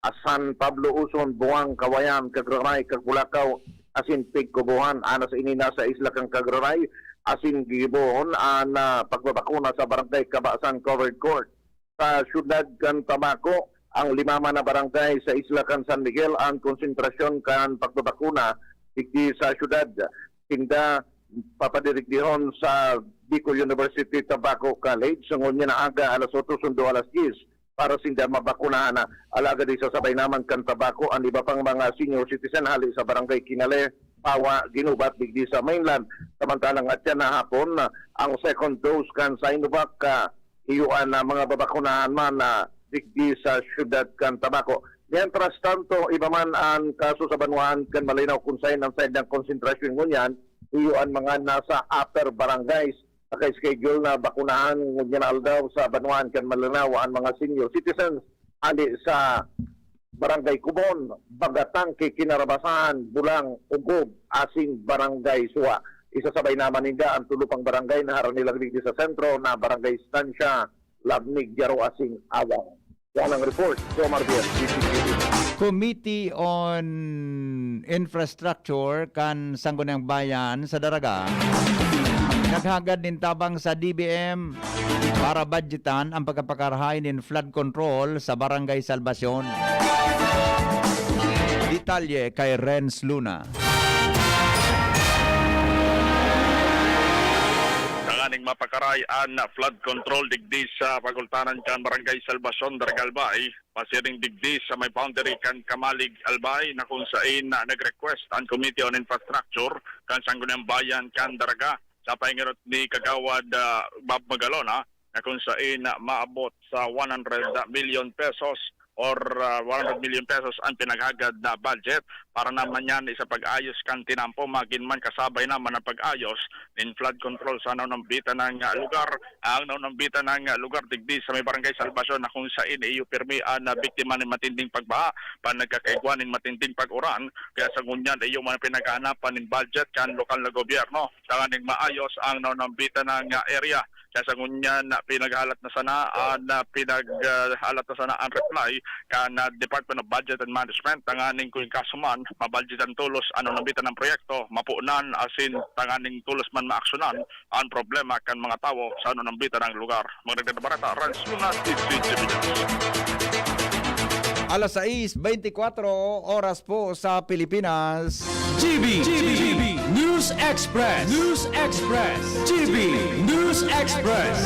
Asan, Pablo Uson, Buwang, Kawayan, Cagraray, Caglacao, asin Pigcobohan. Anas ini nasa isla kan Cagraray asin gigibohon an, ah, pagbabakuna sa Barangay Cabasan Covered Court. Sa siyudad kan Tabaco, ang lima man na barangay sa isla kan San Miguel ang konsentrasyon kan pagbabakuna digdi sa siyudad. Sinda papadirigdihon sa Bicol University Tabaco College, ngunyan na aga alas otso sundo alas diyes, para sinda mabakunahan na. Alagad isasabay naman kan Tabaco an iba pang mga senior citizen hali sa Barangay Kinale, Pawa, Ginubat, digdi sa mainland. Samantalang atyan na hapon, ang second dose kan Sinovac, ah, iyo an, ah, mga babakunahan man na digdi sa siyudad kan Tabaco. Mientras tanto, iba man an kaso sa banwaan kan Malinao, kun saen ang saindang konsentrasyon ngunyan, iyo an mga nasa upper barangays. Naka-schedule na bakunahan ngunyan na aldaw sa banwaan kan Malinao an mga senior citizens hali sa Barangay Cubon, Bagatangke, Kinarabasahan, Bulang, Ugob, asin Barangay Suwa. Isasabay naman ninda ang tulo pang barangay na harani lang digdi sa sentro na Barangay Estancia, Labnig, Jaro asin Awang. Yan ang report, Jomar Diaz, G P T V. Committee on Infrastructure kan Sangguniang Bayan sa Daraga naghagad nin tabang sa D B M para budgetan ang pagkapakarahay nin flood control sa Barangay Salvacion. Detalye kay Renz Luna. Tanganing mapakaray an flood control digdi sa pagultanan kan Barangay Salvacion, Daraga, Albay, pasiring digdi sa may boundary kan Camalig, Albay, na kun saen na nag-request ang Committee on Infrastructure kan Sangguniang Bayan kan Daraga sa pahingirot ni Kagawad, ah, Bob Magalona, na kun saen na maabot sa one hundred million pesos or, ah, one hundred million pesos ang pinaghagad na budget para naman yan sa pag-ayos kan tinampo, magin man kasabay naman ang pag-ayos nin flood control sa naunambitan na lugar. Ang naunambitan na lugar digdi sa may Barangay Salvacion na kun saen iyo pirmi an, ah, biktima nin matinding pagbaha, pan nagkakaigwa nin matinding pag-uran, kaya sa ngunyan iyo man pinag-aanapan nin budget kan lokal na gobyerno tanganing maayos ang naunambitan na area. Kaya sa ngunyan na pinaghalat na sana an, ah, pinaghalat na sana ang reply kan, ah, Department of Budget and Management, tanganing kun kaso man, mabudgetan tolos an naunambitan na proyekto, mapunan asin tanganing tolos man maaksyonan ang problema kan mga tawo sa naunambitan na lugar. Magdagdag na bareta, Renz Luna, D Z G B News. Alas sais beintikwatro oras po sa Pilipinas. G B, G B, News Express, News Express, G B News Express.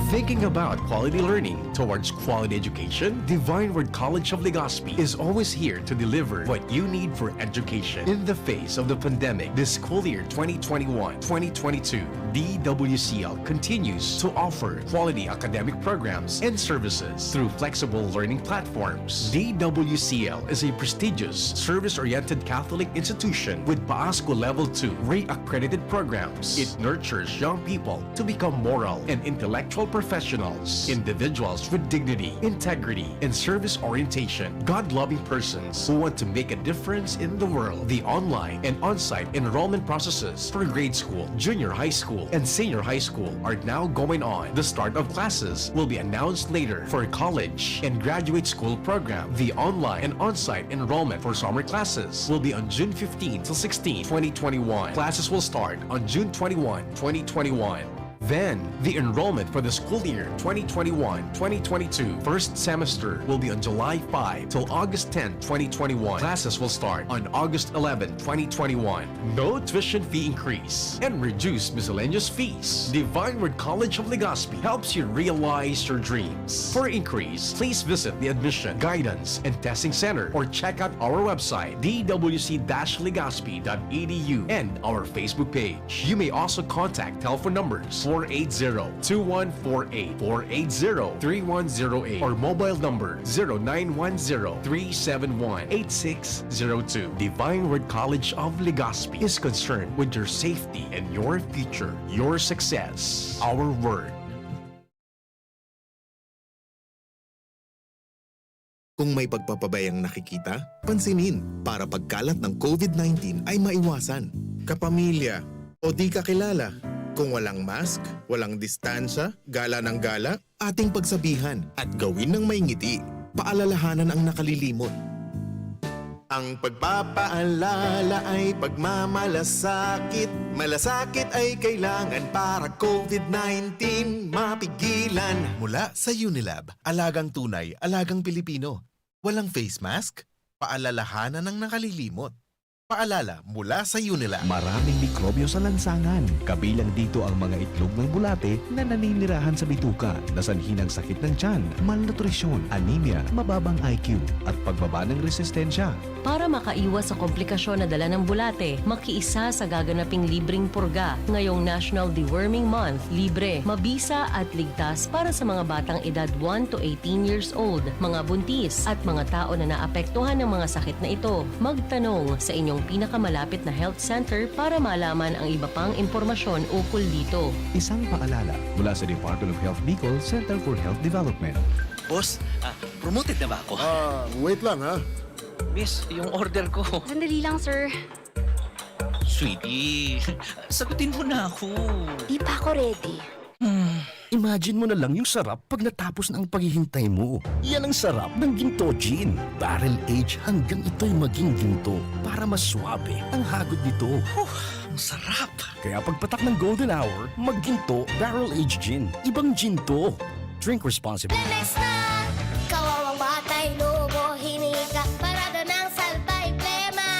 Thinking about quality learning towards quality education? Divine Word College of Legazpi is always here to deliver what you need for education. In the face of the pandemic, this school year twenty twenty-one twenty twenty-two, D W C L continues to offer quality academic programs and services. Through flexible learning platforms, D W C L is a prestigious, service-oriented Catholic institution with PAASCO Level two re-accredited programs. It nurtures young people to become moral and intellectual professionals, individuals with dignity, integrity, and service orientation, God-loving persons who want to make a difference in the world. The online and on-site enrollment processes for grade school, junior high school, and senior high school are now going on. The start of classes will be announced later for college and graduate school program. The online and on-site enrollment for summer classes will be on June fifteen till sixteen, twenty twenty-one. Classes will start on June twenty-one, twenty twenty-one. Then, the enrollment for the school year twenty twenty-one twenty twenty-two first semester will be on July five till August ten, twenty twenty-one. Classes will start on August eleven, twenty twenty-one. No tuition fee increase and reduced miscellaneous fees. Divine Word College of Legazpi helps you realize your dreams. For inquiries, please visit the Admission, Guidance, and Testing Center or check out our website, D W C dash legazpi dot E D U, and our Facebook page. You may also contact telephone numbers four eight zero, two one four eight, four eight zero, three one zero eight, or mobile number zero nine one zero, three seven one, eight six zero two. Divine Word College of Legazpi is concerned with your safety and your future, your success. Our word. Kung may pagpapabayang nakikita, pansinin para pagkalat ng COVID nineteen ay maiwasan. Kapamilya o di kakilala, kung walang mask, walang distansya, gala ng gala, ating pagsabihan at gawin ng may ngiti. Paalalahanan ang nakalilimot. Ang pagpapaalala ay pagmamalasakit. Malasakit ay kailangan para COVID nineteen mapigilan. Mula sa Unilab, alagang tunay, alagang Pilipino. Walang face mask? Paalalahanan ang nakalilimot. Paalala mula sa Unilab. Maraming mikrobyo sa lansangan. Kabilang dito ang mga itlog ng bulate na naninirahan sa bituka, na sanhi ng sakit ng tiyan, malnutrisyon, anemia, mababang I Q, at pagbaba ng resistensya. Para makaiwas sa komplikasyon na dala ng bulate, makiisa sa gaganaping libreng purga ngayong National Deworming Month. Libre, mabisa at ligtas para sa mga batang edad one to eighteen years old, mga buntis, at mga tao na naapektuhan ng mga sakit na ito. Magtanong sa inyong pinakamalapit na health center para malaman ang iba pang impormasyon ukol dito. Isang paalala mula sa Department of Health Bicol Center for Health Development. Boss, ah, promoted na ba ako? Ah, wait lang ha. Miss, yung order ko. Sandali lang, sir. Sweetie, sagutin mo na ako. Di pa ako ready. Hmm. Imagine mo na lang yung sarap pag natapos na ang paghihintay mo. Yan ang sarap ng Ginto Gin. Barrel age hanggang ito'y maging ginto para mas suabe ang hagod nito. Huh, ang sarap! Kaya pagpatak ng golden hour, magginto barrel age gin. Ibang gin to. Drink responsibly. Lemex na! Kawawang batay, lobo, hinika, parada ng salbay, plema.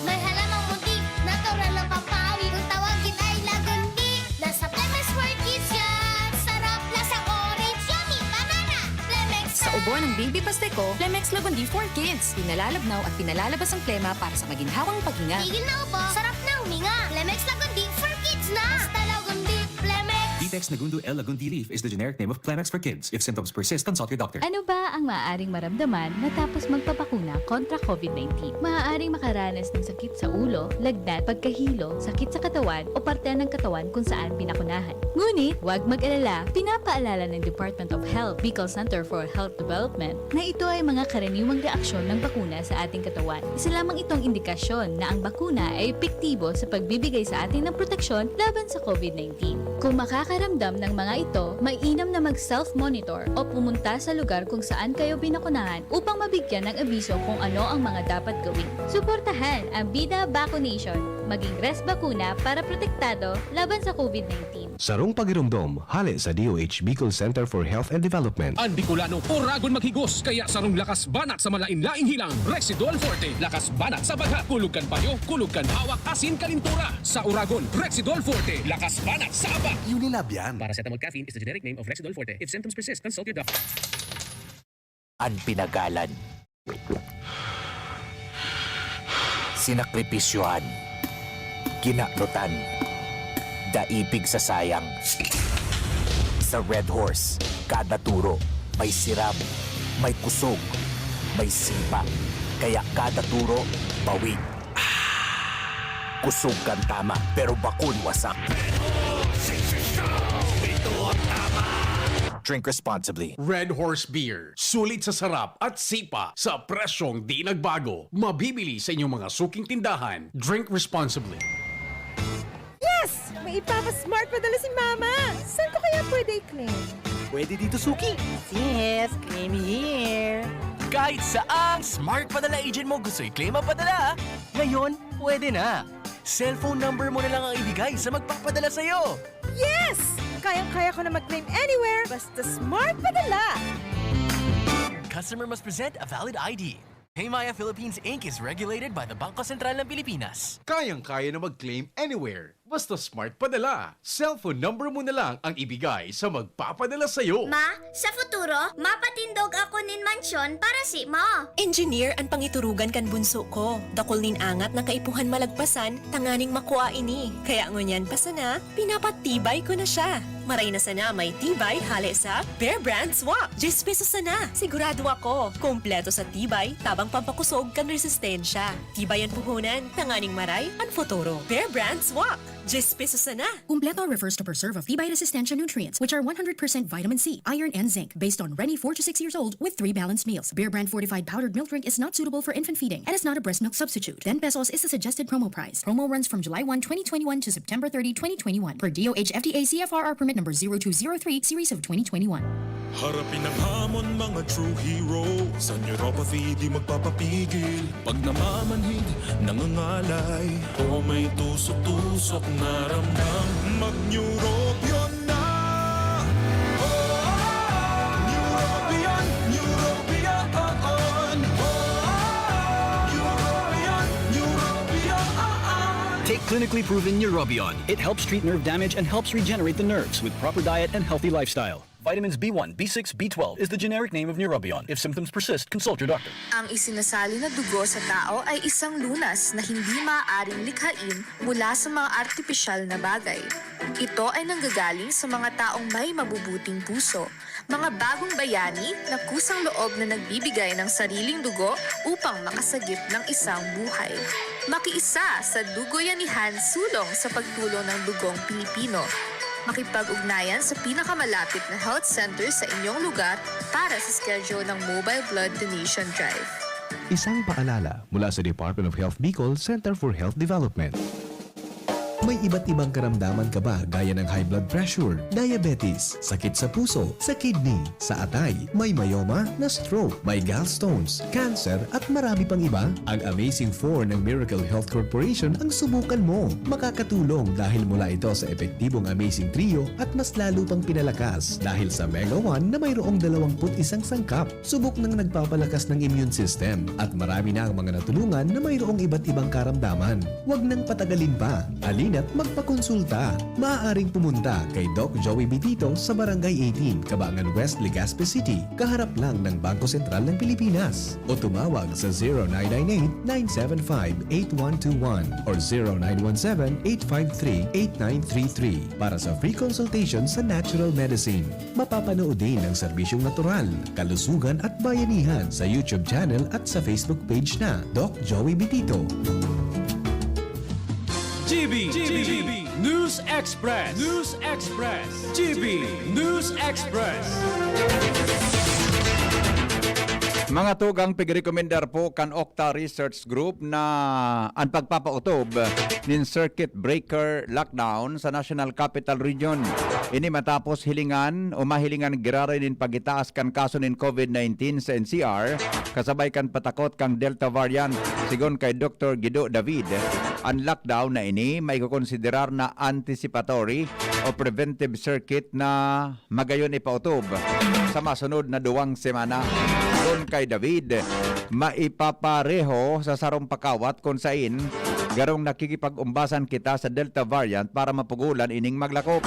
May halamang muntik, natural na pampawi. Kung tawagin ay lagundi, nasa Lemex World Kids yan. Sarap, lasang orange, yummy, banana. Lemex Sa na! Ubo ng Baby Pasteco, Lemex Lagundi for Kids. Pinalalabnaw at pinalalabas ang plema para sa maginhawang paghinga. Tigil na ubo, sarap na huminga. Lemex Lagundi for Kids na! Basta Lagundi, Lemex! Ditex Nagundo L Lagundi Leaf is the generic name of Plemex for Kids. If symptoms persist, consult your doctor. Ano ba ang maaaring maramdaman matapos magpabakuna kontra COVID nineteen? Maaaring makaranas ng sakit sa ulo, lagnat, pagkahilo, sakit sa katawan o parte ng katawan kung saan binakunahan. Ngunit, huwag mag-alala, pinapaalala ng Department of Health, Bicol Center for Health Development, na ito ay mga karaniwang reaksyon ng bakuna sa ating katawan. Isa lamang itong indikasyon na ang bakuna ay epektibo sa pagbibigay sa atin ng proteksyon laban sa COVID nineteen. Kung makakaramdam ng mga ito, mainam na mag-self-monitor o pumunta sa lugar kung saan kayo binakunahan upang mabigyan ng abiso kung ano ang mga dapat gawin. Suportahan ang Bida Vaccination. Maging res bakuna para protektado laban sa COVID nineteen. Sarong pagiromdom, hale sa D O H Bicol Center for Health and Development. An Bicolano, oragon maghigos, kaya sarong lakas banat sa malain-laing hilang, Rexidol Forte. Lakas banat sa baghat, kulog kan payo, kulog kan hawak, asin kalintura. Sa oragon, Rexidol Forte, lakas banat sa aba. Unilab yan. Paracetamol caffeine is the generic name of Rexidol Forte. If symptoms persist, consult your doctor. An pinagalan. Sinakripisyohan. Kinaknutan. Daipig sa sayang. Sa Red Horse, kada turo may siram, may kusog, may sipa. Kaya kada turo, bawi. Kusog kan tama, pero bakun wasak. Drink responsibly. Red Horse Beer. Sulit sa sarap at sipa sa presyong di nagbago. Mabibili sa inyong mga suking tindahan. Drink responsibly. Yes! May ipapa-smart padala si Mama! Saan ko kaya pwede i-claim? Pwede dito, Suki. Yes, claim here. Kahit saang smart padala agent mo gusto i-claim ang padala, ngayon, pwede na. Cellphone number mo na lang ang ibigay sa magpapadala sa'yo. Yes! Kayang-kaya ko na mag-claim anywhere, basta smart padala! Customer must present a valid I D. Paymaya Philippines Inc is regulated by the Bangko Sentral ng Pilipinas. Kayang-kaya na mag-claim anywhere, Basta Smart Padala, cellphone number mo na lang ang ibigay sa magpapadala sa'yo. Ma, sa futuro, mapatindog ako nin mansyon para si mo. Engineer an pangiturugan kan bunso ko. Dakul nin angat na kaipuhan malagpasan tanganing makua ini. Kaya ngunyan pa sana, pinapatibay ko na siya. Maray na sana may tibay hale sa Bear Brand Swak. Diyes pesos sana. Sigurado ako, kompleto sa tibay, tabang pampakusog kan resistensya. Tibay an puhunan, tanganing maray an futuro. Bear Brand Swak. Diyes pesos sana. Kumpleto refers to preserve of tibay resistensya nutrients, which are one hundred percent vitamin C, iron, and zinc, based on Reni four to six years old with three balanced meals. Bear Brand fortified powdered milk drink is not suitable for infant feeding and is not a breast milk substitute. Ten pesos is the suggested promo price. Promo runs from July one, twenty twenty-one to September thirty, twenty twenty-one, per D O H F D A C F R R permit number zero two zero three series of twenty twenty-one. Harapin ang hamon, mga true hero. Sa neuropathy, di magpapapigil. Pag namamanhid, nangangalay, o may tusok-tusok na ramdam, mag-Neurobion na! Oh, oh, oh. Neurobion, Neurobion, oh, oh. Oh, oh, oh. Neurobion, Neurobion, oh, oh. Take clinically proven Neurobion. It helps treat nerve damage and helps regenerate the nerves with proper diet and healthy lifestyle. Vitamins B one, B six, B twelve is the generic name of Neurobion. If symptoms persist, consult your doctor. Ang isinasali na dugo sa tao ay isang lunas na hindi maaaring likhain mula sa mga artipisyal na bagay. Ito ay nanggagaling sa mga taong may mabubuting puso, mga bagong bayani na kusang loob na nagbibigay ng sariling dugo upang makasagip ng isang buhay. Makiisa sa Dugoyanihan Sulong sa Pagtulong ng Dugong Pilipino. Makipag-ugnayan sa pinakamalapit na health center sa inyong lugar para sa schedule ng Mobile Blood Donation Drive. Isang paalala mula sa Department of Health Bicol Center for Health Development. May iba't ibang karamdaman ka ba gaya ng high blood pressure, diabetes, sakit sa puso, sa kidney, sa atay, may myoma, na stroke, may gallstones, cancer at marami pang iba? Ang Amazing four ng Miracle Health Corporation ang subukan mo. Makakatulong dahil mula ito sa epektibong Amazing Trio at mas lalo pang pinalakas dahil sa Mega one na mayroong dalawang put isang sangkap. Subok nang nagpapalakas ng immune system at marami na ang mga natulungan na mayroong iba't ibang karamdaman. Huwag nang patagalin pa. Halina't magpakonsulta. Maaaring pumunta kay Doc Joey Bitito sa Barangay eighteen, Cabangan West, Legazpi City, kaharap lang ng Bangko Sentral ng Pilipinas. O tumawag sa zero nine nine eight, nine seven five, eight one two one or zero nine one seven, eight five three, eight nine three three para sa free consultation sa natural medicine. Mapapanood din ang serbisyong natural, kalusugan at bayanihan sa YouTube channel at sa Facebook page na Doc Joey Bitito. G B, News Express, News Express, G B News Express. Mga tugang, pigrekomendar po kan Octa Research Group na an pagpapautob nin circuit breaker lockdown sa National Capital Region. Ini matapos hilingan o mahilingan giraray nin pagitaas kan kaso nin COVID nineteen sa N C R, kasabay kan patakot kan Delta variant. Sigon kay Doktor Guido David, an lockdown na ini maikokonsiderar na anticipatory o preventive circuit na magayon ipautob sa masunod na duwang semana. Sigon kay David, maipapareho sa sarong pakawat kun sain garong nakikipag-umbasan kita sa Delta variant para mapugulan ining maglakop.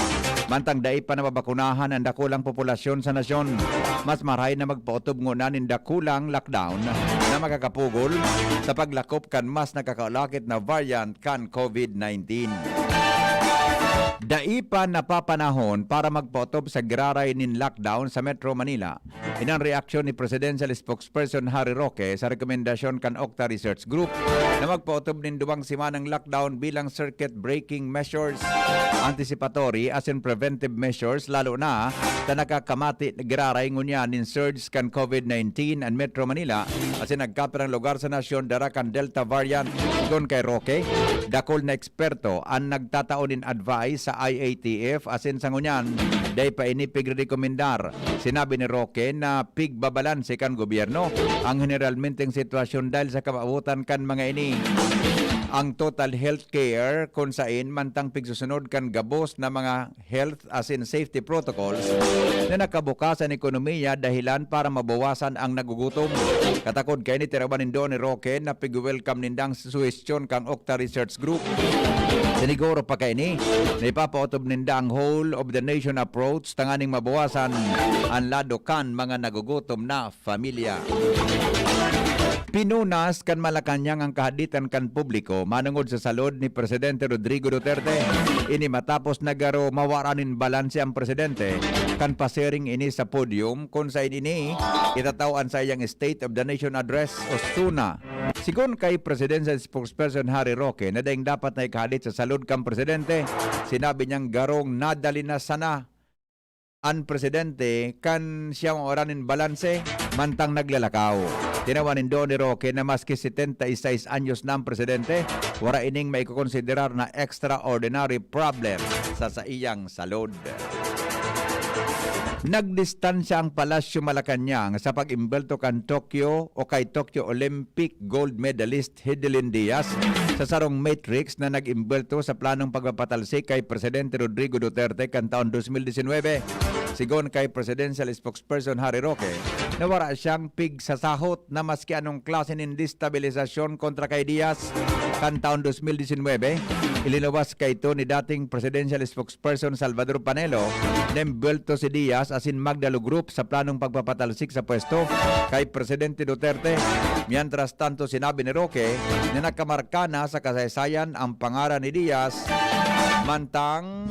Mantang dai pa nababakunahan ang dakulang populasyon sa nasyon, mas marahay na magpautob nguna nin dakulang lockdown na makakapugol sa paglakop kan mas nakakaulakit na variant kan COVID nineteen. Dai pa napapanahon para magpautob sa giraray nin lockdown sa Metro Manila. Inan reaksyon ni Presidential Spokesperson Harry Roque sa rekomendasyon kan Octa Research Group na magpautob nin duwang semanang lockdown bilang circuit breaking measures, anticipatory asin preventive measures, lalo na ta nakakamati giraray ngunyan nin surge kan COVID nineteen an Metro Manila asin nagkapirang lugar sa nasyon dara kan Delta variant. Sigon kay Roque, dakul na eksperto an nagtatao nin advice sa I A T F asin sa ngunyan, dai pa ini pigrerekomendar. Sinabi ni Roque na pigbabalanse kan gobyerno ang heneralmenteng sitwasyon dahil sa kamawotan kan mga ini. Ang total health care, kun sain mantang pigsusunod kan gabos na mga health asin safety protocols na nakabukas an ekonomiya dahilan para mabawasan ang nagugutom. Katakod kaini, tirawan nindo ni Roque na pig-welcome ninda ang Sui suhestyon kan Okta Research Group. Siniguro pa kaini na ipapaotob ninda ang whole of the nation approach tanganing mabawasan an lado kan mga nagugutom na pamilya. Pinunas kan Malacañang ang kahaditan kan publiko manongod sa salud ni Presidente Rodrigo Duterte. Ini matapos na garo mawara nin balanse ang presidente kan pasiring ini sa podium kun saen ini itatao an saiyang State of the Nation Address o SONA. Sigon kay Presidential Spokesperson Harry Roque na daing dapat na ikahadit sa salud kan presidente, sinabi niyang garong nadali na sana an presidente kan siya mawara nin balanse mantang naglalakaw. Tinawan nindo ni Roque na maski setenta y seis anyos na ang presidente, wara ining maikokonsiderar na extraordinary problem sa saiyang salud. Nagdistansya ang Palasyo Malacañang sa pag-imbelto kan Tokyo o kay Tokyo Olympic gold medalist Hidelin Diaz sa sarong matrix na nag-imbelto sa planong pagpapatalsik kay Presidente Rodrigo Duterte kan taon dos mil disinwebe. Sigon kay Presidential Spokesperson Harry Roque, na wara siyang pigsasahot na maski anong klase nin destabilisasyon kontra kay Diaz kan taon dos mil disinwebe. Ilinuwas kaito ni dating Presidential Spokesperson Salvador Panelo na imbelto si Diaz asin Magdalo Group sa planong pagpapatalsik sa pwesto kay Presidente Duterte. Mientras tanto, sinabi ni Roque na nakamarka na sa kasaysayan ang pangaran ni Diaz, mantang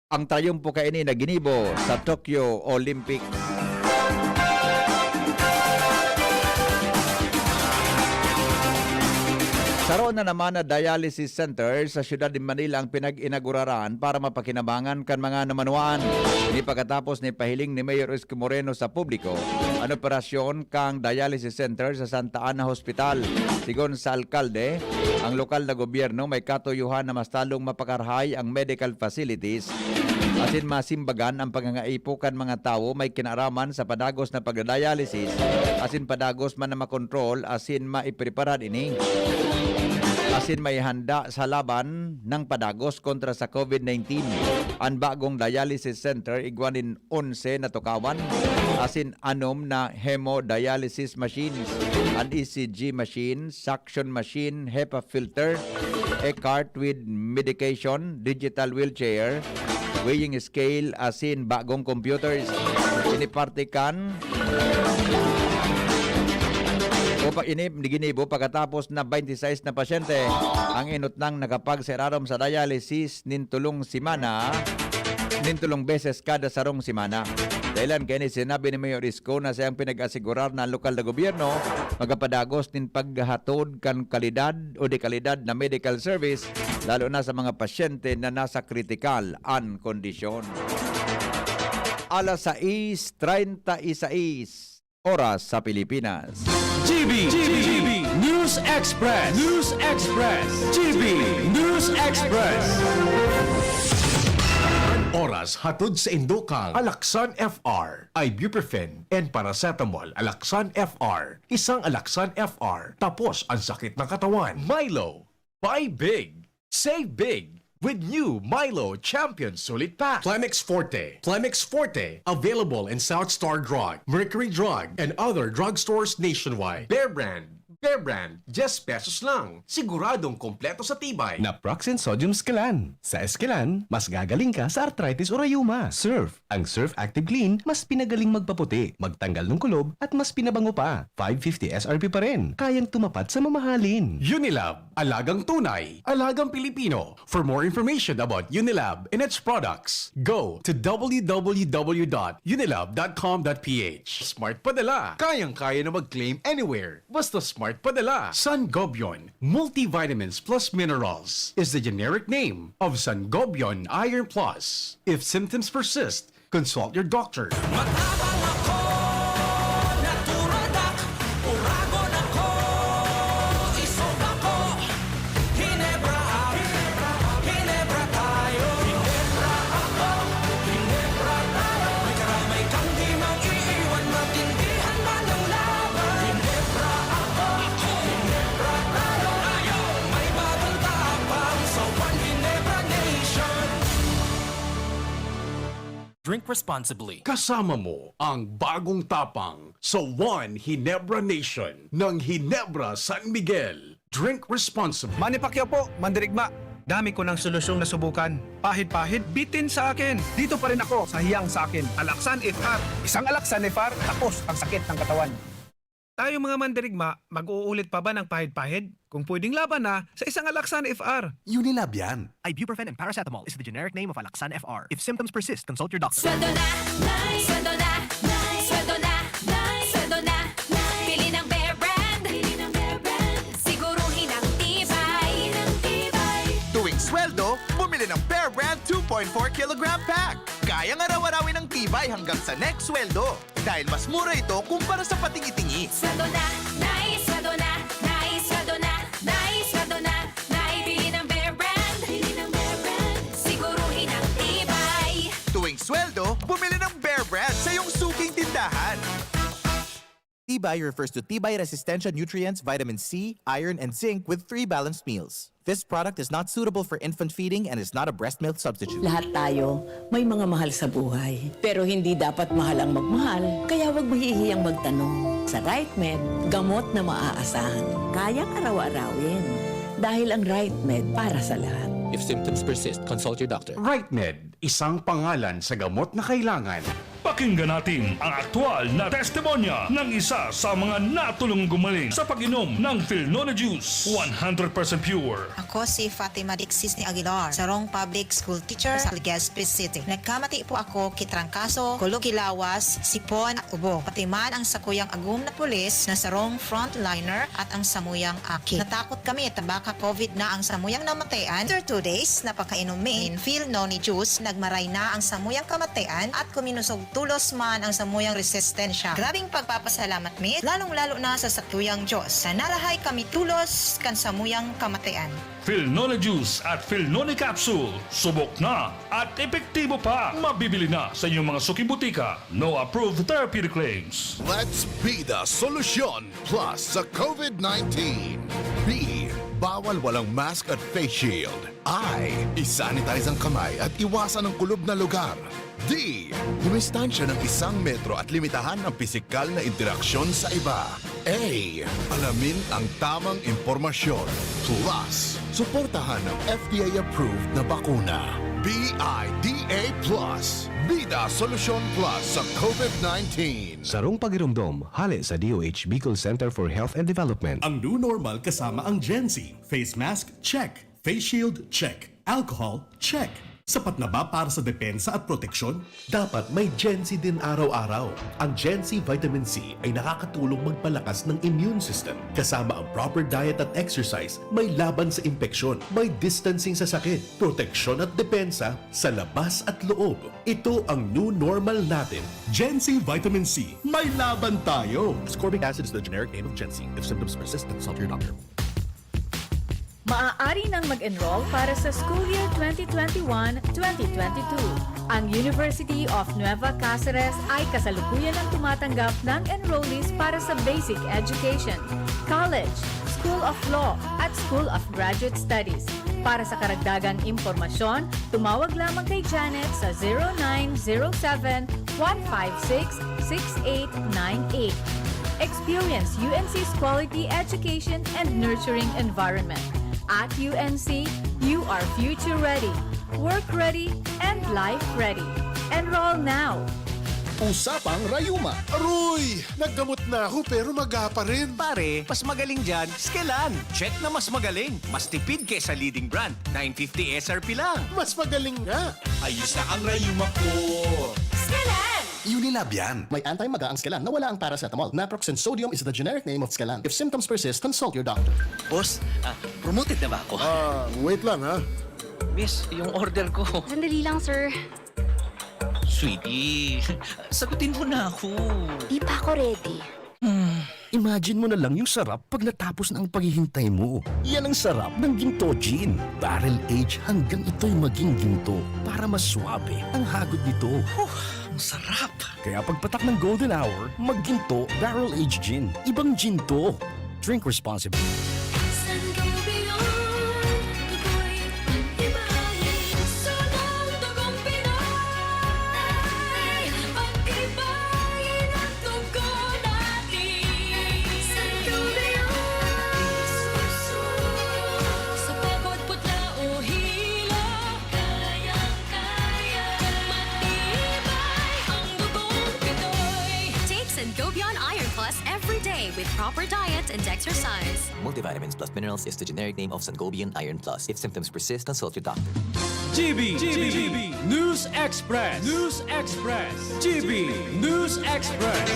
ang trayumpo kaini na ginibo sa Tokyo Olympics. Saro na naman na dialysis center sa siyudad nin Manila ang pinag-inaguraran para mapakinabangan kan mga namanwaan. Ni pagkatapos ni pahiling ni Mayor Isko Moreno sa publiko an operasyon kan dialysis center sa Santa Ana Hospital. Sigon sa alkalde, ang lokal na gobyerno may katuyohan na mas lalong mapakarahay ang medical facilities asin masimbagan ang pangangaipo kan mga tawo may kinaaraman sa padagos na pagda-dialysis asin padagos man na makontrol asin maipreparar ini asin maihanda sa laban ng padagos kontra sa COVID nineteen. An bagong dialysis center igwa nin onse na tukawan asin anom na hemodialysis machines, an E C G machine, suction machine, HEPA filter, a cart with medication, digital wheelchair, weighing scale, asin bagong computers. Ini parte kan o pa, ini ginibo pagkatapos na twenty-six na pasyente ang inutnang nakapagsa irarom sa dialysis nin tulong semana, nin tulong beses kada sarong semana. Dahilan kaini, sinabi ni Mayor Isko na siyang pinag-asigurar na ang lokal na gobyerno magapadagos nin paghatod kan kalidad o de kalidad na medical service, lalo na sa mga pasyente na nasa kritikal an kondisyon. Alas sais treinta y seis oras sa Pilipinas. G B, G B, News Express, News Express, G B News Express. An oras hatod saindo kan Alaxan F R, ibuprofen and paracetamol. Alaxan F R, isang Alaxan F R, tapos ang sakit ng katawan. Milo, buy big, save big with new Milo Champion Sulit Pack. Clemix Forte, Clemix Forte, available in South Star Drug, Mercury Drug, and other drugstores nationwide. Bear Brand, Bear Brand, diyes pesos lang. Siguradong kompleto sa tibay. Naproxen Sodium Esquilan. Sa Esquilan, mas gagaling ka sa arthritis o rayuma. Surf, ang Surf Active Clean, mas pinagaling magpaputi, magtanggal ng kulob, at mas pinabango pa. Five fifty S R P pa rin. Kayang tumapat sa mamahalin. Unilab, alagang tunay, alagang Pilipino. For more information about Unilab and its products, go to W W W dot unilab dot com dot P H. Smart Padala. Kayang-kaya na mag-claim anywhere. Basta Smart Padala. Sangobion Multivitamins Plus Minerals is the generic name of Sangobion Iron Plus. If symptoms persist, consult your doctor. Matabang ako, natural dak, uragon ako, isog ako, Hinebra ako, Hinebra tayo, Hinebra ako, Hinebra tayo. May karamay kang di mang iiwan, matindihan man ang laban. Hinebra ako, Hinebra tayo, ayaw, may bagong tapang sa One Hinebra Nation. Drink responsibly. Kasama mo ang bagong tapang sa One Hinebra Nation ng Hinebra San Miguel. Drink responsibly. Manny Pacquiao po, mandirigma. Dami ko ng solusyong nasubukan. Pahid-pahid, bitin sa akin. Dito pa rin ako sa hiyang sa akin. Alaxan F R. Isang Alaxan F R, tapos ang sakit ng katawan. Tayong mga mandirigma, mag-uulit pa ba ng pahid-pahid? Kung pwedeng laban na, sa isang Alaxan F R. Unilab yan. Ibuprofen and paracetamol is the generic name of Alaxan F R. If symptoms persist, consult your doctor. Sweldo na, Nay! Sweldo na, Nay! Sweldo na, Nay! Sweldo na, Nay! Bili ng Bear Brand! Bili ng Bear Brand! Siguruhin ang tibay! Ng tibay! Tuwing sweldo, bumili ng Bear Brand two point four kilogram pack. Kayang araw-arawin ang tibay hanggang sa next sweldo. Dahil mas mura ito kumpara sa patingi-tingi. Sweldo na, Nay! Sweldo na, Nay! Sweldo na, Nay! Sweldo na, Nay! Bili ng Bear Brand! Bili ng Bear Brand! Siguruhin ang tibay! Tuwing sweldo, bumili ng Bear Brand sa iyong suking tindahan. Tibay refers to tibay resistensya nutrients, vitamin C, iron, and zinc with three balanced meals. This product is not suitable for infant feeding and is not a breast milk substitute. Lahat tayo may mga mahal sa buhay. Pero hindi dapat mahal ang magmahal, kaya huwag mahihiyang magtanong. Sa RightMed, gamot na maaasahan. Kayang araw-arawin. Dahil ang RightMed para sa lahat. If symptoms persist, consult your doctor. RightMed, isang pangalan sa gamot na kailangan. Pakinggan natin ang aktual na testimonya ng isa sa mga natulong gumaling sa pag-inom ng Filnone Juice. One hundred percent pure. Ako si Fatima Dixis ni Aguilar, sarong public school teacher sa Legazpi City. Nagkamati po ako ki trangkaso, kulog ki lawas, sipon, ubo. Pati man ang sakuyang agom na pulis na sarong frontliner at ang samuyang aki. Natakot kami ta baka COVID na ang samuyang namatayan. After two days, napakainom mi nin Filnone Juice, nagmaray na ang samuyang kamatayan at kuminusog tulos man ang samuyang resistensya. Grabing pagpapasalamat mi, lalong-lalo na sa sakuyang Diyos. Nanarahay kami tulos kan samuyang kamatayan. Filnone Juice at Filnone Capsule, subok na at epektibo pa. Mabibili na sa inyong mga suking butika. No approved therapeutic claims. Let's be the solution plus sa COVID nineteen. B, bawal walang mask at face shield. I, isanitize ang kamay at iwasan ang kulob na lugar. D, dumistansya ng isang metro at limitahan ang pisikal na interaksyon sa iba. A, alamin ang tamang impormasyon. Plus, suportahan ang F D A-approved na bakuna. B I D A plus, Bida Solusyon Plus sa COVID nineteen. Sarong pagiromdom, hale sa D O H Bicol Center for Health and Development. Ang new normal kasama ang Gen Z. Face mask, check. Face shield, check. Alcohol, check. Sapat na ba para sa depensa at proteksyon? Dapat may Gen Z din araw-araw. Ang Gen Z Vitamin C ay nakakatulong magpalakas ng immune system, kasama ang proper diet at exercise, may laban sa impeksyon, may distancing sa sakit, proteksyon at depensa sa labas at loob. Ito ang new normal natin. Gen Z Vitamin C, may laban tayo! Ascorbic acid is the generic name of Gen Z. If symptoms persist, consult your doctor. Maaari nang mag-enroll para sa school year twenty twenty-one, twenty twenty-two. Ang University of Nueva Caceres ay kasalukuyan ang tumatanggap ng enrollees para sa basic education, college, School of Law, at School of Graduate Studies. Para sa karagdagang impormasyon, tumawag lamang kay Janet sa zero nine zero seven, one five six, six eight nine eight. Experience U N C's quality education and nurturing environment. At U N C, you are future ready, work ready, and life ready. Enroll now! Usapang Rayuma. Aroy! Naggamot na ako pero maga pa rin. Pare, mas magaling dyan, Skelan. Check na mas magaling. Mas tipid kesa leading brand. Nine fifty S R P lang. Mas magaling nga. Ayos na ang rayuma ko. Skelan! Unilab yan. May anti-maga ang Skelan na wala ang paracetamol. Naproxen sodium is the generic name of Skelan. If symptoms persist, consult your doctor. Boss, ah, promoted na ba ako? Ah, wait lang ha. Miss, yung order ko. Sandali lang, sir. Sweetie, sagutin mo na ako. Di pa ako ready. Imagine mo na lang yung sarap pag natapos na ang paghihintay mo. Yan ang sarap ng Ginto Gin. Barrel age hanggang ito'y maging ginto para mas suabe ang hagod nito. Huh, ang sarap! Kaya pagpatak ng golden hour, magginto, barrel age gin. Ibang gin to. Drink responsibly. Sangobion Iron Plus every day with proper diet and exercise. Multivitamins plus minerals is the generic name of Sangobion Iron Plus. If symptoms persist, consult your doctor. G B, G B, News Express, News Express, G B, News Express.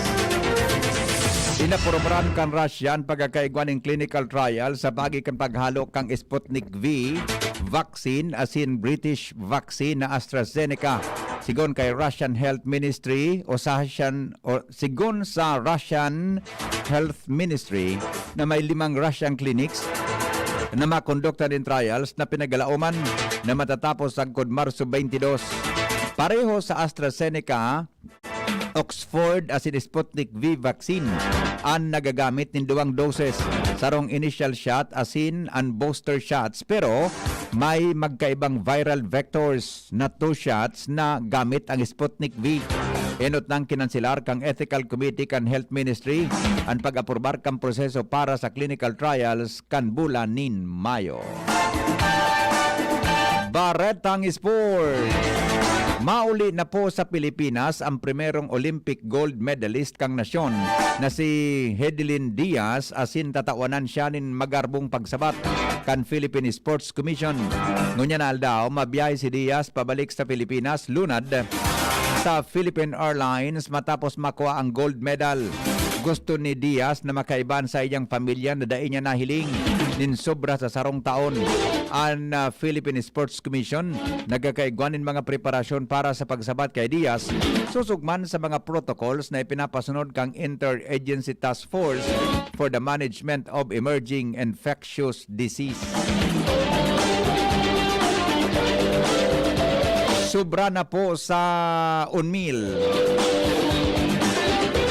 Inaprubaran kan Russia an pagkakaigwa nin clinical trial sa paagi kan paghalo kan Sputnik V vaccine asin British vaccine na AstraZeneca. Sigon kay Russian Health Ministry o sa Russian, o sigon sa Russian Health Ministry na may limang Russian clinics na makondukta nin trials na pinagalaoman na matatapos sagkod Marso twenty-two. Pareho sa AstraZeneca, Oxford asin Sputnik V vaccine an nagagamit nin duwang doses, sarong initial shot asin an booster shots, pero may magkaibang viral vectors na two shots na gamit ang Sputnik V. Enot nang kinanselar kang Ethical Committee kan Health Ministry an pag-aprobar kan proseso para sa clinical trials kan bulan nin Mayo. Baretang Sport. Mauli na po sa Pilipinas ang primerong Olympic gold medalist kan nasyon na si Hedelin Diaz asin tatawanan siya nin magarbong pagsabat kan Philippine Sports Commission. Ngunyan na aldaw, mabiyahe si Diaz pabalik sa Pilipinas, lunad sa Philippine Airlines matapos makua ang gold medal. Gusto ni Diaz na makaiba an saiyang pamilya na dai niya nahiling nin sobra sa sarong taon. An, ah, Philippine Sports Commission nagkakaigwa nin mga preparasyon para sa pagsabat kay Diaz, sosog man sa mga protocols na ipinapasunod kan Interagency Task Force for the Management of Emerging Infectious Disease. Sobra na po sa unmil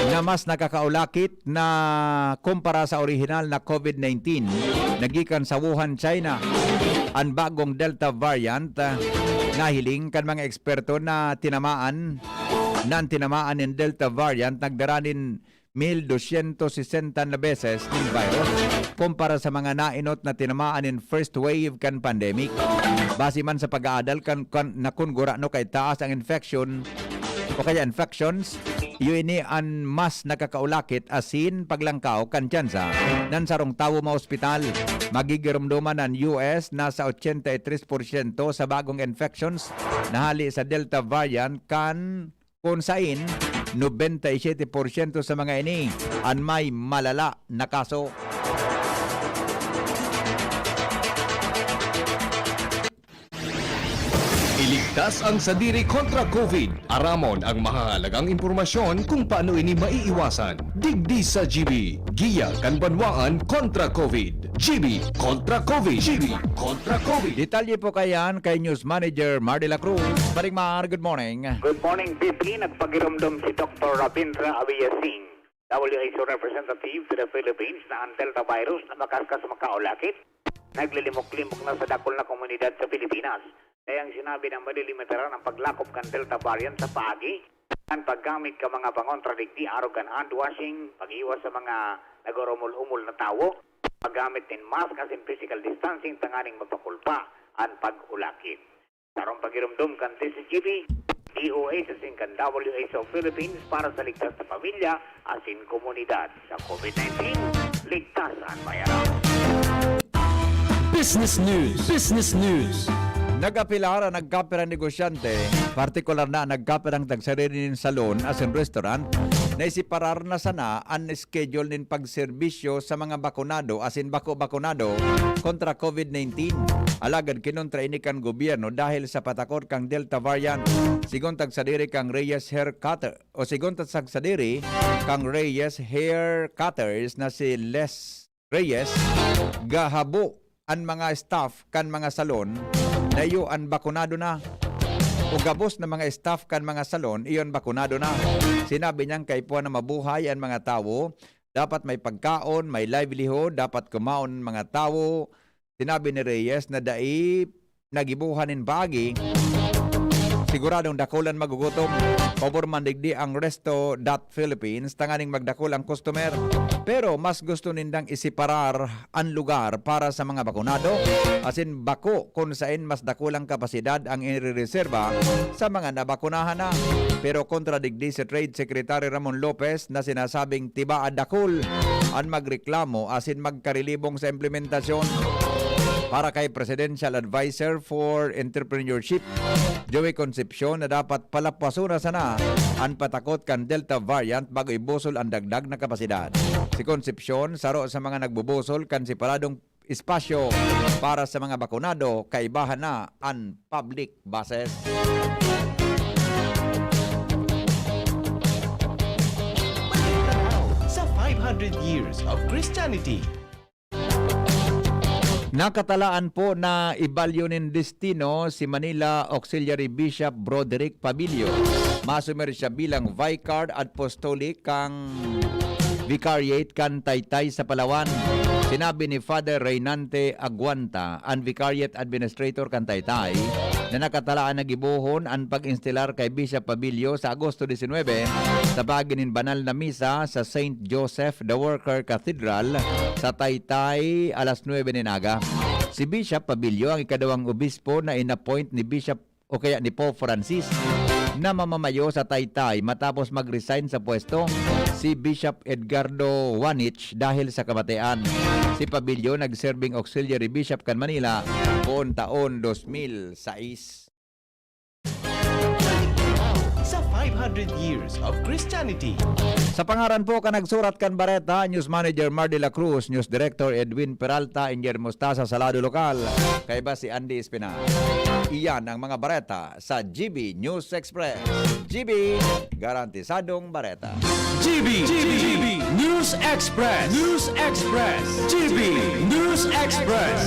na mas nakakaulakit na kumpara sa orihinal na COVID nineteen na gikan sa Wuhan, China. An bagong Delta variant, ah, nahiling kan mga eksperto na tinamaan, na an tinamaan nin Delta variant nagdara nin mil dosyentos sesenta na beses nin virus kumpara sa mga nainot na tinamaan nin first wave kan pandemic. Base man sa pag-aadal kan, kan, na kun gurano kay taas ang infection o kaya infections, iyo ini an mas nakakaulakit asin paglangkaw kan tyansa nan sarong tawo maospital. Magigiromdoman an U S na sa ochenta y tres porsyento sa bagong infections na hali sa Delta variant kan kun sain nobenta y siyete porsyento sa mga ini an may malala na kaso. Iligtas ang sadiri kontra COVID. Aramon ang mahahalagang impormasyon kung paano ini maiiwasan. Digdi sa G B, Giya kan Banwaan kontra COVID. G B kontra COVID. G B kontra COVID. Detalye po kayan kay News Manager Mar de la Cruz. Paring Mar, good morning. Good morning, P P. Nagpagiromdom si Doktor Rabindra Abiya Singh, W H O representative to the Philippines, na ang Delta virus na makaskas makaulakit naglilimok-limok na sa dakul na komunidad sa Pilipinas. Kaya ang sinabi na malilimitaran ang paglakop kan Delta variant sa paagi kan paggamit ka mga pangontra digdi arog kan hand washing, pag-iwas sa mga nagorumol-umol na tawo, paggamit nin mask asin physical distancing tanganing mapakulba an pag-ulakit. Sarong pagiromdom kan D C G B, D O H asin kan W H O Philippines para sa ligtas na pamilya asin komunidad. Sa COVID nineteen, ligtas an bayaran. Business News. Business News. Nag-apelar an nagkapirang negosyante, partikular na an nagkapirang tagsarili nin salon asin restaurant, na isiparar na sana an schedule nin pagserbisyo sa mga bakunado asin bako-bakunado kontra COVID nineteen. Alagad kinontra ini kan gobyerno dahil sa patakot kan Delta variant. Sigon tagsadiri kang Reyes Hair Cutter, o sigon tagsadiri kang Reyes Hair Cutters na si Les Reyes, gahabo an mga staff kan mga salon na iyo an bakunado na, o gabos na mga staff kan mga salon iyo an bakunado na. Sinabi niyang kaipuhan na mabuhay an mga tawo, dapat may pagkaon, may livelihood, dapat kumaon an mga tawo. Sinabi ni Reyes na dai nagibohan nin paagi, siguradong dakulan magugutom. Pabor man digdi ang Resto dot Philippines tanganing magdakul ang customer. Pero mas gusto nindang isiparar an lugar para sa mga bakunado, asin bako kun saen mas dakulang kapasidad ang irereserba sa mga nabakunahan na. Pero kontra digdi si Trade Secretary Ramon Lopez na sinasabing tibaad dakul an magreklamo asin magkarilibong sa implementasyon. Para kay Presidential Adviser for Entrepreneurship, Joey Concepcion, na dapat palapwason na sana an patakot kan Delta variant bago ibusol an dagdag na kapasidad. Si Concepcion, saro sa mga nagbubusol kan separadong espasyo para sa mga bakunado, kaibahan na an public buses. Sa five hundred years of Christianity. Nakatalaan po na ibalyo nin destino si Manila Auxiliary Bishop Broderick Pabillo. Masumer siya bilang Vicar Apostolic kan Vicariate kan Taytay sa Palawan. Sinabi ni Father Reynante Aguanta, an Vicariate Administrator kan Taytay, na nakatalaan na gibohon an pag-instilar kay Bishop Pabillo sa Agosto disinwebe sa paagi nin banal na misa sa Saint Joseph the Worker Cathedral sa Taytay alas nuebe nin aga. Si Bishop Pabillo ang ikaduwang obispo na inappoint ni Bishop o kaya ni Pope Francis na mamamayo sa Taytay matapos mag-resign sa pwesto si Bishop Edgardo Wanich dahil sa kamatian. Si Pabillo nagserbing auxiliary bishop kan Manila poon taon dos mil sais. Sa five hundred years of Christianity. Sa pangaran po kan nagsurat kan bareta, News Manager Mar de la Cruz, News Director Edwin Peralta, Engineer Mostaza sa lado lokal, kaiba si Andy Espina. Iyan ang mga bareta sa G B News Express. G B, garantisadong bareta. G B, G B, News Express, News Express, G B News Express.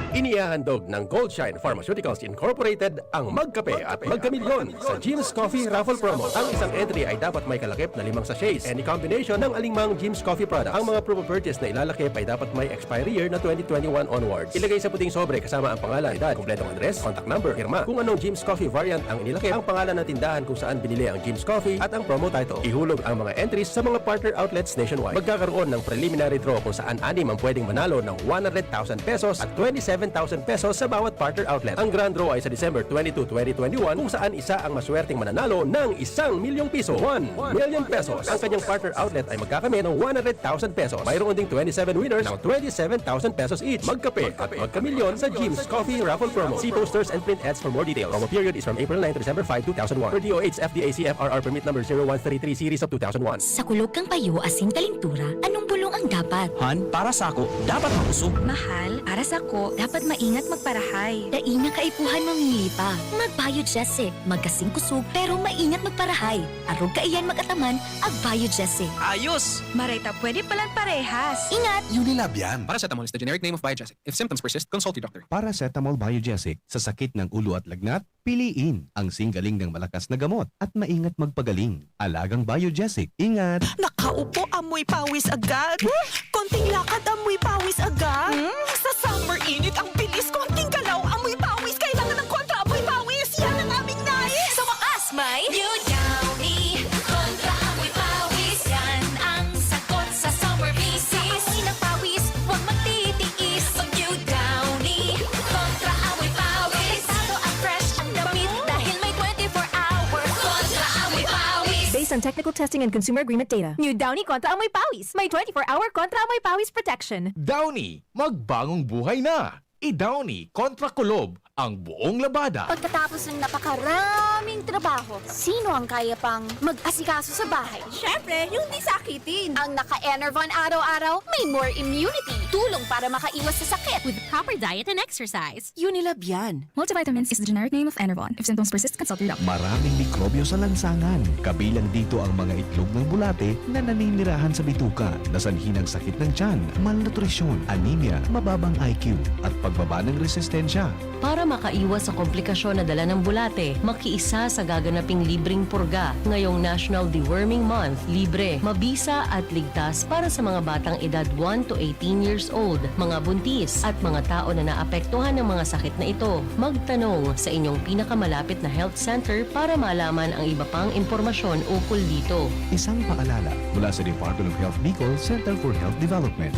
Inihahandog ng Goldshine Pharmaceuticals Incorporated ang Magkape at Magkamilyon sa Jim's Coffee Raffle Promo. Ang isang entry ay dapat may kalakip na limang sachets, any combination ng alingmang Jim's Coffee product. Ang mga proof of purchase na ilalakip ay dapat may expiry year na twenty twenty-one onwards. Ilagay sa puting sobre kasama ang pangalan, edad, kompletong address, contact number, pirma. Kung anong Jim's Coffee variant ang inilakip, ang pangalan ng tindahan kung saan binili ang Jim's Coffee at ang promo title. Ihulog ang mga entries sa mga partner outlets nationwide. Magkakaroon ng preliminary draw kung saan anim ang pwedeng manalo ng one hundred thousand pesos at twenty-seven thousand pesos sa bawat partner outlet. Ang grand draw ay sa December twenty-two, twenty twenty-one, kung saan isa ang maswerteng mananalo ng isang milyong piso, one million pesos. Ang kanyang partner outlet ay magkakamit ng one hundred thousand pesos. Mayroon ding twenty-seven winners ng twenty-seven thousand pesos each. Magkape at magkamilyon sa Jim's Coffee Raffle Promo. See posters and print ads for more details. Promo period is from April nine to December five, two thousand one. Per D O H F D A C F R R Permit Number zero one three three Series of two thousand one. Sa kulog kan payo asin kalintura, anong bulong ang dapat? Han, para sako, dapat makusog. Mahal, para sako, dapat maingat magparahay. Dai na kaipuhan mamili pa. Mag-Biogesic. Magkasing kusog, pero maingat magparahay. Arog kaiyan mag-ataman, ag-Biogesic. Ayos! Maray ta pwede palan parehas. Ingat! Unilab yan. Paracetamol is the generic name of Biogesic. If symptoms persist, consult your doctor. Paracetamol Biogesic sa sakit ng ulo at lagnat, piliin ang singgaling ng malakas na gamot at maingat magpagaling. Alagang Biogesic. Ingat! Nakaupo, amoy pawis agad. Konting lakad, amoy pawis agad. Hmm? Sa summer init, ang bilis, konting galaw, amoy pawis. Kailangan ng kontra amoy pawis. Yan ang aming nais. Sa wakas, may New Downy Kontra Amoy Pawis. Yan ang sagot sa summer basis. Sa amoy ng pawis, huwag magtitiis. Mag New Downy Kontra Amoy Pawis. Delikado at fresh ang damit dahil may twenty-four hour Kontra Amoy Pawis. Based on technical testing and consumer agreement data, New Downy Kontra Amoy Pawis. May twenty-four hour Kontra Amoy Pawis protection. Downy, magbagong buhay na! I-Downy kontra kulob ang buong labada. Pagkatapos ng napakaraming trabaho, sino ang kaya pang mag-asikaso sa bahay? Siyempre, yung di sakitin. Ang naka-Enervon araw-araw, may more immunity. Tulong para makaiwas sa sakit. With proper diet and exercise. Unilab yan. Multivitamins is the generic name of Enervon. If symptoms persist, consult your doctor. Maraming mikrobyo sa lansangan. Kabilang dito ang mga itlog ng bulate na naninirahan sa bituka, na sanhi ng sakit ng tiyan, malnutrisyon, anemia, mababang I Q, at pagbaba ng resistensya. Para Makaiwas sa komplikasyon na dala ng bulate, makiisa sa gaganaping libreng purga. Ngayong National Deworming Month, libre, mabisa at ligtas para sa mga batang edad one to eighteen years old, mga buntis, at mga tao na naapektuhan ng mga sakit na ito. Magtanong sa inyong pinakamalapit na health center para malaman ang iba pang impormasyon ukol dito. Isang paalala mula sa Department of Health Bicol, Center for Health Development.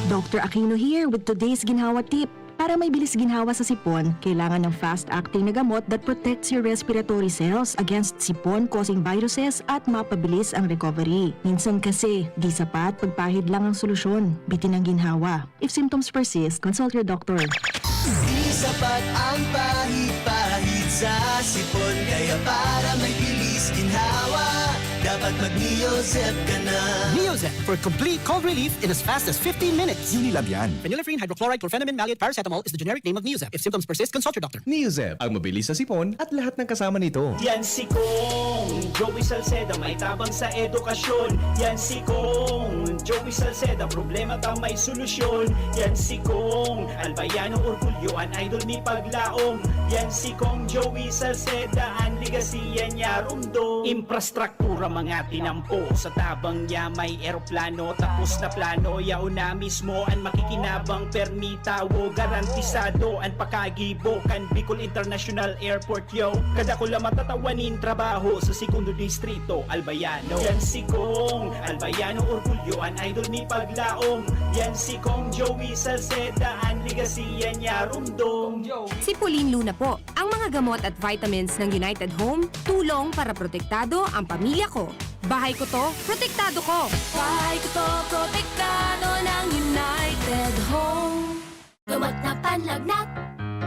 Doctor Aquino here with today's Ginhawa Tip. Para may bilis ginhawa sa sipon, kailangan ng fast-acting na gamot that protects your respiratory cells against sipon-causing viruses at mapabilis ang recovery. Minsan kasi, di sapat pagpahid lang ang solusyon, bitin ang ginhawa. If symptoms persist, consult your doctor. Di sapat ang pahid-pahid sa sipon, kaya para may bilis ginhawa, dapat mag-Neozep ka na. Neozep for complete cold relief in as fast as fifteen minutes. Unilab yan. Phenylephrine, hydrochloride, chlorphenamine, maleate, paracetamol is the generic name of Neozep. If symptoms persist, consult your doctor. Neozep, ang mabilis sa sipon at lahat ng kasama nito. Yan si Kong Joey Salceda, may tabang sa edukasyon. Yan si Kong Joey Salceda, problema ta may solusyon. Yan si Kong Albayano Orgulyo, an idol ni paglaom. Yan si Kong Joey Salceda, an legasiya niya rumdom. Infrastruktura mga tinampo, sa tabang niya may eroplano. Tapos na plano, yaon na mismo an makikinabang. Permi tawo, garantisado an pakagibo kan Bicol International Airport, yo. Kadakula matatawan nin trabaho sa segundo distrito, Albayano. Yan si Kong Albayano Orgulyo, an idol ni paglaom. Yan si Kong Joey Salceda, an legasiya niya rumdom. Si Pauline Luna po. Ang mga gamot at vitamins ng United Home, tulong para protektado ang pamilya ko. Bahay ko to, protektado ko. Bahay ko to, protektado ng United Home. Gamot na panlagnat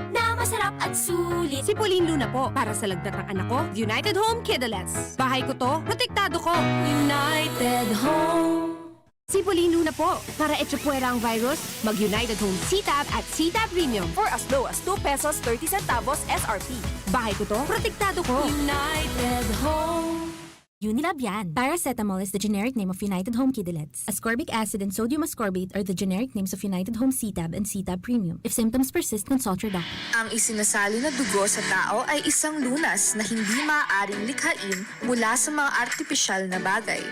na masarap at sulit. Si Pauline Luna po, para sa lagnat ng anak ko, United Home Kidulets. Bahay ko to, protektado ko. United Home. Si Pauline Luna po, para echapuwera ang virus, mag United Home C-Tab at C-Tab Premium. For as low as two pesos thirty centavos S R P. Bahay ko to, protektado ko. United Home. Unilab yan. Paracetamol is the generic name of United Home Kidulets. Ascorbic acid and sodium ascorbate are the generic names of United Home C-Tab and C-Tab Premium. If symptoms persist, consult your doctor. Ang isinasali na dugo sa tao ay isang lunas na hindi maaaring likhain mula sa mga artipisyal na bagay.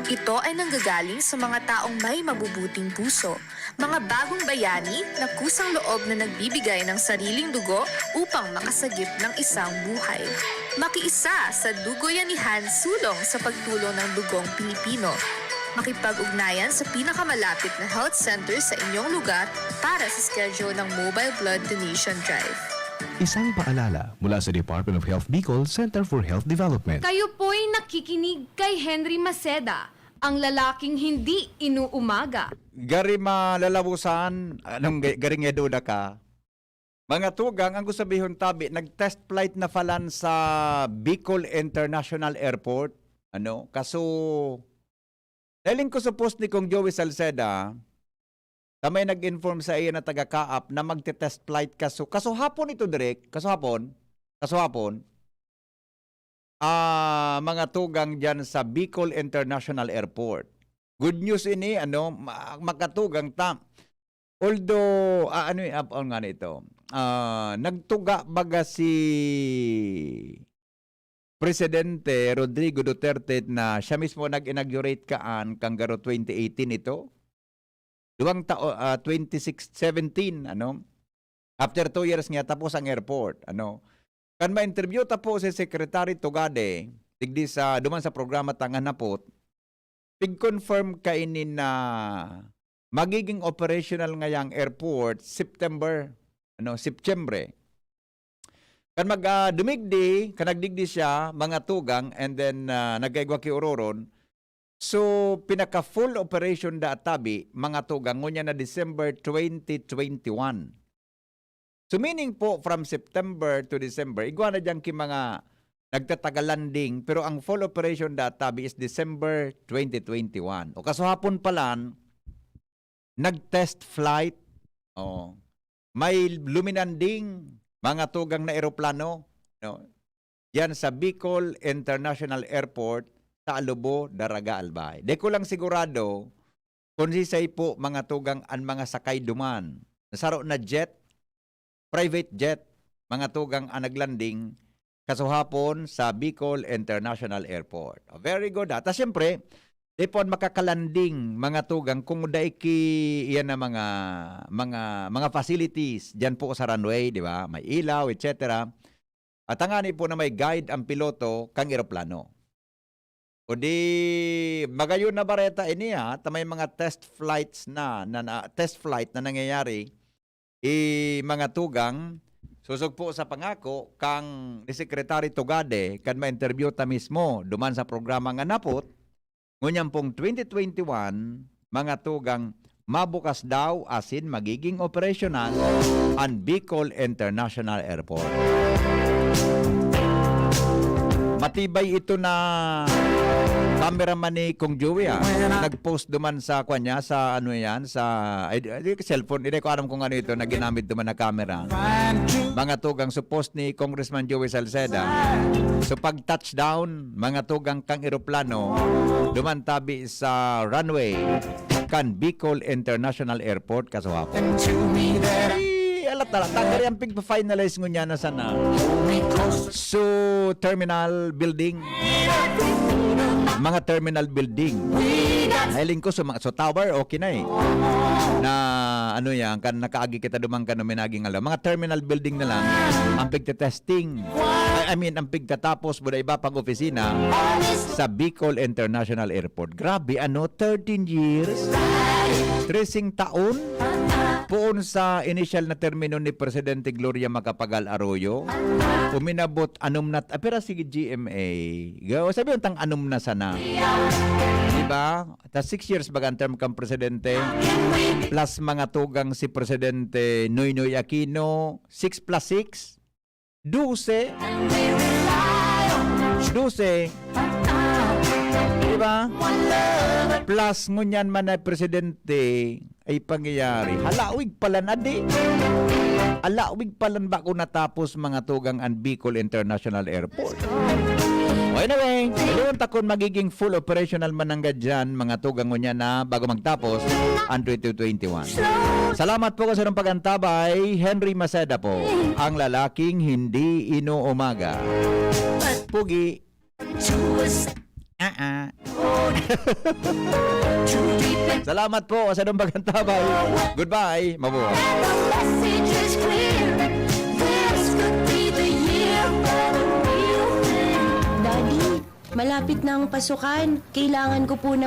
Ito ay nanggagaling sa mga taong may mabubuting puso, mga bagong bayani na kusang loob na nagbibigay ng sariling dugo upang makasagip ng isang buhay. Makiisa sa Dugoyanihan Sulong sa pagtulong ng dugong Pilipino. Makipag-ugnayan sa pinakamalapit na health center sa inyong lugar para sa schedule ng Mobile Blood Donation Drive. Isang paalala mula sa Department of Health Bicol, Center for Health Development. Kayo po'y nakikinig kay Henry Maceda, ang lalaking hindi inuumaga. Gari malalabusan, anong ga- garing yaduda ka? Mga tugang, ang gusto sabihon tabi, nag-test flight na falan sa Bicol International Airport. Ano? Kaso, nailing ko sa post ni Kong Joey Salceda, ta may nag-inform sa iya na taga-Kaap na magte-test flight. Kaso, kaso hapon ito, Direk. Kaso hapon. Kaso hapon. Ah, mga tugang dyan sa Bicol International Airport. Good news ini, ano, ma- makatugang ta. Although, ah, ano yung, ah, nga nito? Ah, nagtuga baga si Presidente Rodrigo Duterte na siya mismo nag-inaugurate kaan kan garo twenty eighteen ito. Duwang tao, ah, twenty seventeen, ano? After two years niya, tapos ang airport, ano? Kan ma-interview ta po si Secretary Tugade, digdi sa, duman sa programa Tangan Hapot, pig-confirm kaini na magiging operational ngayang airport September, ano, September. Kan mag, ah, dumigdi, kan nagdigdi siya, mga tugang, and then, ah, nagkaigwa ki ororon, so, pinaka full operation da tabi, mga tugang, ngunya na December twenty twenty-one. So, meaning po, from September to December, igwa na diyan ki mga nagtataga-landing, pero ang full operation da tabi is December twenty twenty-one. O kasuhapon pa lang, nag-test flight. Oh. May luminanding mga tugang na eroplano, no? Yan sa Bicol International Airport sa Alubo, Daraga, Albay. Di ko lang sigurado kung sisay po mga tugang an mga sakay duman. Nasaro na jet, private jet, mga tugang, ang naglanding kasuhapon sa Bicol International Airport. Oh, very good, ha. Tas siyempre, di po makakalanding, mga tugang, kung dai ki, iyan na mga, mga, mga facilities diyan po sa runway, di ba? May ilaw, et cetera. At tangani po na may guide ang piloto kang eroplano. O di, magayon na bareta ini, ha, ta may mga test flights na, na, na, test flight na nangyayari, i mga tugang, susog po sa pangako kang ni Secretary Tugade kan ma-interview ta mismo duman sa programa nga Napot, ngunyan pong twenty twenty-one, mga tugang, mabukas daw asin magiging operasyonal an Bicol International Airport. Matibay ito na cameraman ni Kong Joey, ah. Nag-post duman sa, kwan niya, sa ano yan, sa, ay, di, di, cellphone, hindi ko alam kung ano ito, na ginamit duman na camera. Mga tugang, so post ni Congressman Joey Salceda. So pag touchdown, mga tugang, kang eroplano, duman tabi sa runway kan Bicol International Airport kasuhapon. Ay, alat-alat. Tagari ang pigpa-finalize ngunyan na sana. So, terminal building. Mga terminal building. Nahiling ko, so, mga- so tower, okay na eh. Na, ano yan, kan nakaagi kita duman kan minaging alaw. Mga terminal building na lang ang pigte-testing. I, I mean, ang pigtatapos mo na iba pang opisina sa Bicol International Airport. Grabe, ano? Thirteen years? Treseng taon? Poon sa initial na termino ni Presidente Gloria Macapagal Arroyo, uminabot anom na, ah, pero sige, G M A. Ga-, sabi yung tang anom na sana. Di ba? Ta six years baga ang term kang presidente. Plus mga tugang si Presidente Noynoy Aquino, six plus six, dose. Dose. Di ba? Plus ngunyan man na presidente ay pangyayari. Halawig palan adi. Halawig palan ba kung natapos mga tugang ang Bicol International Airport? O, anyway, doon ta kung magiging full operational man ang gadyan, mga tugang ngunyan na bago magtapos ang twenty twenty-one. Salamat po sa inyong pag-antabay. Henry Maceda po, ang lalaking hindi inuumaga. Pugi. Ah, ah. Salamat po sa inyong pag-antabay. Goodbye. Mabuhay. Daddy, malapit na ang pasukan. Kailangan ko po ng